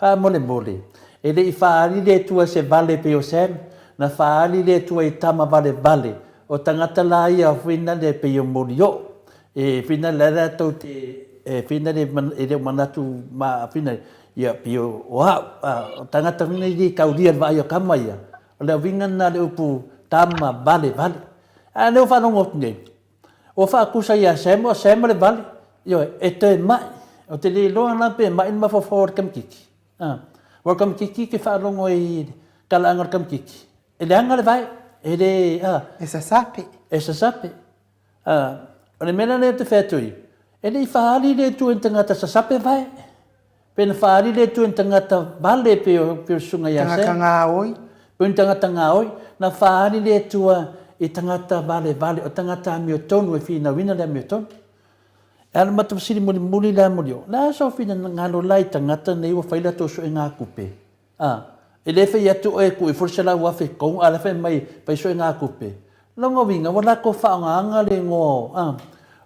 faamolemole, e le i faaali le Atua i se vale pei o Sam, na faaali le Atua i tama valevale, o tagata la ia foi nale pei o Molioo, E whina le ratou te e whina le e le o manatu ma whina ia pei o o au a o tangata whina i le taulia le vaai o tama ia o le uiga lena o le upu tama vale vale a lea ua faalogo atu nei ua faatusa ia Sam o Sam o le vale ioe e toe mai ou te le iloa la pe mai le mafaufau o le kamititi a o le kamititi ke faalogo i talaaga o le kamititi e leaga le vae e le a E sasape. E sasape. Ā, o le mea la lea ou te fai atu ai, e le i faaali le Atua i ni tagata sasape vae, pe na faaali le Atua i ni tagata vale pei o, pei o le susuga ia Tagata Sam, gaoi. pei o ni tagata gaoi, na faaali le Atua i tagata valevale, o tagata amiotonu e finauina le amiotonu. E ala matou fesili mulimuli la muli o, le a sou finagalo la i tagata nei ua fai latou suega tupe? A, e le fai atu oe e tuu ifo le 100,000 i totonu, a o la e fai mai, fai suegatupe. Lona uiga, ua latou faaaogaina le igoa o, a,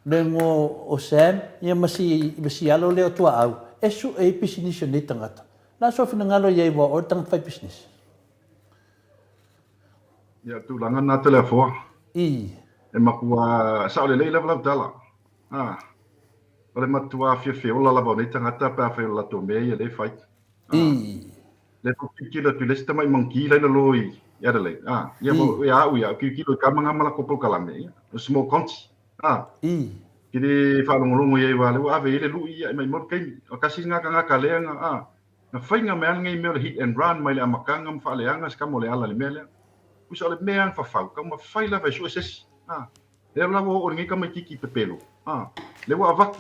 le igoa o Sam, ia ma si, ma si alo lea o Tuaau, e sue ai pisinisi o nei tagata. O le a sou finagalo i ai aua o oe le tagata faipisinisi? Ia, o le tulaga lena Toleafoa. I. E matua sao lelei lava lau tala. A, o le matua fiafia ola lava o nei tagata pe afai o le latou mea ia lea e fai. I. Lea foi tilotilo atu i le isi tamai monkey la i lalo i Adelaide. Ah, ia mo ia au ia, tilotilo i kama nga ma lakou polokalame, ia, o small conti. Ah. I. Ke le faalogologo i ai aua lea ua ave i ai le lui, ia, e maimau le taimi. O tasi lena tagata lea na, ah, na faiga mai lava lenei mea o le hit and run mai le amataga ma faaleaga se kama o le ala i le mea lea. Puisa o le mea lava na fafau, taumafai lava e sue se isi. Ah. Lea la ua oo i lenei tamaititi pepelo. Ah. Lea ua avatu.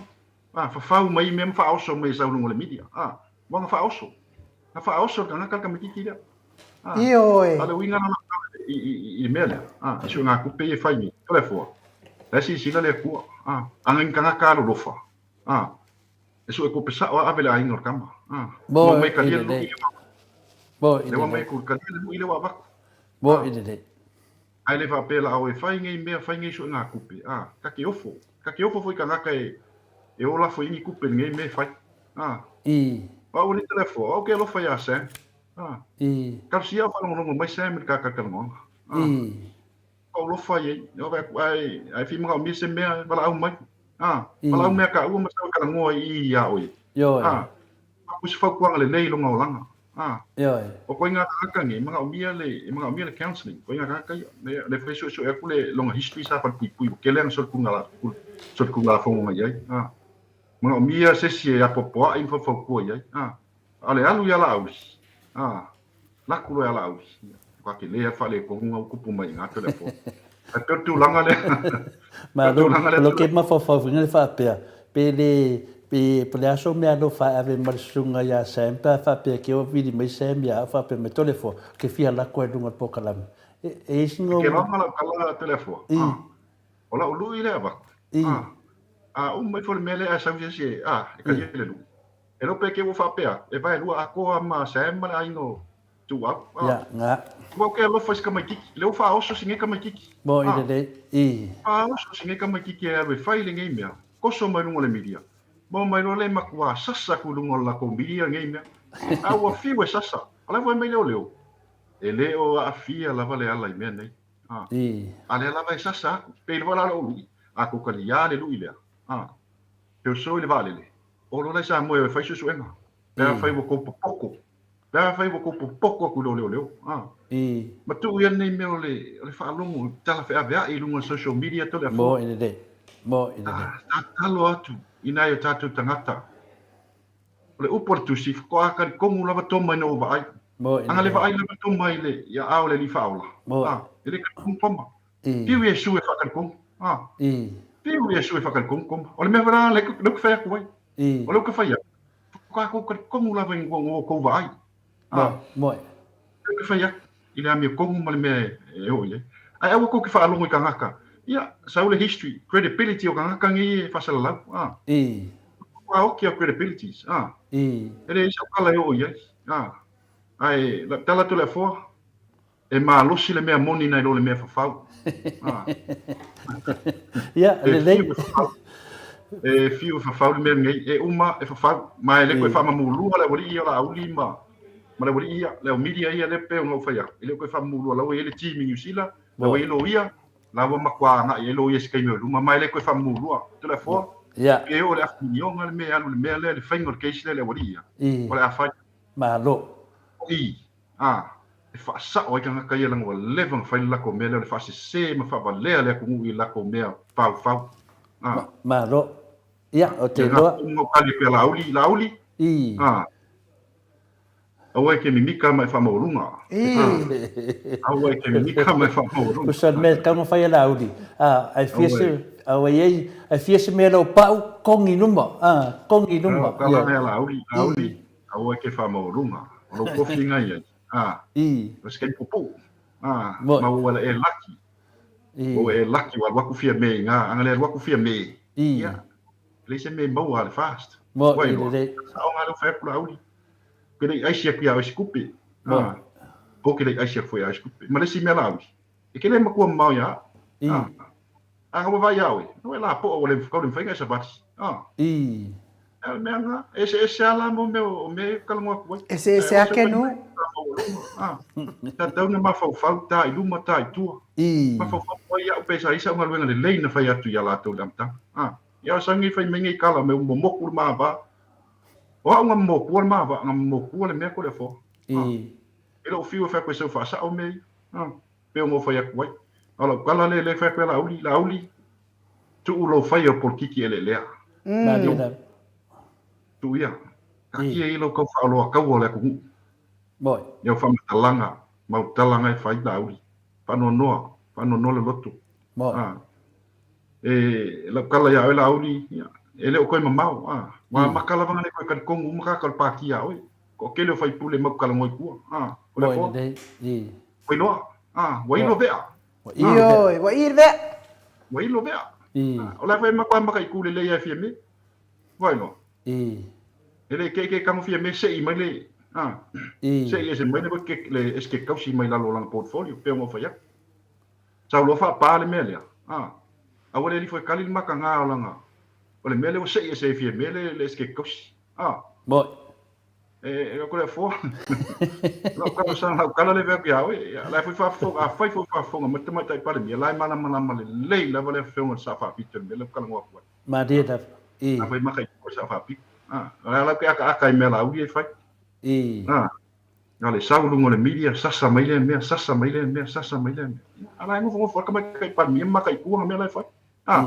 Ah, fafau mai mea ma faaoso mai e sau i luga o le media. Ah, ua na faaoso. Na faaoso le tagata le tamaititi lea. Ah, Ioe. a o le uiga lena i, i, i, i le mea lea. Ah, i suegatupe ia e fai nei. O le afua. La e silasila le Atua. Ah, a na ni tagata alolofa. Ah, e sue tupe sao a ave i le aiga o le tama. Ah, Mo ua mai i kalia le lelei. lui lea ua Mo i lea ua mai lelei. ku kalia le lui lea ua avatu. Mo Ah, i lelei. Ae le faapea la o e fai nei mea, fai nei suegatupe, a, ta te ofo, ta te ofo foi tagata e, e ola foi ni tupe i lenei mea e fai, a. I. O au nei telefoa, o au ke alofa iā Sam, a. I. Talosia au faalogologo mai Sam i le kakakanoaga, a. I. Ou alofa i ai, e ove aku, ae, ae fia manaomia se mea e valaau mai, a. I. Valaau mea kaua ma sau e talanoa i i iā oe, Ioe. a. Avatu se fautuaga lelei i lona olaga. A. Ioe. O koiga tagata nei, e manaomia le, e manaomia le counselling. Koiga tagata ia, le, le fai suesue atu le lona history sa falepuipui, ua tele ana solitulafono na i ai. A. Manaomia se isi e apoapoai ma faufautua i ai. A. A o le alu i Alauli, a, laku loa e Alauli, ia, matua tele lava le faaletonu na ua tupu mai i ina telefoni. Ae pei o le tulaga lea, Ma o le tulaga lea lo ke mafaufau foi le faapea, pe le, pe, po le a sou mea alofa e ave ma le susuga ia Sam pe a faapea ke o vili mai Sam ia au faapea mai, Toleafoa, ke fia lako ai luga o le polokalame. E, e isi E no. ke laga lau tala Toleafoa, I. a, o lau lui lea avatu, I. a, a uma ifo le mea lea ae sau se isi e, a, e I. kalia le lui. E le o pe ke ua faapea atu, e vaelua atoa ma Sam ma le aiga o Tuau, a. Ia, nga. Aua ou te alofa i si tamaititi, lea ua faaoso si nei tamaititi. Mo i A. lelei, i. Faaoso si nei tamaititi e alu e fai lenei mea, koso mai luga o le milia. Maua mai loa lea e matua sasa atu i luga o le latou milia lenei mea. A ua fiu e sasa, a la e fai mai leoleo, e le o aafia lava le ala i mea nei. A. I. A lea lava e sasa atu, pei lava la lou lui, a tou taliā le lui lea. A. Pe o so i le vaalele, o loa la i Samoa e o e fai suesuega. Pe afai ua tou popoko, pe afai ua tou popoko atu i lou leoleo, a. I. Ma tuu ia lenei mea o le, o le faalogo i tala feaveai i luga o le social media tole afua. Mo i lelei. Mo i lelei. A, tatalo atu i nai o tatou tagata. O le upu a le Tusi, faatoa talitonu lava Toma ina ua vaai. Mo i A na le lelei. vaai lava Toma i le, i aao o le Alii Faaola, Mo. a, e le talitonu Toma. I. Fiu Iesu e faatalitonu, a. I. Fiu Iesu e whakalikongukoma. O le mea foi la lea ou te fai atu ai. O lea ou te fai atu, faatoa kou talitonu lava i o kou vaai. Moe, moe. Lea ou te fai atu i le amiotonu ma le mea e oo i ai. Ae aua tou te faalogo i tagata, ia, sau le history, credibility o tagata nei e faasalalau. Matua oti au credibilities. E leai sau tala e oo i ai. Ae, tala atu le afoa, E malosi le mea moni nai lo le mea fafau. Ah. Ia, lelei. E fiu e fafau le mea lenei. E uma e fafau. Ma e le koe faamamulua le aualii ia o Laauli ma, ma le aualii ia, le au media ia lea pei ona ou fai atu. E le koe faamamulua la ua i ai le team i Niu Sila, la ua i ai loia, la ua matua agai i ai loia i se taimi o i luma. Ma e le koe faamamulua. Toleafoa, Ia. pe oo le afa miliona le mea e alu i le mea lea, le faiga o le case lea i le aualii ia, o le a fai. Malo. I, ā, e faasao ai tagata ia leaga ua leva ona fai le latou mea lea o le faasese ma faavalea le atunuu i latou mea faufau. Ā. Malo. Ia, ou te iloa. Ia, na tali pea Laauli, Laauli? I. Ā. Aua e te mimika ma e faamaualuga. I. Ā. Aua e te mimika ma e faamaualuga. Tusa o le mea e tatau ona fai e Laauli, ā, ai fia se, aua e i ai, ai fia se mea lau pau, kogi i luma, ā, kogi i luma. Ā, o tala mea Laauli, Laauli. Aua e te whamaualunga, o lou kofi ngai ai, a, o se kai pupu, a, ma ua e laki, ua e laki, ua alu atu fia me i nga, anga le alu atu fia me, ia, e leai se me maua a le fast, ua iloa, sao nga leo fai atu la auli, ke lei aisi atu ia oe se kupe, a, o ke lei aisi atu foi ia oe se kupe, ma le isi mea la auli, e ke le matua mamao ia au, a, a ua vaai ia oe, ua e lapoa ua le kau le mawhai nga e savali, a. A o le mea lena, e eseese lava la mo mea o mea ia ou te talanoa atu ai. Eseese lava ke nuu. Tatau na mafaufau ta i luma ta i tua. Mafaufau mai au pe sa i sau galuega lelei na fai atu ia latou i le amataga. A, ia o sau nei fai mai nei kala me momoku le ma va. O au na momokua le ma va, na momokua le mea ko le afoa. A, e lou fiu e fai atu e sau faasao mea ia. A, pe ona ou fai atu ai. A o lau tala lea lea e fai atu ia Laauli, Laauli, Tuu lou faia o polokiki eleelea. Malie lava. Tuu ia. Taatia ia lou tau faaoloa kaua o le atunuu. Moe. Ia o faamatalaga ma au talaga e fai Laauli. Faanoanoa, faanoanoa le loto. Moe. A. E lau tala ia oe Laauli, ia, e le o toe mamao. A. Ua amata lava ona le toe talitonu uma tagata o le Pati ia oe. Toatele o faipule mau talanoa i tua. A. O le Moe afoa. lelei. I. Ua iloa. A. Ua ilo vea. Ua ilo vea. Ioe, ua ilo vea. Ua ilo vea. I. O la foi matua mataitu lelei ai Fiame. Ua iloa. I. E le ke'e ke tago Fiame se'i mai le, a, I. se'i ese mai le ke, le SK kausi mai lalo o lana portfolio, pei ona ou fai atu. Sau loa faapa le mea lea, a, aua le alifo e kali le makaga o lana, o le mea lea ua se'i ese ai Fiame le, le SK kausi. A. Moi. E ko le afoa. Lau kala sa lau kala le vea ia oe. La foi faafofoga, afai foi faafofoga mai le Tamaitai Palemia, la e malamalama lelei lava le afioga i le Sao Faapito i le mea lea ua talanoa atu ai. Malie lava. I. Afai maka i le Sao Faapito. Ah, o le a lau ke akaaka i mea Laauli e fai. I. Ah, na o le sau i luga o le media, sasa mai lea mea, sasa mai lea mea, sasa mai lea mea. A la e nofonofo lava le Tamaitai Palemia ma mataitu ana mea la e fai. Ah,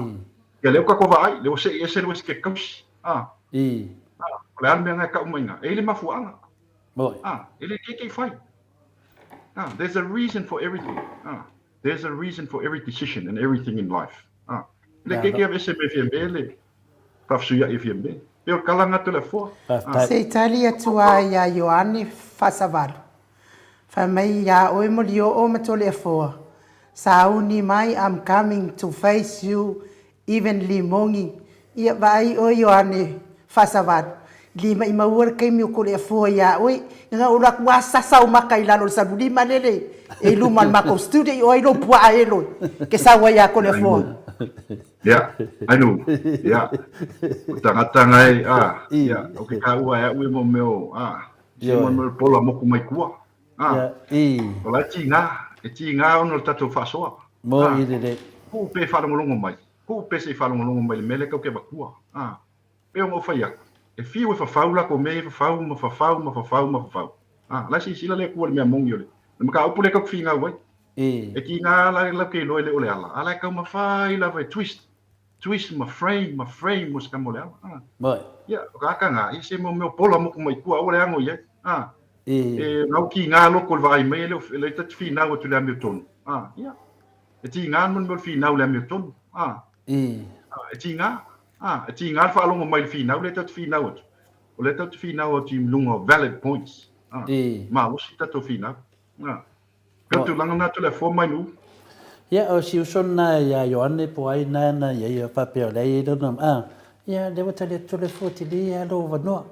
ia lea ua tatou vaai, lea ua sei ese le uesike kausi. Ah, ah, o le a le mea na e tau mai ina? E i ai le mafuaaga. Ah, e le keikei fai. Ah, there's a reason for everything. Ah, there's a reason for every decision and everything in life. Ah, e le keikei aveese me Fiame le faafesuiai e Fiame. Pei o le kalaga atu o le afoa. Faafetai. Se i tali atu a ia Ioane Faasavalu. Fai mai iā oe Molioo ma Toleafoa, Sauni mai I'm coming to face you even Limogi. Ia vaai oe Ioane Faasavalu, i le maʻimaua le taimi o Toleafoa iā oe, na ou alu atu a sasa ou maka i lalo o le salulima lele e i luma o le matou studio i o ai lou puaa e loi ke sau ai iā Toleafoa. Ia, I know. Ia, o tagata ngai, a, ia, o ke kāua e aʻu e mo mea o, a, Se mo mea o le pola moku mai tua. A, o la e tīgā, e tīgā ona o le tatou faasoa. Mo i lelei. Tuu pe faalogologo mai, tuu pe se i faalogologo mai i le mea lea kau ke avatua. A, pei ona ou fai atu, e fiu e fafau latou mea ia e fafau ma fafau ma fafau ma fafau. A, la e silasila le Atua i le mea moni o le mataupu lea kau te finau ai. E tīgā la lau ke iloa e le o le ala, a la e taumafai lava e twist twist ma frame ma frame mo se kama o le ala. Ah. Mai. Ia, o ka aka ngā, ia se mo meo pola moku mai kua, aua le ango i ai. Ah. E. E ngau ki ngā loko le vaai mai e leo, e le tati whinau atu le amio tonu. Ah, ia. E ti ngā mo meo whinau le amio tonu. Ah. E. E tiga, a, e tiga le faalogo mai i le finau lea tatou te finau atu. O lea tatou te finau atu i luga o valid points. A, malosi tatou finau. A, pei o le tulaga lena Toleafoa mai Nuu. Ia, o si uso lena ia Ioane po o ai lena na i ai faapea o lea e i ai lona, a, ia, lea ua tali atu Toleafoa, tele lava lou avanoa.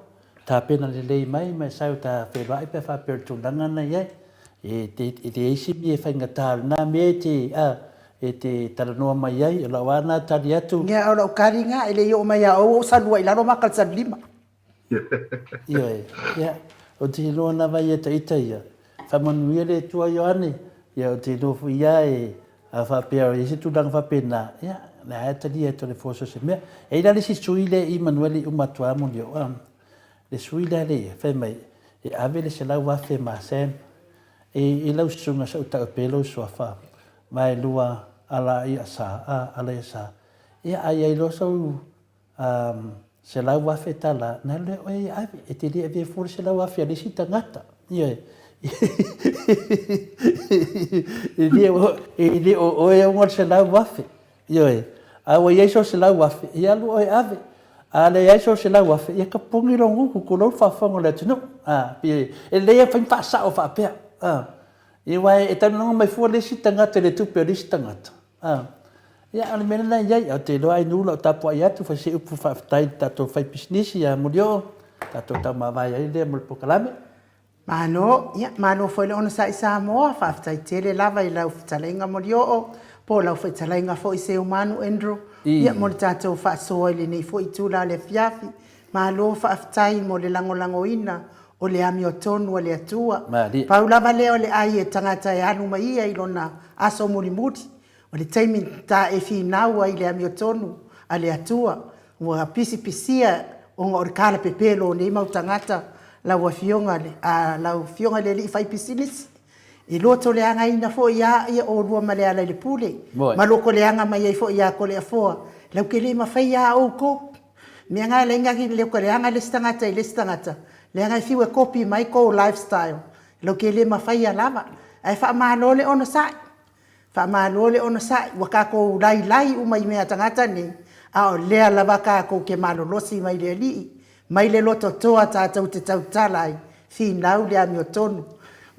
Tapena lelei mai ma e sau ta feiloai pe a faapea o le tulaga lena e i ai. E te, e leai se mea e faigata o lena mea e te, a, e te talanoa mai ai, o lau lava lena tali atu. Ia, o lau tali lena, e le i oo mai ia ou, ou salua i lalo ma Kalisalulima. Ioe, ia, ou te iloa lava ia ta ita ia, faamanuia le Atua Ioane, ia ou te iloa foi ia e, a faapea o i ai se tulaga faapena, ia, o lea lava e talia e Toleafoa so o se mea. E i ai la le isi sui lea i Manuele i uma atu lava Molioo, a, le sui lea le ia, fai mai, e ave le 100,000 ma Sam, e, i lau susuga sa ou tau pea lou suafa, vaelua ala ia sa, a, ala ia sa, ia a i ai loa sou 100,000 tala, na alu lea oe e ave, e te le avea fua le 100,000 a le isi tagata. Ioe. E le o, e le o oe e ona le 100,000. Ioe. A ua i ai sou 100,000, ia alu oe e ave. A leai sou 100,000, ia tapuni lou gutu, tulou le faafofoga o le atunuu. A, pei e lelei lava fai ma faasao faapea. A, ia aua e talanoa mai fua le isi tagata i le tupe a le isi tagata. A, ia, o le mea lena e i ai, ae ou te iloa ai nuu lau tapuai atu, fai se upu faafetai i le tatou faipisinisi ia Molioo, tatou taumavae ai lea mo le polokalame. Malo, ia, malo foi le onosai Samoa, faafetai tele lava i lau fetalaiga Molioo, po o lau fetalaiga foi Seumanu Andrew, ia, mo le tatou faasoa i lenei foi itula o le afiafi. Malo faafetai mo le lagolagoina o le amiotonu a le Atua. Malie. Pau lava lea o le ai e tagata e alu mai ia i lona aso mulimuli, o le taimi ta e finau ai i le amiotonu a le Atua, ua pisipisia ona o le kalapepelo o nei mau tagata, lau Afioga a lau Afioga i le Alii Faipisinisi. E lotoleagaina foi ia ia olua ma Lealailepule, ma lotoleaga mai ai foi ia Toleafoa, lau ke le mafai a outou. Mea na e laina ki leo ka leaga le isi tagata i le isi tagata, leaga e fiu e copy mai kou lifestyle, lau ke le mafaia lava. Ae faamalo le onosai, faamalo le onosai, ua tatou lailai uma i mea a tagata nei, a o lea lava tatou ke malolosi mai le Alii, mai le loto toa tatou te tautala ai, finau le amiotonu,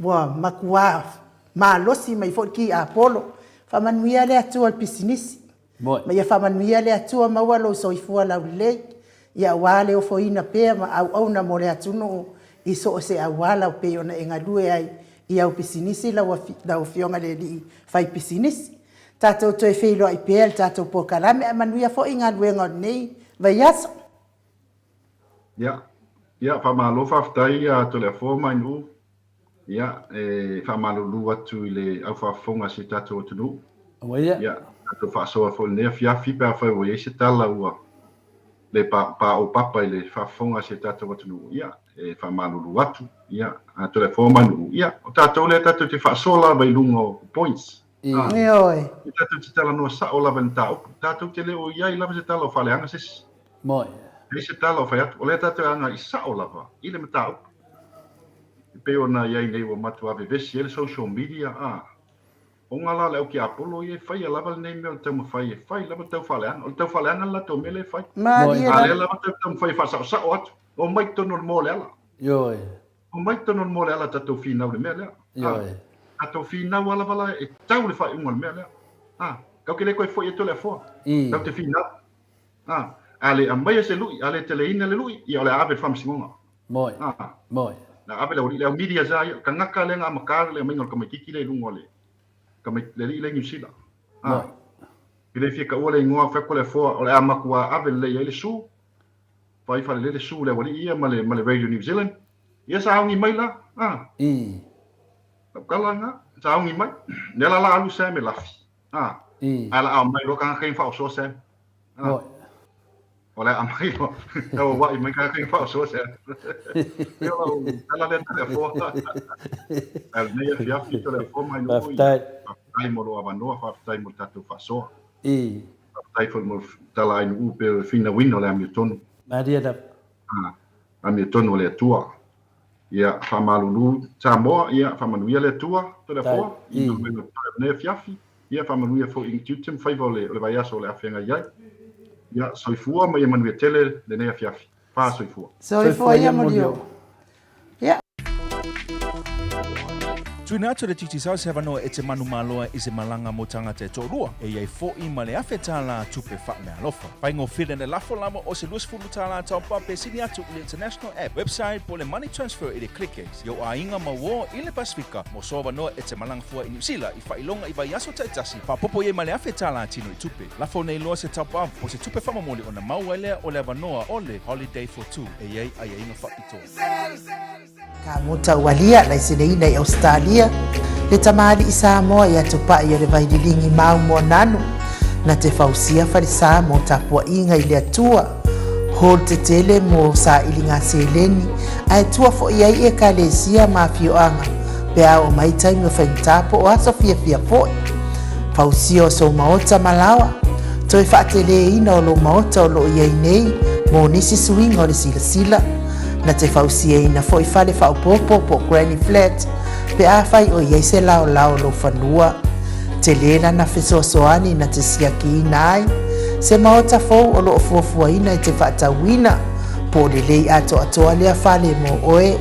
ua matua malosi mai foi le ki Apolo. Faamanuia le Atua i le pisinisi. Moe. Ma ia faamanuia le Atua maua lou soifua laulelei, ia aua le ofoina pea ma auauna mo le atunuu i so o se auala pei ona e galue ai i au pisinisi lau lau Afioga i le Alii fai pisinisi. Tatou toe feiloai pea i le tatou polokalame ae manuia foi galuega o lenei vaiaso. Ia, ia faamalo faafetai ia Toleafoa ma Ainuu. Ia, e faamalulu atu i le au faafofoga a si o tatou atunuu. Aua ia. Ia, tatou faasoa foi i lenei afiafi pe afai ua i ai se tala ua le paopapa i le faafofoga a si o tatou atunuu. Ia, e faamalulu atu. Ia, a Toleafoa ma Ainuu, ia, o tatou lea tatou te faasoa lava i luga o points. Ioe. E tatou te talanoa sao lava i le mataupu. Tatou te le o i ai lava se tala o faaleaga se isi. Moe. Leai se tala o fai atu. O lea tatou e agai sao lava i le mataupu. E pei ona i ai nei ua matua vevesi ai le social media, a, ona la o le au tiapolo ia e faia lava lenei mea o le taumafai e fai lava le tau faaleaga. O le tau faaleaga le latou mea lea e fai. Malie A lea lava tatou taumafai e faasaosao atu. Omai totonu o le moa o le ala. Ioe. Omai totonu o le moa o le ala tatou finau i le mea lea. Ioe. Tatou finau a lava la e tau le faaiuga o le mea lea. A, tau ke le koe foi atu le afoa. Tau te finau. A, a le aumaia se lui, a le teleina le lui, ia o le a ave i le faamasinoga. Moe. A. Moe. Na ave le aualii, le au media sa ia, tagata lea na amata le aumaiga o le tamaitiiti lea i luga o le, le alii lea i Niu Sila. A. Moe. E le fia taua le igoa, fai atu le afoa, o le a matua ave lelei ai le su, fai faalelei le su le aualii ia ma le, ma le Radio New Zealand. Ia sauni mai la. A. I. Lau tala lena, sauni mai. Lea la la alu Sam e lafi. A. I. Ae la aumai loa tagata ia faaosoa Sam. A. Oi. O le a aumai loa, tau auai mai tagata ia faaosoa Sam. Ia lau tala lea Toleafoa. Ae o lenei afiafi Toleafoa mai nuu. Faafetai. Faafetai mo lou avanoa, faafetai mo le tatou faasoa. I. Faafetai foi mo le tala ainuu pe o le finauina o le amiotonu. Malie lava. A. Amiotonu o le Atua. Ia, faamalulu Samoa, ia, faamanuia le Atua, Toleafoa, i galuega o lenei afiafi, ia, faamanuia foi i tiute ma faiva o le, o le vaiaso o le a feagai ai. Ia, soifua ma ia manuia tele lenei afiafi. Fa soifua. Soifua ia Molioo. Ia. Tuina atu le Digicel se avanoa e te manumaloa i se malaga mo tagata e toalua, e i ai foʻi ma le $1,000 tupe faameaalofa. Faigofie le lafo lava o se $20 taupa pe sili atu i le International App, website po o le Money Transfer i le klike i ou aiga ma uō i le Pasefika mo sou avanoa e te malaga fua i Niu Sila i faailoga i vaiaso taitasi, faaopoopo i ai ma le $1,000 tino i tupe. Lafo nei loa se top-up po o se tupe faamomoli ona maua ai lea o le avanoa o le Holiday for Two e i ai aiaiga faapitoa. Ka muta ualia laiseneina i Ausetalia le tamalii Samoa ia Tupai o le Vaililigi Mau Moananu na te fausia falesa mo tapuaiga i le Atua hall tetele mo sailiga seleni ae tua foi ai ekalesia ma afioaga pe a oo mai taimi o faigata po o aso fiafia foi. Fausia o sou maota ma laoa, toe faateleina o lou maota o loo iai nei mo nisi suiga o le silasila. Na te fausiaina foi fale faaopoopo po o granny flat pe afai o i ai se laolao o lou fanua. Tele lana fesoasoani na te siakiina ai se maota fou o lo o fuafuaina e te faatauina po o lelei atoatoa lea fale mo oe.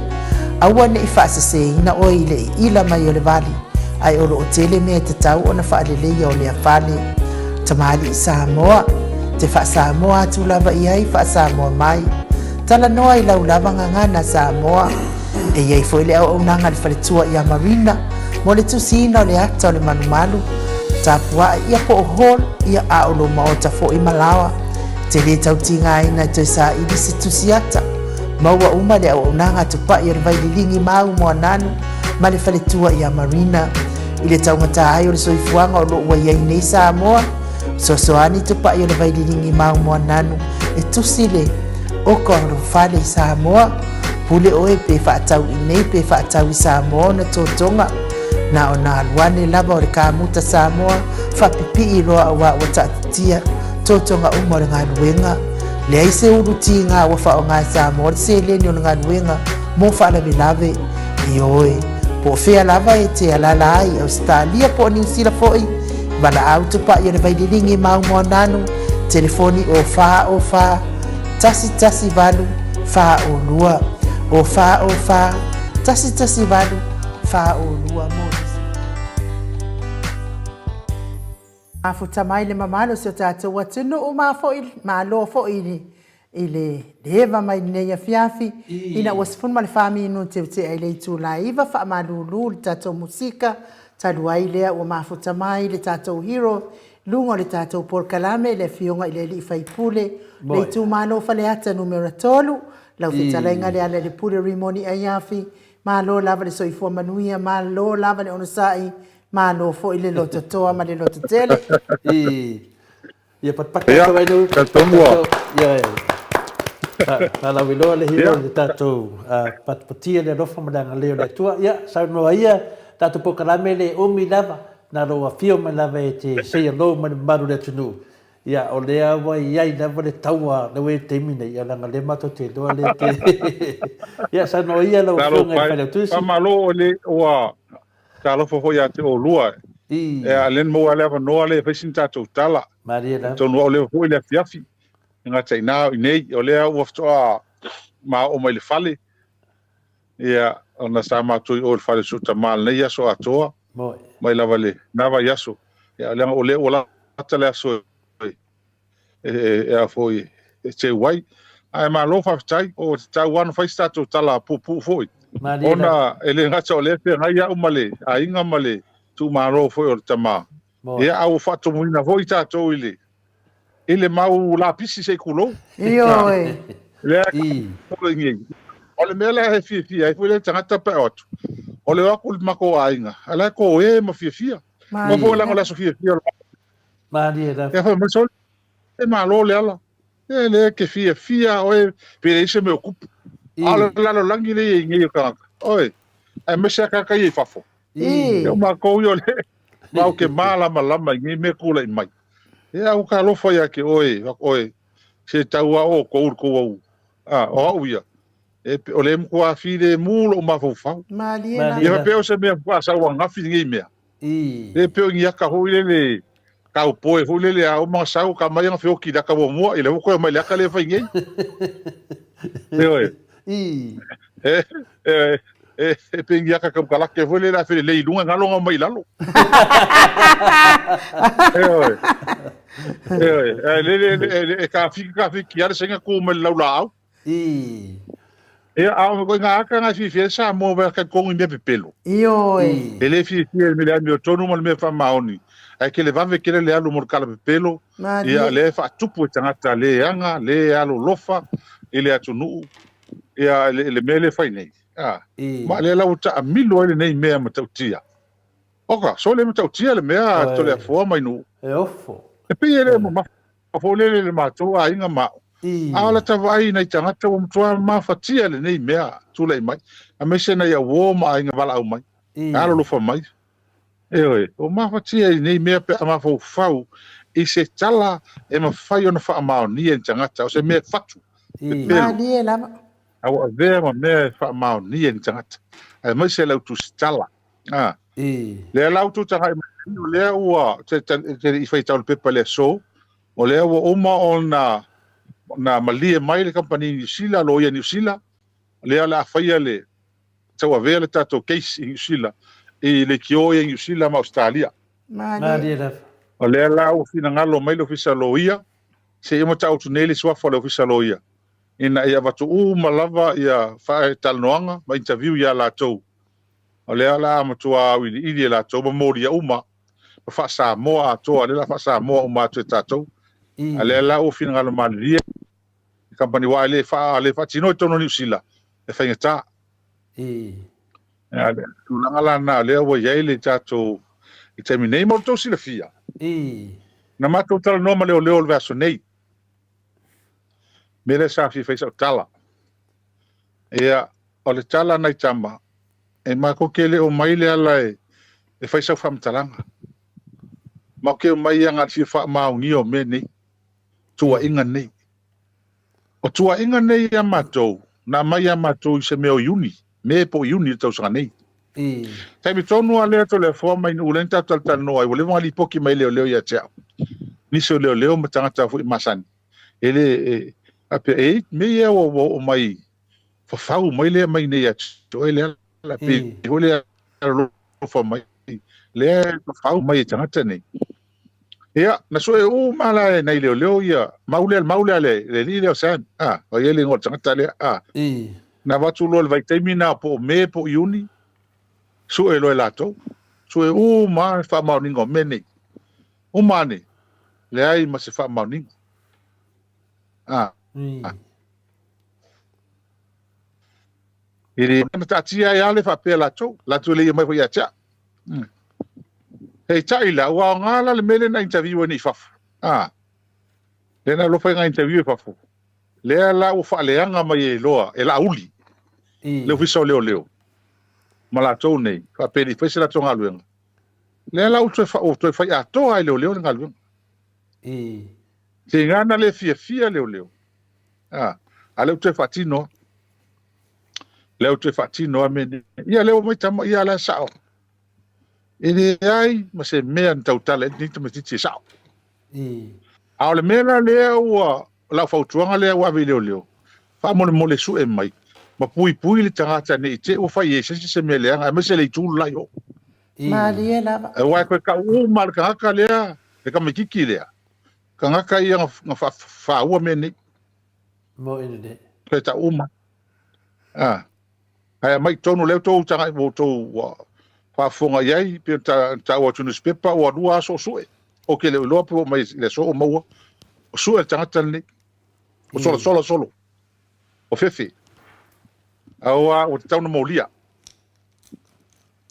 Aua ne i faaseseina oe i le iila mai o le vali, ae o lo o tele mea e tatau ona faaleleia o lea fale. Tamalii Samoa, te faa-Samoa atu lava i ai faa-Samoa mai. Talanoa i lau lava gagana Samoa. E i ai foi le auaunaga a le faletua ia Marina mo le tusiina o le ata o le malumalu, tapua'i ia po o hall ia a o lou maota foi ma laoa. E te le tau tigaina e toe saili se tusi ata. Maua uma le auaunaga a Tupai o le Vaililigi Mau Moananu ma le faletua ia Marina. I le taugata ai o le soifuaga o lo o ua i ai nei Samoa, Fesoasoani Tupai o le Vaililigi Mau Moananu e tusi le oka o lou fale i Samoa. Pule oe pe faatau i nei pe faatau i Samoa ona totoga. Na ona alu ane lava o le kamuta Samoa faapipii loa aua ua taatitia totoga uma o le galuega. Leai se ulu tiga ua faaaoga e Samoa le seleni o le galuega mo faalavelave. Ioe, po o fea lava e te alaala ai i Ausetalia po o Niu Sila foi, valaau tupai o le Vaililigi Mau Moananu, telefoni o 4 o 4 1 1 8 o 2, o 4 o 4 1 1 8 4 o 2 mo nisi. Mafuta mai le mamalu o si o tatou atunuu ma foi malo foi i le i le eva mai lenei afiafi ina ua 14 minute ua tea i le itula e 9 faamalulu le tatou musika talu ai lea ua mafuta mai le tatou hero i luga o le tatou polokalame le afioga i le alii faipule le itumalo Faleata numera 3 lau fetalaiga Lealailepule Rimoni Aiafi malo lava le soifua manuia malo lava le onosai malo foi le loto toa ma le loto tele. Ia patapata Ia, atu ai le talitonu ua. Ia, faalauiloa le hilo Ia. i le tatou patipatia le alofa ma le agalelei o le Atua. Ia, saunoa ia, tatou polokalame le umi lava, na lou afio mai lava e te say hello mai le mamalu o le atunuu. Ia, o lea ua i ai lava le taua lea ua i ai i le taimi nei, ia leaga o lea matou te iloa lea te... Ia, saunoa ia lau Talo Afioga i le pai. Failautusi. Faamalo o le ua Talofa foi ia te oulua. I. Ea, lea na maua le avanoa lea e fai sina tatou tala. Malie lava. Atonu ua leva foi le afiafi, e gata i ina o i nei, o lea ua faatoa ma oo mai i le fale, ia, ona sa matou i o i le fale o si ou tama i lenei aso atoa, Moi. mai lava i lena vaiaso. Ia, leaga o lea ua lata le aso e e a foi e teu ai. Ae malo faafetai, o te tau lava ona fai se tatou tala puupuu foi, Malie ona lava. e le gata o lea e feagai au ma le aiga ma le itumalo foi o le tama, Moe. ia, a ua faatomuina foi tatou i le i le mau lapisi se i tulou. Ioe. Lea I. i nei. O le mea lea e fiafia ai foi le tagata pe o atu, o le o atu i le matou aiga, a la e toē ma fiafia. Aua foi Malie. leaga o le aso fiafia o le Malie lava. Ia fai mai sole, e malo le ala. E le ke fiafia oe pe leai se mea o tupu. A o le lalolagi lea e i ai nei o tagata, oi, aemaise lava tagata ia i fafo. Ia o matou ia o le matou te malamalama i nei mea e tulai mai. Ia ua talofa ia te oe, oe, se tau lava outou i le tou au, a, o au ia, e, o lea e matua filemu lou mafaufau. Malie lava. Ia faapea o se mea faatoa sau ananafi lenei mea. E pei o ni aka foi lele Kaupoe foi lele a uma sau ka mai anga feoki le aka muamua, ia lea ua toe omai i le aka lea e fai nei. Ioe. I. E, e, e, e pei ni aka kaukalake foi lele a felelei i luga e galo ona omai i lalo. Ioe. Ioe. Ae lele, e, e kafiki kafiki lava le saina tu mai le laulaau. Ii. Ia, a o ngā aka ngā fiafia e Samoa wea kai kongi mea pepelo. Ioe. E le fiafia i le mea amiotonu ma le mea faamaoni. Ae kele vave kele le alu mo le kala pepelo. Ia, lea e faatupu e tagata le aga, le alolofa i le atunuu. Ia, le, le mea lea fai nei. A, ma lea la ua taamilo ai lenei mea matautia. Oka, so le matautia le mea Toleafoa mai nuu. E ofo. E pei e le mamafa foi lele i le matou aiga ma au. A o lata vaai i nai tagata ua matua mafatia lenei mea tulai mai, aemaise nai au uo ma aiga valaau mai, alolofa mai. Ioe, ua mafatia i nei mea pe a mafaufau i se tala e mafai ona faamaonia e ni tagata, o se mea e fatu, pepelo. Malie lava. A ua avea ma mea e faamaonia e ni tagata, aemaise le au tusitala. A. Lea la ua tou tagai mai nei, o lea ua, te, te, te le i faitau le pepa i le aso, o lea ua uma ona na malie mai le kamupani Niu Sila, loia Niu Sila, lea o le a faia le tauavea le tatou case i Niu Sila, i leitio ia i Niu Sila ma Ausetalia. Malie lava. O lea la ua finagalo mai le Ofisa Loia, se i uma taoto nei le suafa o le Ofisa Loia, ina ia avatu uma lava ia faatalanoaga ma interview ia latou O lea o le a matua auiliili e latou ma molia uma ma faa-Samoa atoa, lea o le a faa-Samoa uma atu e tatou. A lea la ua finagalo malilie le kamupani aua e le faa, le faatinoa i totonu o Niu Sila, e faigata. A le tulaga la lena o lea ua i ai le tatou i le taimi nei. Mo le tou silafia, na matou talanoa ma leoleo o le vaiaso nei, mea lea sa fia fai sau tala. Ia, o le tala a nai tama, e matou te le omai le ala e, e fai sau faamatalaga. Matou te omai ia na fia faamaonia o mea nei, tuuaiga nei. O tuuaiga nei ia matou, na aumai ia matou i se mea o Iuni, Me po o Iuni o le tausaga nei. Taimi tonu lava lea Toleafoa mai Nu'u lea na tatou talatalanoa ai, ua leva ona lipoti mai leoleo ia te au. Nisi o leoleo ma tagata foi masani. E le, e, faapea, e i mea ia ua, ua oo mai, fafau mai lea mai nei ia te oe lea, la pei foi lea alofa mai, lea e fafau mai e tagata nei. Ia, na sue uma la e nai leoleo ia, mau lea, mau lea le, le alii lea o Sam, a, o ia le igoa o le tagata lea, a. Na avatu loa i le vaitaimi na po o Me po o Iuni, sue loa e latou, sue uma le faamaoniga o mea nei. Uma ane, leai ma se faamaoniga. A. E le na taatia ai lava le faapea latou, latou le ia mai foi ia te au. Peitai la, ua aoga la le mea lea na interview ai nei i fafo. A. Lea na alofa ai na interview i fafo. Lea la ua faaleaga mai ai loa e Laauli, le Ofisa o Leoleo, ma latou nei, faapea e le i fai se latou galuega. Lea la ua toe, ua toe fai atoa e leoleo le galuega. Seiga na le fiafia leoleo. A, a lea ua toe faatino. Lea ua toe faatino a mea nei. Ia lea ua mai tama, ia la sao. E leai ma se mea na tautala ai lenei tamaitiiti e sao. A o le mea la lea ua, lau fautuaga lea ua ave i leoleo, faamolemole sue mai ma puipui le tagata ne i te i ua fai ai se isi se mea leaga, aemaise le itu le la i o. Malie lava. Aua e toe tau uma le tagata lea, le tamaitiiti lea, tagata ia na faaua mea nei. Moi lelei. Toe tau uma. Ah. Ae aumai i totonu lea tou tagai ua outou ua faafofoga i ai pei ona taua atu i newspaper ua lua aso o sue. Ou te le o iloa pe ua oo mai i le aso o maua o sue le tagata lenei. O solasola solo. O fefe. Aua ua tatau ona molia.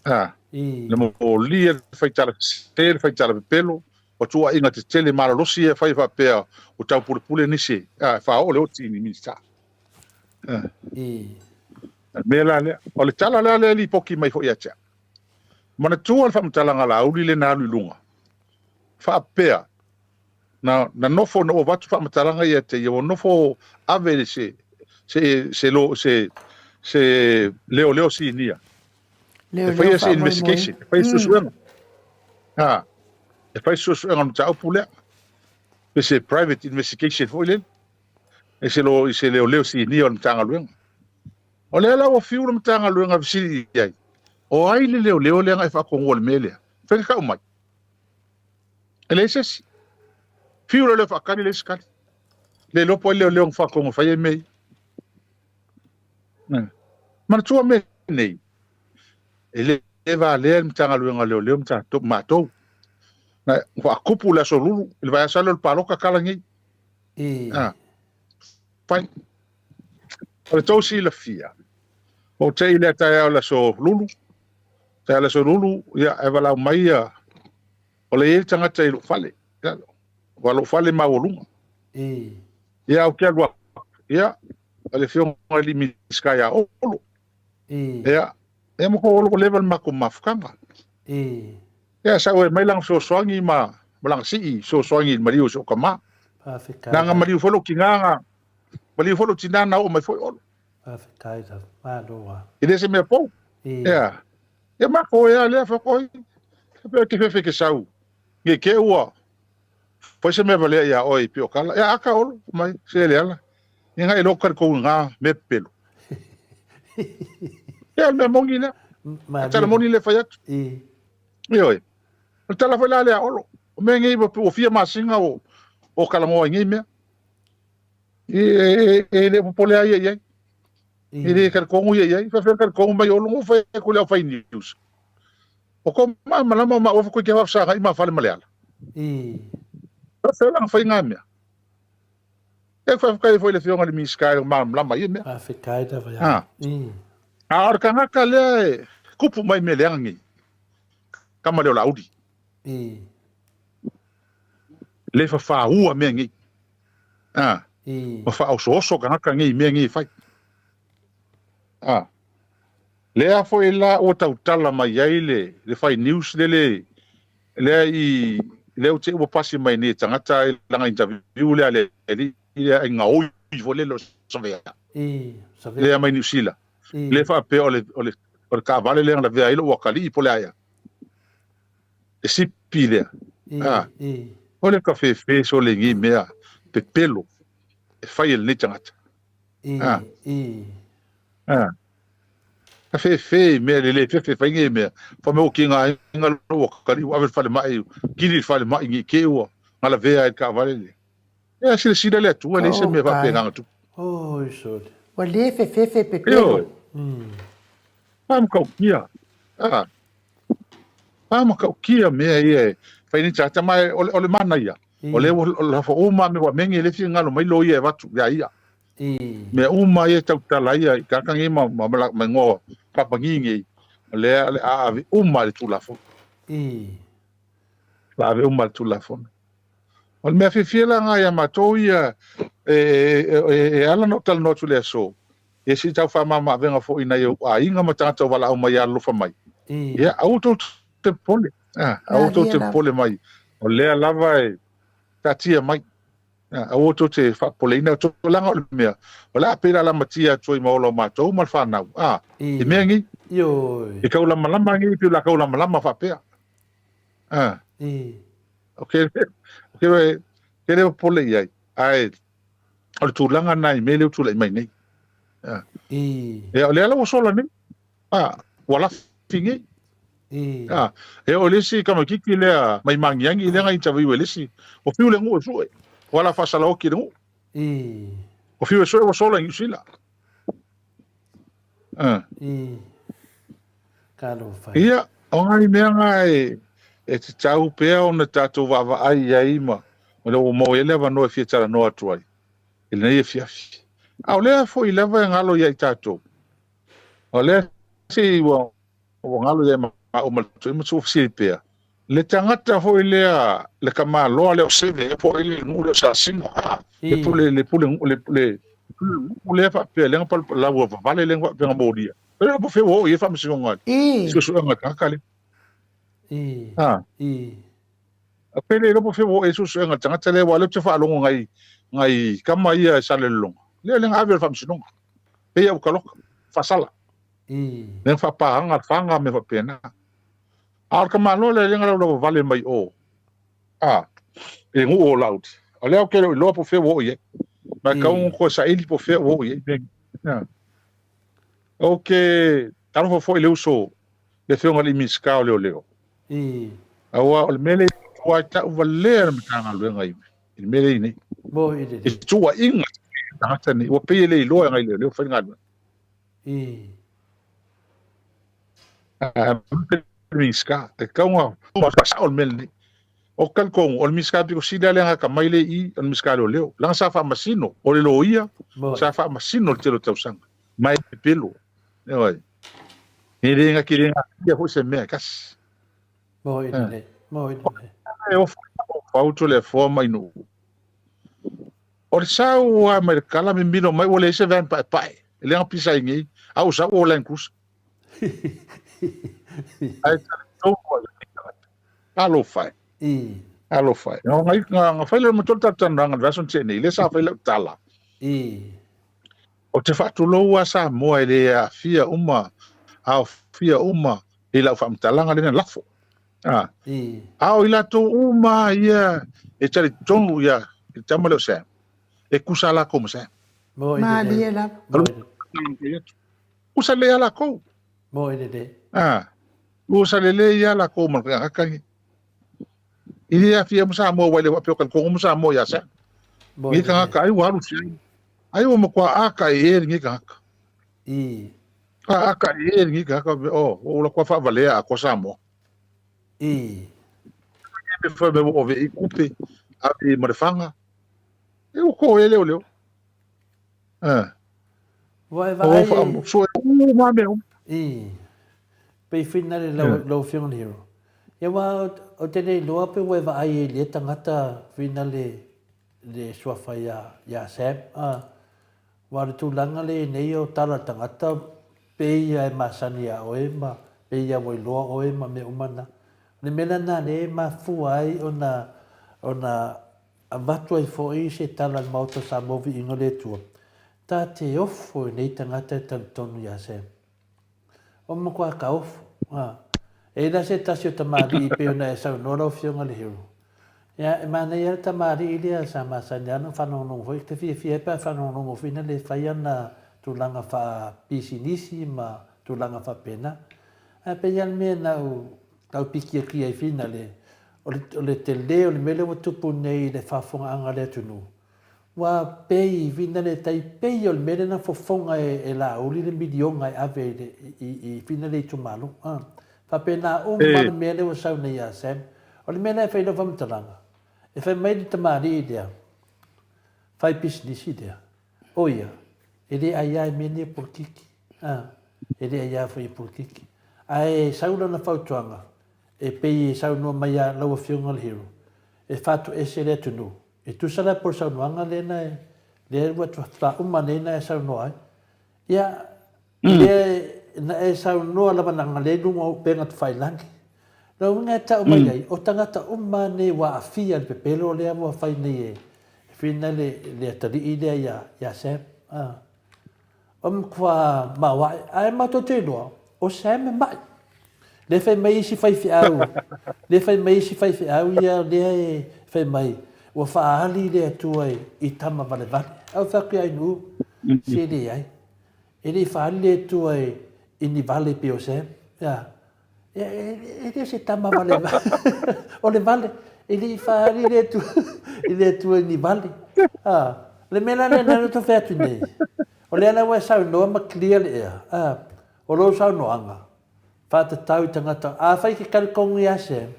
Ah. Na molia le faitala sese, le faitala pepelo, o tuuaiga tetele malolosi ia e fai faapea o taupulepule nisi, ah, e faaoo le oti i ni Minisita. O le mea la lea. O le tala la lea e lipoti mai foi ia te au. Manatua le faamatalaga a Laauli lea na alu i luga, faapea, na, na nofo, na ua avatu faamatalaga ia te ia, ua nofo ave se, se, se, se, se, se leoleo sinia. E faia se investigation, e faia suesuega. Ha. E fai se suesuega o le mataupu lea, pe se private investigation foi lele, i se, lo, i se leoleo sinia o le Matagaluega. O lea la ua fiu le Matagaluega e fesili i ai, o ai le leoleo lea na e faatonuina i le mea lea? Fai tau mai. E leai se isi. Fiu le leo faatali, leai se tali. Le iloa po o ai le leoleo na faatonu e fai ai mea ia. Manatua mea nei, e le valea le Matagaluega o Leoleo ma tatou, matou. Na faatupu le Aso Lulu, i le vaiaso lea o le palota tala nei. Ah, fai. O le tou silafia, ua ou tei lea taeao i le Aso Lulu, taeao le Aso Lulu, ia, e valaau mai ia, o le i ai le tagata i lou fale, ia, ua lou fale maualuga. Ia, ou te alu atu, ia, o le afioga i le Minisita ia Olo. Ia, ia ma ko Olo ua leva le matou mafutaga. Ia, sau e mai lana fesoasoani ma, ma lana sii fesoasoani i le maliu o si ou tama. Faafetai. Leaga maliu foi lou tina na, maliu foi lou tina na oo mai foi Olo. Faafetai lava. Malo lava. E le se mea fou. Ia. Ia matou e a lea faatoai. Pe ke fefe ke sau. Nge ke ua fai se mea valea ia oe i pio kala. Ia aka Olo mai se le ala. Ia ngai lo kali kou ngā me pelo. Ia le mea moni lea. Tala moni le fai atu. Ioe. O le tala foi la lea Olo. O mea nei ua fia masina o o talanoa i nei mea. E, e, e le popole a ia i ai. E le talitonu ia i ai. Faafefea talitonu mai Olo, no fai atu le au fai news. O ko malamalama o maua koe ke whafesagai ma fale ma le ala. Faafefea la fai ngā mea. E whawhekai foi le afioga i le Minisita i le malamalama ia mea. Faafetai lava ia. A o le tagata lea e kupu mai mea leaga nei. Tama lea o Laauli. Le fafaua mea nei. A. Ma faaosooso tagata nei i mea nei e fai. A. Lea foi la ua tautala mai ai le, le fai news le le lea i lea ua ua pasi mai nei tagata i lana interview lea le alii lea ai gaoi foi lele o Savea. Savea. Lea mai Niu Sila. Le faapea o le o le o le taavale lea na lavea ai lou atalii po o le a ea. E sipi lea. A. O le kafefe sole nei mea pepelo e fai e lenei tagata. A. A. Ka fefe i mea le le fefe fai nei mea. Fa me o ki ngā inga lo atalii ua ave i le falemai, kili i le falemai nei ke ua ngalavea ai le taavale lea. Ia silasila le Atua, e leai se mea faapena na tupu. Oi sole. Ua le fefefe pepelo. A matautia. A. A matautia mea ia e fai nei tagata ma o le, o le manaia. O lea ua lafo uma mea ua menge le finagalo mai loia e avatu ia ia. Mea uma ia e tautala ia i tagata nei ma, ma, ma, ma igoa kamupani nei, o lea o le a ave uma i le Tulafono. La ave uma i le Tulafono. O le mea fiafia la lena ia matou ia e, e, e, e ala ona ou talanoa atu i le aso, ia se i tau faamama-avega foi i nai ou aiga ma tagata o valaau mai ia alolofa mai. Ia, aua tou te popole. Ah, aua tou te popole mai. O lea lava e taatia mai. Ah, aua tou te faapopoleina. Tulaga o le mea, o le a pei la lamatia atu ai ma ola o matou ma le fanau. Ah, i mea nei. Ioe. E tau lamalama nei, pei o le a tau lamalama faapea. Ah. O ke, o ke, ke le popole i ai. Ae, o le tulaga na i mea lea ua tulai mai nei. Ah. Ia, o lea la ua sola nei. Ah, ua lafi nei. Ah, e o le isi tamaititi lea mai Magiagi lea na interview e le isi. O fiu le nuu e sue. O ala faasalaoki le nuu. O fiu e sue ua sola i Niu Sila. Ah. Talofa. Ia, o ngai mea ngā e, e tatau pea ona tatou vaavaai i ai ma, ma le ua maua ai le avanoa e fia talanoa atu ai i lenei afiafi. A o lea foi lava e galo ia i tatou. O lea se ua, ua galo ia maua ma le tui ma fesili pea. Le tagata foi lea, le tamaloa lea o Seve, e po o le nuu lea o Sasina, a, le pule, le pule, le, le, le lea faapea, lea na lau vavale lea na faapea na molia. E le po fea ua oo i ai faamasinoga i suesuega a le tagata lea. A. A pe le iloa po o fea ua oo i ai suesuega a le tagata lea, aua o lea ou te faalogo nai, nai tama ia e Salelologa, lea lea na ave i le faamasinoga. Pei a ua taloka, faasala. Lea na faapaaga le faga ma mea faapena. A o le tamaloa lea lea na laulauavale mai o. A, i le nuu o Laauli. O lea ou te le o iloa po o fea ua oo i ai. Ma e tatau ona toe saili po o fea ua oo i ai mea nei. A. Ou te alofa foi i le uso, le Afioga i le Minisita o Leoleo. Aua o le mea lea e matua tau valea le Matagaluega i le mea lea e i ai nei. I tuuaiga i tagata nei, ua pei e le iloa e nai leoleo fai le galuega. Minisita, e tatau ona faasao le mea lenei. Ou te talitonu, o le Minisita pito sili lava lea na atamai lea i i, o le Minisita o Leoleo. Leaga sa faamasino, o le loia sa faamasino i le tele o tausaga, ma e pepelo. Ioe. E le na te le natia foi se mea e tasi. Moi lelei, moi lelei. E ofo fau Toleafoa mai nuu. O le sau lava mai le kala mimilo mai ua leai se van paepae. E le na pisa ai nei. A ua sau ua Land Cruiser. Ae talitonu ai lenei tagata. Talofa e. Talofa e. Na, na, na fai le matua le talatalanoaga i le vaiaso na tea nei, lea sa fai lau tala. Ou te faatulou lava Samoa e le aafia uma, aofia uma i lau faamatalaga lea na lafo. A, a o i latou uma ia e talitonu ia i le tama lea o Sam, e tusa lakou ma Sam. Malie lava. Tusa lelei lava lakou. Moe lelei. A, tusa lelei lava lakou ma le tagata nei. I le aafia ma Samoa aua e le faapea o talitonu uma Samoa ia Sam. Lenei tagata ai ua alu i ai ua matua aka i e lenei tagata. A aka i e lenei tagata, oh, ua ou latou faavalea atoa Samoa. Me fai me ua ove i kupe, ave i Malefaga. E ua ko e leoleo. Ah. Ua e vaai e... Sue uma mea uma. I. Pei whina le lau, lau afioga le hero. Ia aua ou te le iloa pe ua e vaai ai i lea tagata whina le, le suafa ia, ia Sam. Ah. Aua o le tulaga lea i nei o tala a le tagata pei ia e masani ia oe ma pei ia ua iloa oe ma mea uma na. O le mea lena lea e mafua ai ona, ona avatu ai foi se tala a le Maota o Samoa Viiga o le Atua, ta te ofo i nei tagata e talitonu ia Sam. Ua matua taofo. A. E i ai la se tasi o tamalii pei ona e saunoa lau Afioga le Hero. Ia, e manaia lava le tamalii lea sa masani lava ona faalogologo foi. Ou te fiafia ai pe a faalogologo foi na le fai ana tulaga faapisinisi ma tulaga faapena. Ae pei lava le mea na ou tau pikiakia ai finale, o le, o le tele o le mea lea ua tupu nei i le faafofogaaga a le atunuu, Ua pei fina le tai pei o le mea lea na fofoga e Laauli le miliona e ave i le i fina le itumalo. A. Faapena uma le mea lea ua sau nei ia Sam. O le mea la e fai lau faamatalaga, e fai mai le tamalii lea, fai pisinisi lea, o ia, e le aia i mea nei o polokiki. A. E le aia foi i polokiki. Ae sau lana fautuaga, e pei e saunoa mai ia lau Afioga le Hero, e fatoese le atunuu, E tusa la po o le saunoaga lea na e, lea ua faatoa uma nei na e saunoa ai. Ia, lea na e saunoa lava leaga lea i luga o upega tafailagi. Lona uiga e tau mai ai, o tagata uma nei ua aafia i le pepelo lea ua fai nei e Whina le, le atalii lea ia, ia Sam. Ah. O matua maoae, ae matou te iloa, o Sam e maʻi. Lea fai mai isi faifeau, lea fai mai isi faifeau ia lea e fai mai, ua faaali le Atua i tama valevale. Ae ou fai atu ia Ainuu, se leai. E le i faaali le Atua i ni vale pei o Sam. Ia. E le o se tama vale o le vale, e le i faaali le Atua i le Atua i ni vale. A, o le mea la lea na ou fai atu nei, o lea la ua e saunoa ma clear le ea, a, o lou saunoaga, faatatau i tagata, afai e te talitonu ia Sam,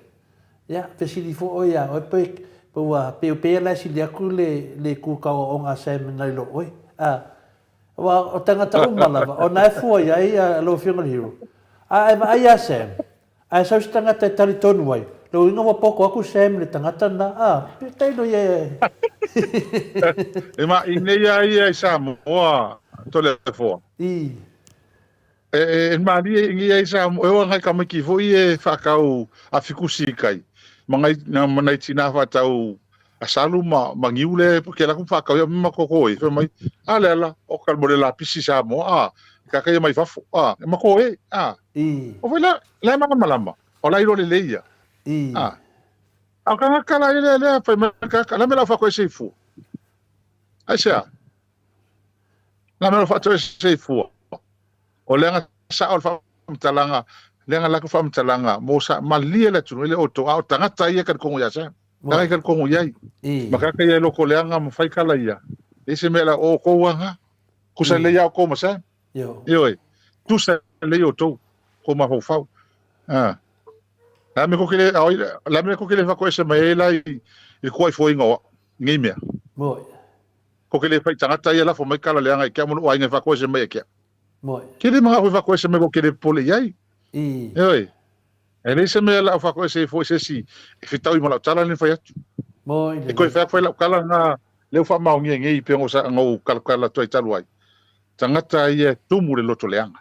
ia, fesili foi oe ia oe pe, pe ua, pe pei la e sili atu le, le itu tauaoga a Sam nai lo oe. A, Aua o tagata uma lava, o na e fua i ai lau Afioga i le Hero. A e vaai ia Sam, ae sau se tagata e talitonu ai, lou uiga ua poto atu Sam i le tagata lena, a, tailo ia e. E ma i nei a ia i Samoa, Toleafoa. I. E malie i nei ai Samoa, e o ngai tamaiti foi e whaatau a fikusi i kai. Ma ngai, ma nai tina whaatau a salu ma, ma niu le, ke la ku whaatau ia ma koko e, whai mai, a le ala, o ka mo le lapisi Samoa, a, ka kai mai fafo, a, ma ko e, a. I. O foi la, la e mana malama, o la iro le leia. I. A. A o tagata la ia lea lea fai mai le tagata, la mea la faatoese i fua. Aisea? La mea la faatoese i fua. O le aga sao o le faamatalaga, le aga laku faamatalaga mo sa malie le atunuu e le outou, a o tagata ia e talitono ia Sam. Tagata e talitono i ai. Ma tagata ia e lotoleaga ma fai tala ia. Leai se mea la o outou aga. Tusa lelei a outou ma Sam. Ioe. Tusa lelei outou, kou mafaufau. Ah. La mea koke le, la mea koke le whakoese mai ai la i, i le kuaifoinga o au, i ngei mea. Moi. Koke le whai tangata ia lafo mai kala leanga i kia mono o ainga i whakoese mai e kia. Moi. Ke le mga hoi whakoese mai ko ke le pole i ai. I. Ioe. E leai se mea lau whakoese i fo i se esi e whitau i ma lau tala ni whai atu. Moi. E koe whai whai lau kala ngā leo whaamaongia ngei pe ngo sa ngau kalakala atu ai talu ai. Tangata ia e tumu le loto leanga.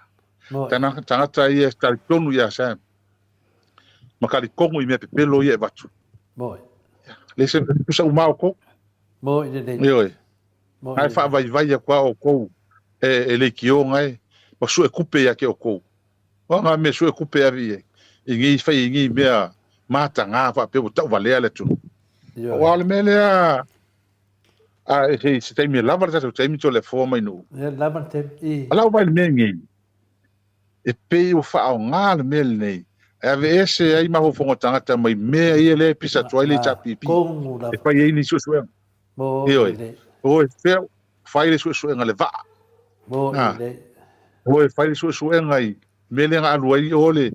Tana, tangata ia e talitonu ia Sam. Ma kalikongo i mea pepelo ia e vatu. Moi. Le se tusa uma o kou. Moi le le. Ioe. Ai whaavaivai a kua o kou e, e leikionga e. Ma sue kupe ia ke o kou. Wa ngā mea sue kupe avi e. I ngei whai i ngei mea māta ngā whaapea o tau valea le tunu. Wa o le mea lea A e se, se taimi e lava le tatou taimi to le foa mai nuu. Ia lava le taimi, i. A lau vai le mea nei, e pei ua faaaoga le mea lenei, e aveese ai mafaufauga o tagata mai mea ia lea e pisa atu ai le HRPP, e fai ai ni suesuega. Ioe, o e fea, fai le suesuega le vaa. Ah, o e fai le suesuega i mea lea na alu ai o le,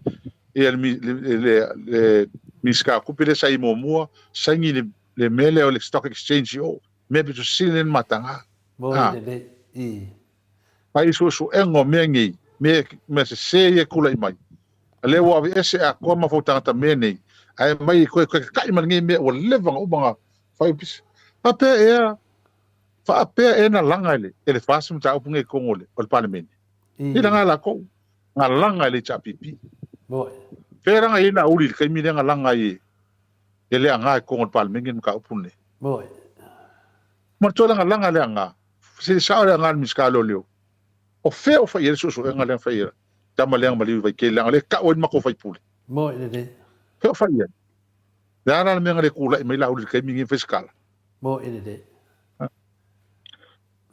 ia le, le, le, le Minisita o Tupe lea sa i muamua, saini le le mea lea o le stock exchange i o, mea pito sili lea na mataga. Mo i lelei, i. Fai suesuega o mea nei, mea, mea sese ia e tulai mai. A lea ua aveese atoa mafaufau tagata mea nei, ae aumai e toe kaka'i ma lenei mea ua leva ona uma ona fai pisa. Faapea ea, faapea ea na laga e le, e le FAST mataupu nei i totonu o le, o le Palemene. I laga e latou, na laga e le HRPP. Moi. Fea laga i ai na uli i le taimi lea na laga ai e, E le aga i totonu o le Palemene le mataupu lenei. Moi. Ma le toe lagalaga le aga, se sao le aga a le Minisita o Leoleo, o fea o fai i ai le suesuega lea na fai e tama lea na maliu i Vaitele leaga o lea e tau ai le matou faipule. Moi lelei. Fea o fai i ai? Le a la le mea na le tulai mai Laauli i le taimi lenei ma fai se tala? Moi lelei.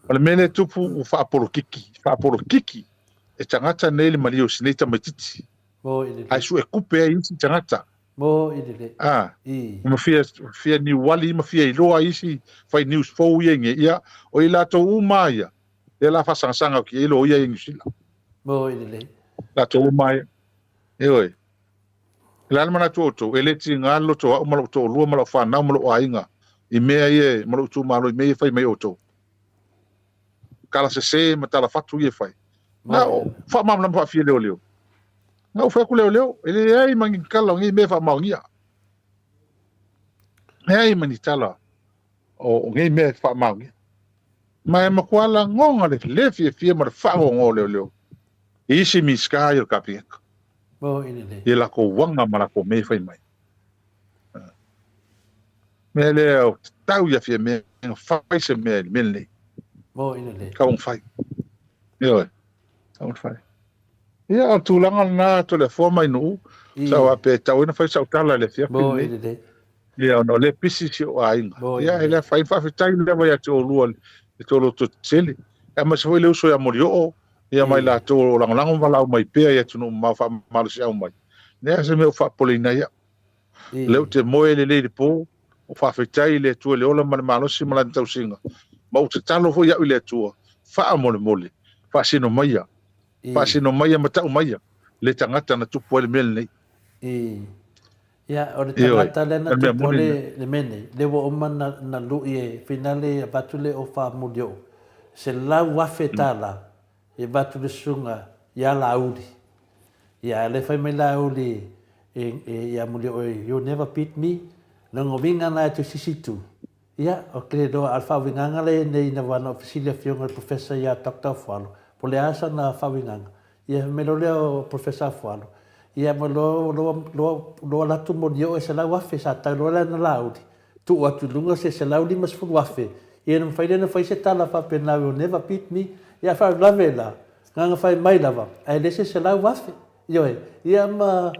O le mea lea e tupu ua faapolokiki, faapolokiki e tagata nei le maliu o si nei tamaititi. Moi lelei. Ae suekupe ai isi tagata. Mo i lelei. A, I. ma fia, fia niuali ma fia iloa isi fai news fou ia inge, ia, o i latou uma ia, lea la faasangasaga atu i ai loia ia i Niu Sila. Mo i lelei. Latou uma ia. Ioe. O le a le manatu o outou, e le tiga le loto o au ma lou toalua ma lau fanau ma lou aiga i mea ia, ma lou itumalo i mea ia e fai mai outou. Tala sese ma tala fatu ia e fai. Na o faamalamalama faafia leoleo. Na ou fai atu leoleo, e leai ma ni tala o nei mea e faamaonia. Leai ma ni tala o nei mea e faamaonia. Ma e matua lagona le le fiafia ma le faanoanoa o leoleo i isi Minisita ia o le Kapeneta. I latou aga ma latou mea e fai mai. Mea lea o tatau ia Fiamē na fai se mea i le mea lenei. Tatau ona fai. Ioe, tatau ona fai. Ia, o le tulaga lena Toleafoa mai Nuu, sa ou faapea e tatau ai ona fai sau tala i le afiafi lenei. Ia, ona o lea e pisi si ou aiga. Ia, e le afaina, faafetai lava ia te oulua i to loto tetele. Aemaise foi le uso ia Molioo, ia ma i latou o lo o lagolago ma valaau mai pea i atunuu mamao faamalosiau mai. Leai se mea o faapopoleina ai au. O lea ou te moe lelei i le po, o faafetai i le Atua i le ola ma le malosi ma lana tausiga, ma ou tatalo foi au i le Atua, faamolemole, faasino maia, faasino maia ma tau maia le tagata na tupu ai le mea lenei. Ia, o le tagata lea na tupu ai le mea lenei, lea ua uma na lui e finale avatu le ofa a Molioo, $100,000 E avatu le susuga ia Laauli. Ia, lea fai mai Laauli ia Muliooe, you never beat me. Lona uiga na e toe sisi tu. Ia, o ke loa a le faauigaga lea nei ina ua na fesili afioga i le Professor ia Doctor Afualo, po o le a sana faauigaga. Ia, fai mai loa lea o Professor Afualo, ia ma loa, loa, loa, loa alu atu Muliooe 100,000 sa tau loa lana Laauli. Tuu atu i luga se 150,000, ia ona mafai lea ona fai se tala faapena, will never beat me, ia a faalavelave la, gagafai fai mai lava, ae le se 100,000. Ioe, ia ma,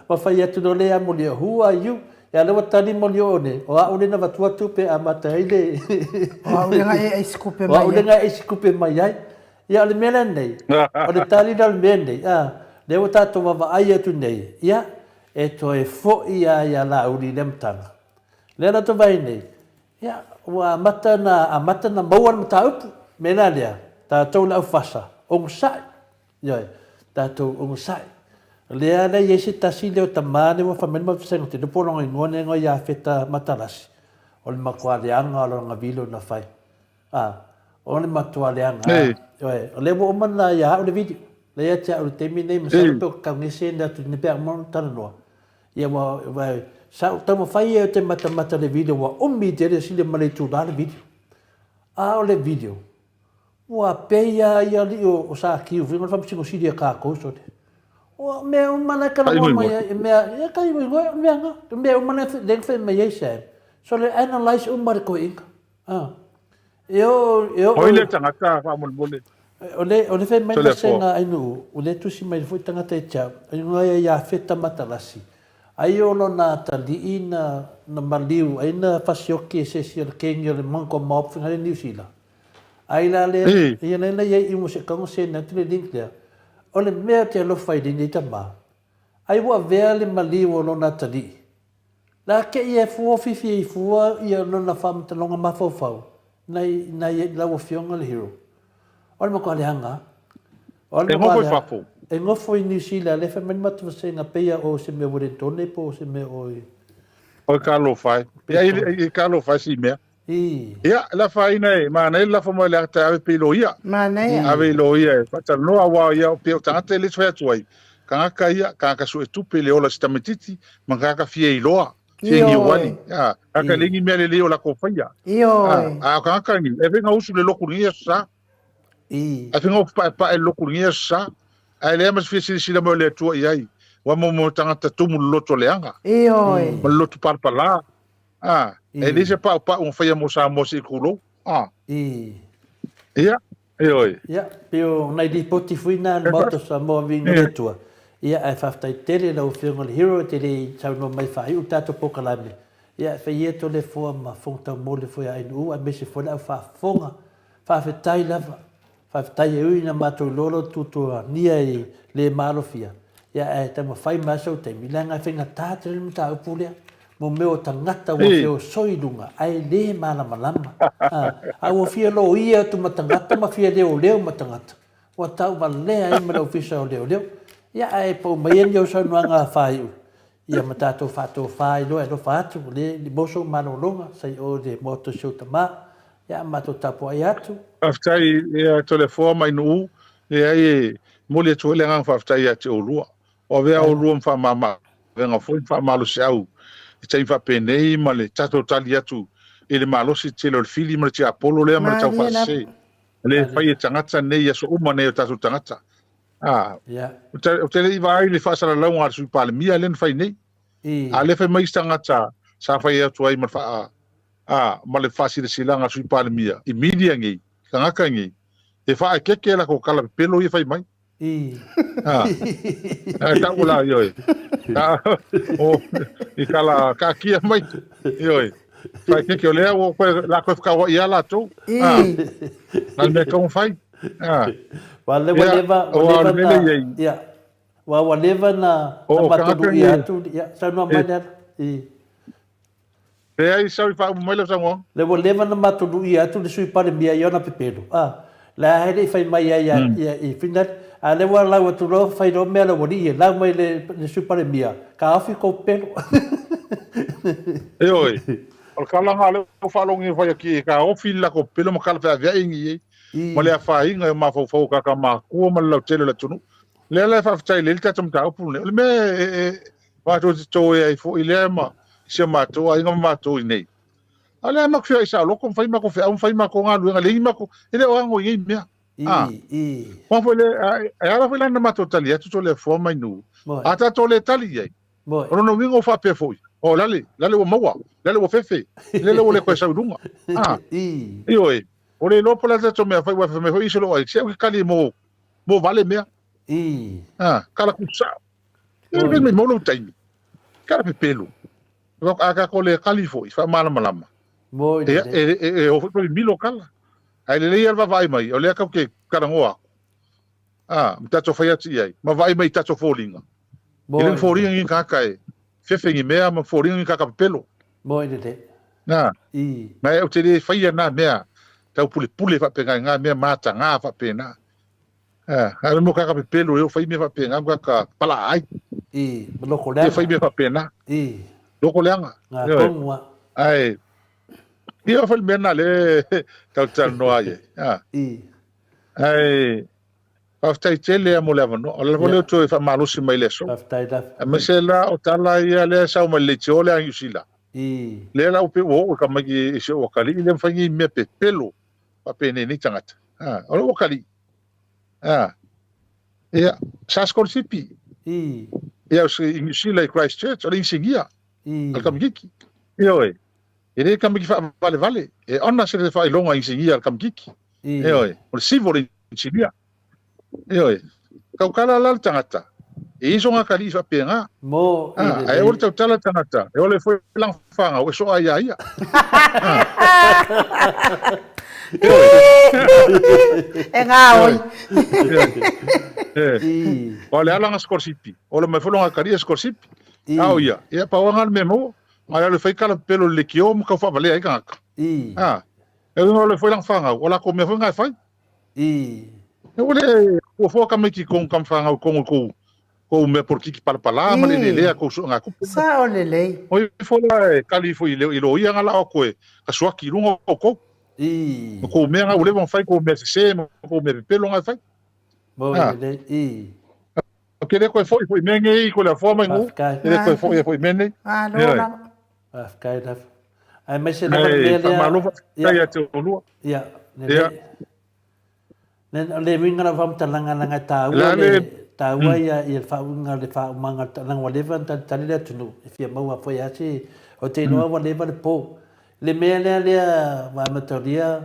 ma fai atu loa lea ia Molioo, who are you? Ia lea ua tali moli o ne, o a'u lea na avatua tupe e amata ai le O a'u lea na e aisi tupe mai ai. O a'u lea na e aisi tupe mai ai. Ia o le mea lenei, o le tali lea o le mea lenei, a, lea ua tatou vaavaai atu nei, ia, e toe foi lava ia Laauli i le amataga. Lea la tou vaai nei, ia, ua amata ona, amata ona maua le mataupu. O le mea la lea, tatou le aufasa, onosai, Ioe, tatou onosai. O lea la e i ai se tasi lea o tama lea ua fai mai le matou vasega, ou te iloa po o lona igoa lea e igoa ia Feta Matalasi, o le matua leaga o lona vilo na fai. A, o le matua leaga lava. Ioe, o lea ua uma ona ia au le video. Lea ia te au i le taimi lenei, masalo pe ou te taugese atu nei pe a uma ona talanoa. Ia ua, ua, sa ou taumafai ia ou te matamata i le video, ua umi tele sili ma le itula le video. A o le video, Ua pei a ia alii o Sakiu foi ma le Faamasino Sili a tatou sole. O mea uma la e talanoa mai ai, mea, ia ka igoigoe, o mea na, o mea uma lea na fai mai ai Sam, sole analyse uma le toeaina. Ah. E o, e o. Oi le tagata faamolemole. O le, o le fai mai na sena ainu, o le tusi mai foi tagata e tiau, ai ngoa ia Iafeta Matalasi, ai o lona atalii na, na maliu, ai na fasioki e se isi o le kengi o le Monko Mob fai Niu Sila. Ai la lea, ia lea na iai i mo se kago send atu le link lea. O le mea ou te alofa ai lenei tama, ai ua avea le maliu o lona atalii. La te i e fua fifi ai fua ia lona faamatalaga mafaufau nai nai lau afioga le hero. O le matua leaga a. O le E matua nofo i leaga. fafo. E nofo i New Zealand, lea fai mai le matou vasega pei a o se mea Wellingtone po o se mea o i Oi talofa e. Ia Peitone. i talofa e si mea. I. Ia, le afaina e, manaia le lafo mai o le ata e ave pea i loia. Manaia. Ave i loia e faatalanoa, aua ia pei o tagata e le fai atu ai, tagata ia, tagata suetupe le ola si tamaitiiti, ma tagata fia iloa, fia niuali, a, tagata e leai ni mea lelei o latou faia. Ioe. A, a o tagata ni, e fai gausu le lotu i lenei aso sa. I. E fai gausu paepae le lotu i lenei aso sa. Ae leai ma se fia silasila mai o le Atua i ai, ua mo mo tagata tumu le loto leaga. Ioe. Ma le loto palapala. A, e leai se paupau na faia mo Samoa se i tulou. A. I. Ia, ioe. Ia, pei o nai lipoti foi na a le Maota o Samoa viiga le Atua. Ia, ae faafetai tele i lau Afioga i le Hero e te le i saunoa mai faaiu le tatou polokalame. Ia, e fai ia Toleafoa ma Fofoga Taumole foi a ANU aemaise foi le au faafofoga. Faafetai lava. Faafetai e ui ina matou iloa lou tuatuagia i le maalofia, ia ae taumafai mai lava sou taimi, leaga e faigata tele le mataupu lea, mo mea o tagata ua feosoi i luga ae le malamalama. A, a ua fia loia atu ma tagata ma fia leoleo ma tagata, ua tauvalea ai ma le Ofisa o Leoleo. Ia ae pau mai ni au saunoaga faaiu, Ia ma tatou faatofa ai loa e alofa atu, o lea i mo sou malologa, sa i o i le maota o si ou tama, ia matou tapuai atu. Faafetai ia Toleafoa mai Nuu, leai e momoli atu foi le agaga faafetai ia te oulua. O avea oulua ma faamama-avega foi ma faamalosiau i taimi faapenei ma le tatou tali atu i le malosi tele o le fili ma le tiapolo lea ma le taufaasese lea e fai e tagata nei i aso uma nei o tatou tagata. A, yeah. Ou te le i vaai i le faasalalauga a le Sui Palemia lea na fai nei. A lea fai mai isi tagata sa fai atu ai ma le faa, a, ma le faasilasilaga a le Sui Palemia i media nei, tagata nei, e faaekeeke latou tala pepelo ia fai mai. A, a tau la, ioe. A, o, i tala kaakia mai, ioe. Faaekeeke o lea ua koe, la koe whakawai ia latou. A, na le mea e tatau ona fai. Ah. Ua leva Ia, leva, ua aua o leva le mea na, lea i ai. ia, ua ua leva na, O, na o matou tagata luia nei, atu, ia, saunoa mai e, Leala, i. leai, sau i faauma mai lau saunoaga. Le ua leva na matou luia atu le Sui Palemia i ona pepelo, a, la e le i fai mai ai ia, ia, i Finland, a lea ua lau atu loa, fai loa mea a le aualii e lau mai le, le Sui Palemia, taofi kou pepelo. Ioe, o le tala lena lea ua faalogo nei fai atu e taofi le latou pepelo ma tala feaveai nei ai. ma le afaina i o mafaufau o tagata matutua ma le lautele o le atunuu. O lea la e faafetai lelei le tatou mataupu lenei. O le mea e, e, matou te toe ai foi lea ma si o matou aiga ma matou i nei. A o lea matou feoai saoloto ma fai matou feau ma fai matou galuega, leai ni matou, e le o ano i nei mea. A. I. Aua foi le, e ala foi la na matou tali atu Toleafoa mai Nuu. A tatou le tali i ai, O lona uiga ua faapea foi, o lale, lale ua maua, lale ua fefe, lele ua le toe sau i luga. A, ioe, ua le iloa po o le a le tatou mea fai, ua fai mai foi isi o lou aiga, se au ke kali mo, mo vale mea. A, kala ku sao. E le mai mau lou taimi. Kala pepelu. A tatou le kali foi, faamalamalama, Mo i ia, lelei. e, e, e o foi pe milo kala. Ae lelei lava le vaavaai mai, o lea tatou te talanoa atu, a, ma tatou fai atu i ai, ma vaai mai i tatou foliga. Mo E le i foliga lelei. ni tagata e fefe ni mea ma foliga ni tagata pepelo. Mo i lelei. Na, I. ma ou te le faia na mea taupulepule faapena i na mea mataga faapena. A, a mo tagata pepelo e o fai mea faapena ma tagata palaai. I, ma loko E leaga. fai mea faapena. I. Loko leaga. Ngā Ioe. tonu a. Ae, ia fai le mea na le tautalanoa ai. A. I. Ae, faafetai tele lava mo le avanoa. O le ala foi lea o toe faamalosi mai i le aso. Faafetai lava. Aemaise la o tala ia lea e sau mai le leitio lea a Niu Sila. I. Lea la ua pei ua oo i tamaiti i si ou atalii lea mafai nei mea pepelo faapenei nei tagata. A, o lou atalii. A, ia, sa sikolasipi. I. Ia, i Niu Sila i Christchurch, o le inisinia. I. A le tamaitiiti. Ioe. E le tamaiti faavalevale. E honours le faailoga inisinia a le tamaitiiti. I. Ioe. O le civil engineer. Ioe. Tautala la le tagata, e i sona atalii faapena. Mo i Ah, lelei. ae aua le tautala le tagata, e ole foi lana fanau e soa ia ia. Ah. Ioe. E gaoi. Ioe. Ioe. I. O le ala na sikolasipi, ola mai foi lona atalii e sikolasipi. I. A o ia, ia pau lava le mea maua, a le alu e fai kala pepelo i le leitio ma tau faavalea ai tagata. I. Ah. E uiga ole foi lana fanau, o lakou mea foi na e fai. I. E ua le fuafua tamaiti i kou tama fanau i tonu i kou kou mea polokiki palapala ma le eleelea kou suegatupe. Sao lelei. O ifo la e kali ifo i le i loia nga lao atu e ka suaki i luga o kou. I. Ma kou mea nga ua leva ona fai kou mea sese ma kou mea pepelo nga e fai. Mo Ah. lelei. I. Ou te le toe foi foi i mea nei i ko le afoa mai nuu. Faafetai. E le toe foi foi i mea nei. Malo Ioe. lava. Faafetai lava. Aemaise lava le Ae mea lea. faamalo faafetai ia te oulua. Ia, Ia. lelei. Nen, o le uiga o lau faamatalaga leaga e taua Le a le, le taua ia, ia le faauiga o le faaumaga o le leaga ua leva ona talitali le atunuu e fia maua foi lava se, ou te iloa ua leva le po. Le mea lea lea ua amatalia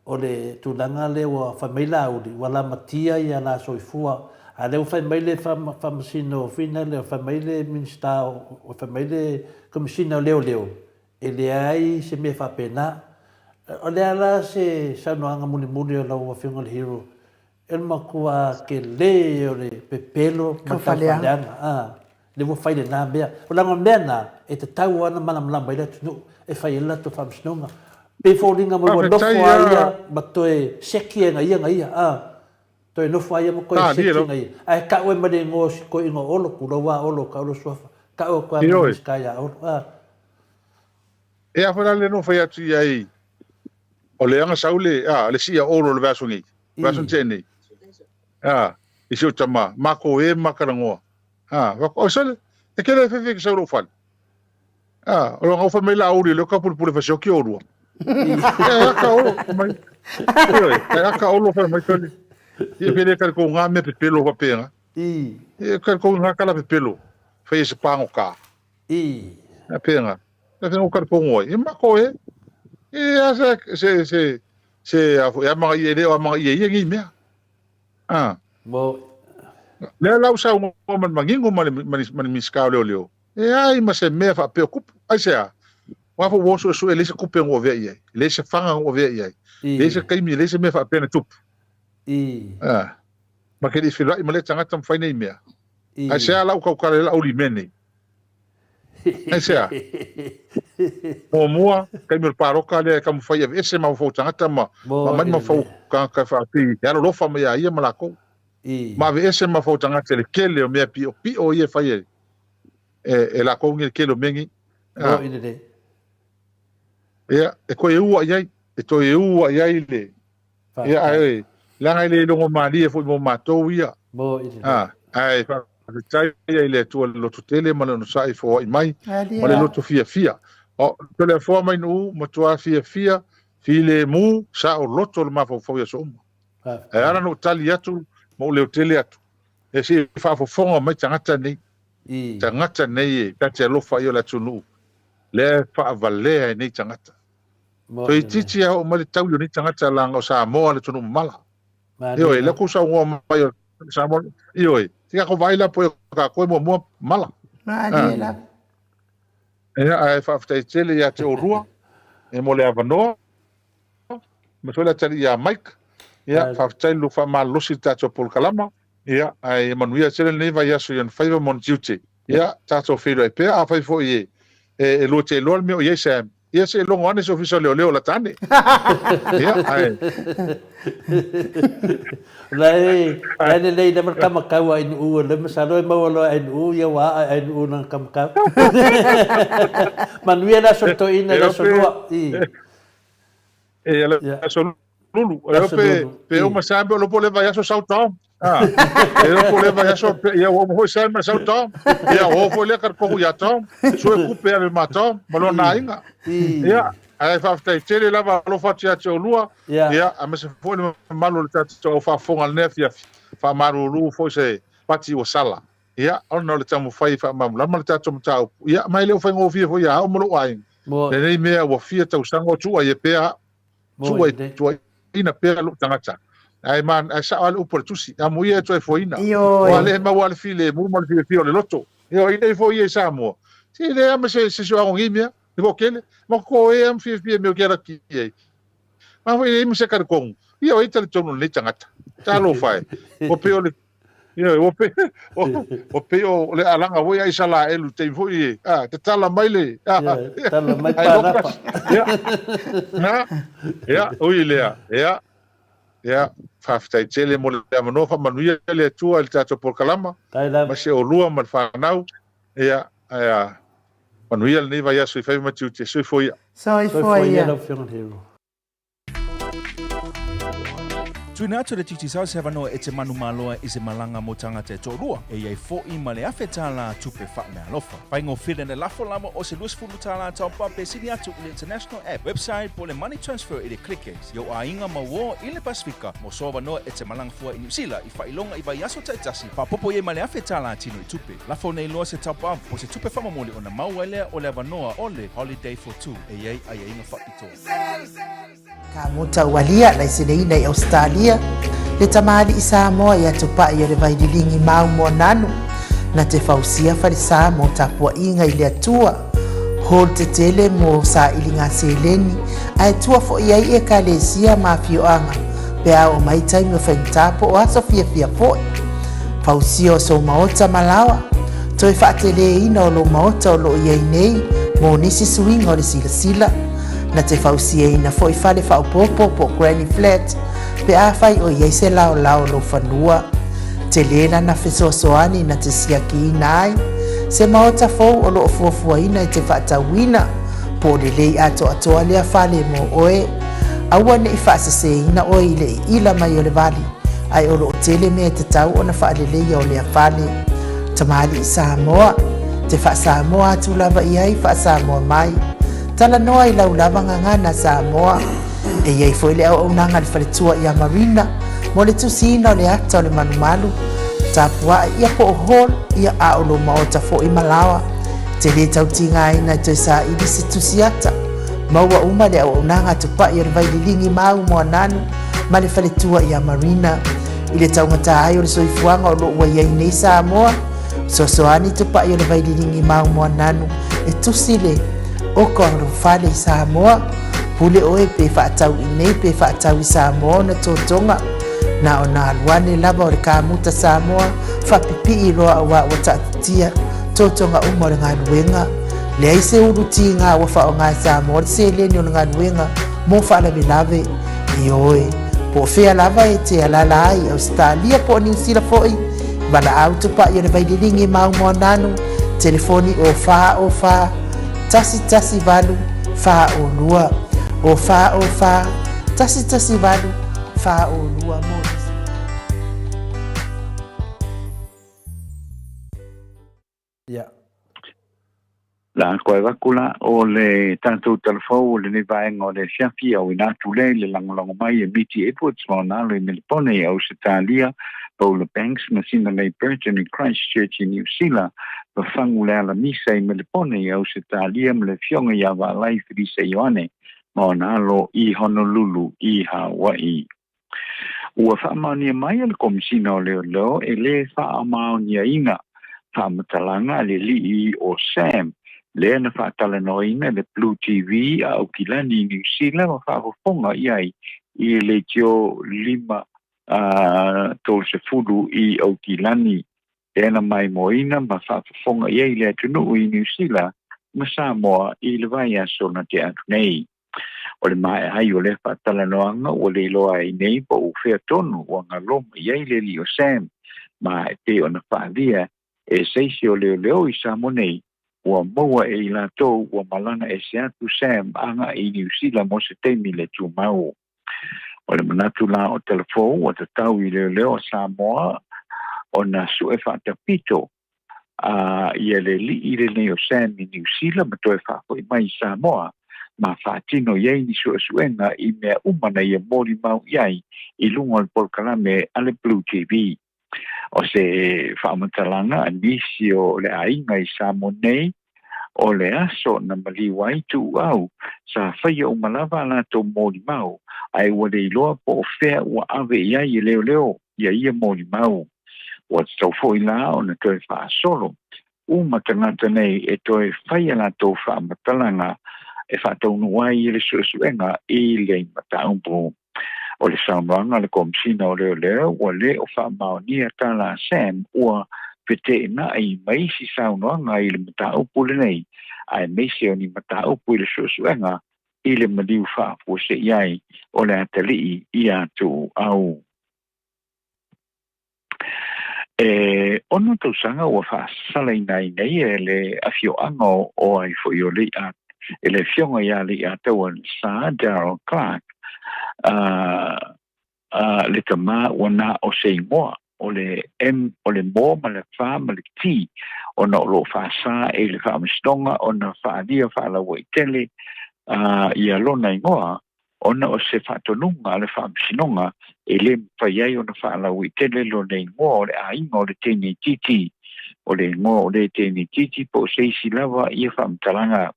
o le tulaga lea ua fai mai Laauli ua lamatia ia la soifua, a lea ua fai mai le Faamasino foi lea, fai mai le Minisita o, fai mai le Komesina o Leoleo, e leai se mea faapena. O le a la se saunoaga mulimuli a lau Afioga i le Hero E matua tele o le pepelo ma le taufaaleaga, a, lea ua fai lena mea. O leaga o le mea lena, e tatau lava ona malamalama ai le atunuu e fai ai le latou faamasinoga. Pei e foliga mai ua nofo lava ia ma toe seki e ia ia, a, toe nofo lava ia ma toe seki e ia. Ae tau ai ma le igoa o si toeaina o Olo, tulou lava Olo, tau lou suafa, tau atu lava ma le Minisita ia Olo, a. E a foi la le nofo fai atu i ai, o le aga sau le, a, le sii a Olo i le vaiaso nei, vaiaso na tea nei, a, i si ou tama, makou e ma talanoa, a, fai atu, oi sole, e kele e fefe ke sau i lou fale, a, o lona fai mai la auli o lea ka pulepule fasioki olua. E aka Olo, fai mai, ioe, e aka Olo fai mai sole, ia pe le kare kou ngā mea pepelo faapena, e kare kou ngā kala pepelo, fai e se pāgotā. I. A pēnga. E whenga o karipongo ai. E mako e. E a se, se, se, se, a fo, e amanga i e leo amanga i e ia ngi mea. A. Mo. Lea lau sau ngo man mangingo ma le, ma le, ma le minisita o leoleo. E ai ma se mea faapea o kupu. Ai se a. Wa fo wo sue sue e leai se kupe ngo avea i ai. E leai se fanga ngo avea i ai. I. Leai se taimi, leai se mea faapea na tupu. I. A. Ma ke li feiloai ma lea tagata ma fai nei mea. I. Ai se a lau kaukala i lau li mea nei. Aisea? Muamua, taimi o le pāloka lea e taumafai e aveese mafaufau tagata ma Mo ma aumai e mafaufau le. tagata e faapei e alolofa mai ia ia ma lakou. I. Ma aveese mafaufau tagata i le tele o mea piʻopiʻo ia e fai e e e lakou nei i le tele o mea nei. Mo A. i lelei. Ia, e toe ua i ai, e toe ua i ai le Ia, ae, leaga e le logo malie foi mo matou ia. Mo i le A, ae faafetai ai i le Atua i le loto tele ma le onosai foai mai, ma le loto fiafia. O, Toleafoa mai Nuu, matua fiafia, filemu, sao loto le mafaufau i aso uma. Ae ala na ou tali atu ma ou leotele atu, e se i faafofoga mai tagata nei, tagata nei e ta te alofa i o le atunuu, lea e faavalea e nei tagata. Toeitiiti a oo mai le taui o nei tagata laga o Samoa le atunuu mamala. Ioe, lea kou saunoa mai o Samoa, ioe, se kako vaai la poe o kākou e muamua mala. Malie lava. Ia, ae faafetai tele ia te oulua e mo le avanoa, ma foi le atalii ia Mike. Ia, faafetai le faamalolosi i le tatou polokalama. Ia, ae ia manuia tele lenei vaiaso i ona faiva ma ona tiute. Ia, tatou feiloai pea, afai foi e e lua te iloa le mea o i ai Sam, ia se i logo ane se ofisa o leoleo lata ane. Ia, ae. La e, la e lelei lava le kamakau a Ainuu, o lea masalo e maua loa e Ainuu, ia ua aa e Ainuu lana kamakau. Manuia le aso toeaina i le aso lua. I. E le aso lulu. E pe pe uma sa pe lopo le vai aso sau tau. Ah. E lopo le vai aso pe ia o foi sa ma sau tau. Ia o foi le kar ko ia tau. Sue kupe ave ma tau ma lo na inga. Ia ae faafetai tele lava alofa atu ia te oulua. Ia aemaise foi le mamalu o le tatou au faafofoga i lenei afiafi. Faamalulu foi se pati ua sala. Ia ona o le taumafai e faamalamalama le tatou mataupu. Ia ma e le o faigofie foi ia au ma lou aiga. Lenei mea ua fia tausaga o tuuaia pea au. Tuuaina pea lou tagata. Ae ma ae sao lava le upu a le tusi, amuia e toe foeina. Aua o lea e maua lava le filemu ma le fiafia o le loto. Ioe, inei foi ia i Samoa, se e leai lava ma se soago i nei mea, e toatele, ma totoe lava ma fiafia i mea ou te alaki i ai. Ma foi e leai ma se talitonu, ia o ai talitonu i lenei tagata. Talofa e, ua pei o le Ioe, ua pei, ua pei o le alaga foi a Isalaelu i taimi foi e, a, tatala mai le, a, Tatala mai panapa. Ia, na, ia, ui lea, ia, ia, faafetai tele mo le avanoa, faamanuia le Atua i le tatou polokalama, ma se oulua ma le fanau, ia, ae, manuia lenei vaiaso i faiva ma tiute, soifua ia. Soifua ia. Lau Afioga i le Hero. Tuina atu le Digicel se avanoa e te manumaloa i se malaga mo tagata e toalua, e i ai foʻi ma le $1,000 tupe faameaalofa. Faigofie le lafo lava o se $20 taupa pe sili atu i le International App, website po o le Money Transfer i le Clickex i ou aiga ma uō i le Pasifika mo so avanoa e te malaga fua i Niu Sila i faailoga i vaiaso taitasi, faaopoopo i ai ma le $1,000 tino i tupe. Lafo nei loa se taupa po o se tupe faamomoli ona maua ai lea o le avanoa o le Holiday for Two e i ai aiaiga faapitoa. Ka muta ualia laiseneina i Ausetalia, le tamalii Samoa ia Tupai o le Vaililigi Mau Moananu, na te fausia falesa mo tapuaiga i le Atua, hall tetele mo sailiga seleni, ae tua foi ai ekalesia ma afioaga pe a oo mai taimi o faigata po o aso fiafia foi. Fausia o sou maota ma laoa, toe faateleina o lou maota o loo i ai nei mo nisi suiga o le silasila. Na te fausiaina foi fale faaopoopo po o granny flat pe afai o i ai se laolao o lou fanua. Tele lana fesoasoani na te siakiina ai se maota fou o lo o fuafuaina e te faatauina po o lelei atoatoa lea fale mo oe. Aua ne i faaseseina oe i le iila mai o le vali, ae o lo o tele mea e tatau ona faaleleia o lea fale. Tamalii Samoa, te faa-Samoa atu lava i ai faa-Samoa mai. Talanoa i lau lava gagana Samoa. E i ai foi le auaunaga a le faletua ia Marina mo le tusiina o le ata o le malumalu, tapua'i ia po o hall ia a o lou maota foi ma laoa. Te lē tau tigaina e toe saili se tusi ata. Maua uma le auaunaga a Tupa'i o le Vaililigi Mau Moananu ma le faletua ia Marina. I le taugata ai o le soifuaga o lo o ua i ai nei Samoa, Fesoasoani Tupai o le Vaililigi Mau Moananu e tusi le oka o lou fale i Samoa. Pule oe pe faatau i nei pe faatau i Samoa ona totoga. Na ona alu ane lava o le kamuta Samoa faapipii loa auā ua taatitia totoga uma o le galuega. Leai se ulu tiga ua faaaoga e Samoa le seleni o le galuega mo faalavelave. Ioe, po o fea lava e te alaala ai, Ausetalia po o Niu Sila foi, Valaau Tupai o le Vaililigi Mau Moananu, telefoni o 4 o 4 1 1 8 4 o 2, o 4 o 4 1 1 8 4 o 2 mo nisi. Ia. La koe avatu la o le tatou talafou o lenei vaega o le afiafi auina atu lea i le lagolago mai e Miti Edwards ma ona alo i Melepone i Ausetalia, Paula Banks ma Sina Lei Burton i Christchurch i Niu Sila, Fafagu le Alamisa i Melepone i Ausetalia ma le Afioga ia Vaalai Felisa Ioane ma ona alo i Honolulu i Hawaii. Ua faamaonia mai e le Komesina o Leoleo e lē faamaoniaina faamatalaga a le alii o Sam. Lea na faatalanoaina e le Blue TV a Aukilani i Niu Sila ma faafofoga i ai i le leitio 5 30 i Aukilani. Lea na maimoaina ma faafofoga i ai le atunuu i Niu Sila ma Samoa i le vaiaso na tea atu nei. O le maea ai o lea faatalanoaga ua le iloa ai nei po o fea tonu ua galoma i ai le alii o Sam, ma e pei ona faaalia e se isi o leoleo i Samoa nei, ua maua e i latou ua malaga ese atu Sam agai i Niu Sila mo se taimi le tumau. O le manatu la o Talafou ua tatau i leoleo a Samoa ona sue faatapito a ia le alii lenei o Sam i Niu Sila ma toe faafoi mai i Samoa ma faatino i ai ni suesuega i mea uma na ia molimau i ai i luga o le polokalame a le Blue TV. O se faamatalaga a nisi o le aiga i Samoa nei, o le aso na maliu ai Tuuau, sa faia uma lava a latou molimau, ae ua le iloa po o fea ua ave i ai e leoleo ia ia molimau. Ua tatau foi la ona toe faasolo uma tagata nei e toe fai a latou faamatalaga e faataunuu ai le suesuega i le mataupu. O le saunoaga a le Komesina o Leoleo ua le o faamaonia tala a Sam ua feteenai ma isi saunoaga i le mataupu lenei, aemaise o ni mataupu i le suesuega i le maliu faafuasei ai o le atalii ia Tuuau. E 6 tausaga ua faasalaina ai nei e le afioaga o ai foi o Lei'a, e le afioga ia Lei'ataua Sa Daryl Clark, le tama ua na o se igoa o le M, o le Mo ma le Fa ma le T, ona o lo o faasa e le faamasinoga ona faaalia faalauaitele ia lona igoa ona o se faatonuga a le Faamasinoga e le mafai ai ona faalauaitele lona igoa o le aiga o le teine itiiti, o le igoa o le teine itiiti po o se isi lava ia faamatalaga.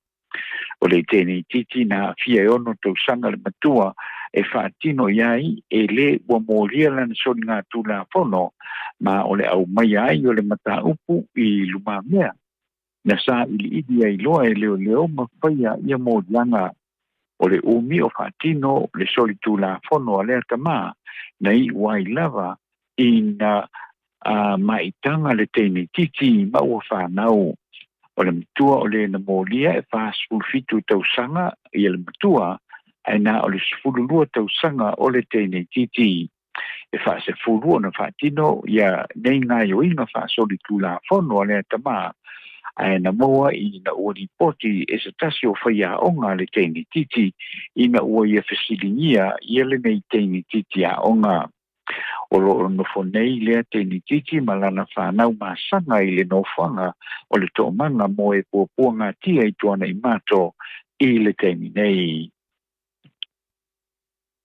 O le teine itiiti na aafia e 6 tausaga le matua e faatino i ai e le ua molia lana soligatulafono ma o le aumaia ai o le mataupu i lumamea na sailiili ai loa e leoleo ma faia ia moliaga. O le umi o faatino le solitulafono a lea tamā na iu ai lava ina maitaga le teine itiiti ma ua fanau. O le matua o le na molia e 47 tausaga ia le matua, ae na o le 12 tausaga o le teine itiiti. E faasefulu ona faatino ia nei gaoioiga faasolitulafono a lea tamā, ae na maua ina ua lipoti e se tasi o faiaoga a le teine itiiti ina ua ia fesiligia ia lenei teine itiiti aoga. O lo o nofo nei lea teine itiiti ma lana fanau masaga i le nofoaga o le Toomaga mo e Puapuagatia i Tuanaimato i le taimi nei.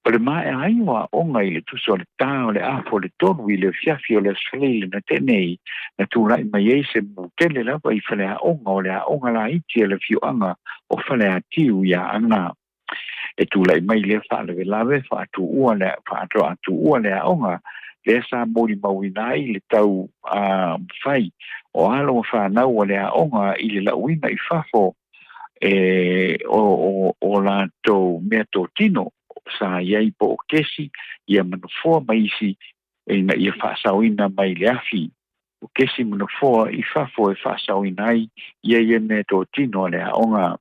O le maea ai o aoga i le tusa o le ta o le afa o le tolu i le afiafi o le Aso Faraile na tea nei, na tulai mai ai se mū tele lava i faleaoga o le aoga laiti a le afioaga o Faleatiu i Aana. E tulai mai lea faalavelave faatuua le faatoatuua le aoga lea sa molimauina ai le tau mafai o alo ma fanau a le aoga i le lauina i fafo e o latou meatotino sa i ai po o kesi ia ma nofoa ma isi ina ia faasaoina mai le afi. O kesi ma nofoa i fafo e faasaoina ai ia ia meatotino a le aoga.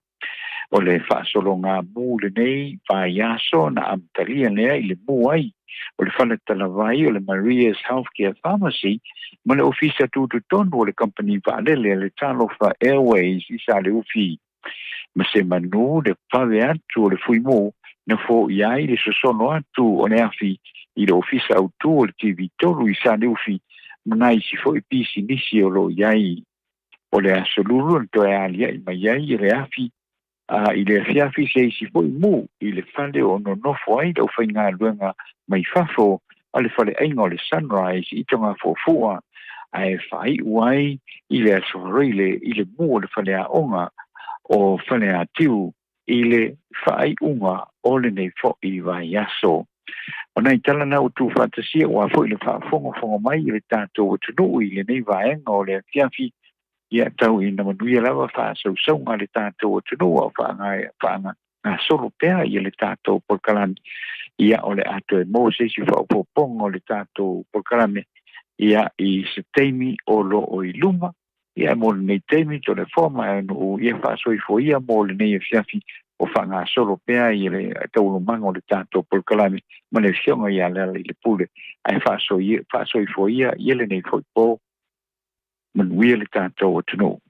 O le faasologa mū lenei vaiaso na amatalia lea i le mū ai o le fale talavai o le Maria's Healthcare Pharmacy ma le ofisa tutotonu o le kamupani vaalele a le Talofa Airways i Saleufi. Ma se manu le vave atu o le fuimu na foia ai le sosono atu o le afi i le ofisa autū o le TV3 i Saleufi ma nai isi foi pisinisi o lo o i ai. O le Aso Lulu na toe alia'i mai ai e le afi a i le afiafi se isi foi mū i le fale o nonofo ai le aufaigaluega mai fafo a le faleaiga o le Sunrise i Togafuafua, ae faai'u ai i le Aso Faraile i le mū o le faleaoga o Faleatiu i le faai'uga o lenei fo'i vaiaso. O nai tala na ua tuufaatasia aua foi le faafogafoga mai i le tatou atunuu i lenei vaega o le afiafi. Ia tau ina manuia lava faasausauga a le tatou atunuu a o faagasolo pea ia le tatou polokalame. Ia o le a toe maua se isi faaopoopoga o le tatou polokalame ia i se taimi o lo o i luma. Ia mo lenei taimi Toleafoa ma Aganuu, ia faasoifua ia mo lenei afiafi o faagasolo pea ia le taualumaga o le tatou polokalame ma le afioga ia Lealailepule, ae faasoifua ia ia lenei foi po. Manuia le tatou atunuu.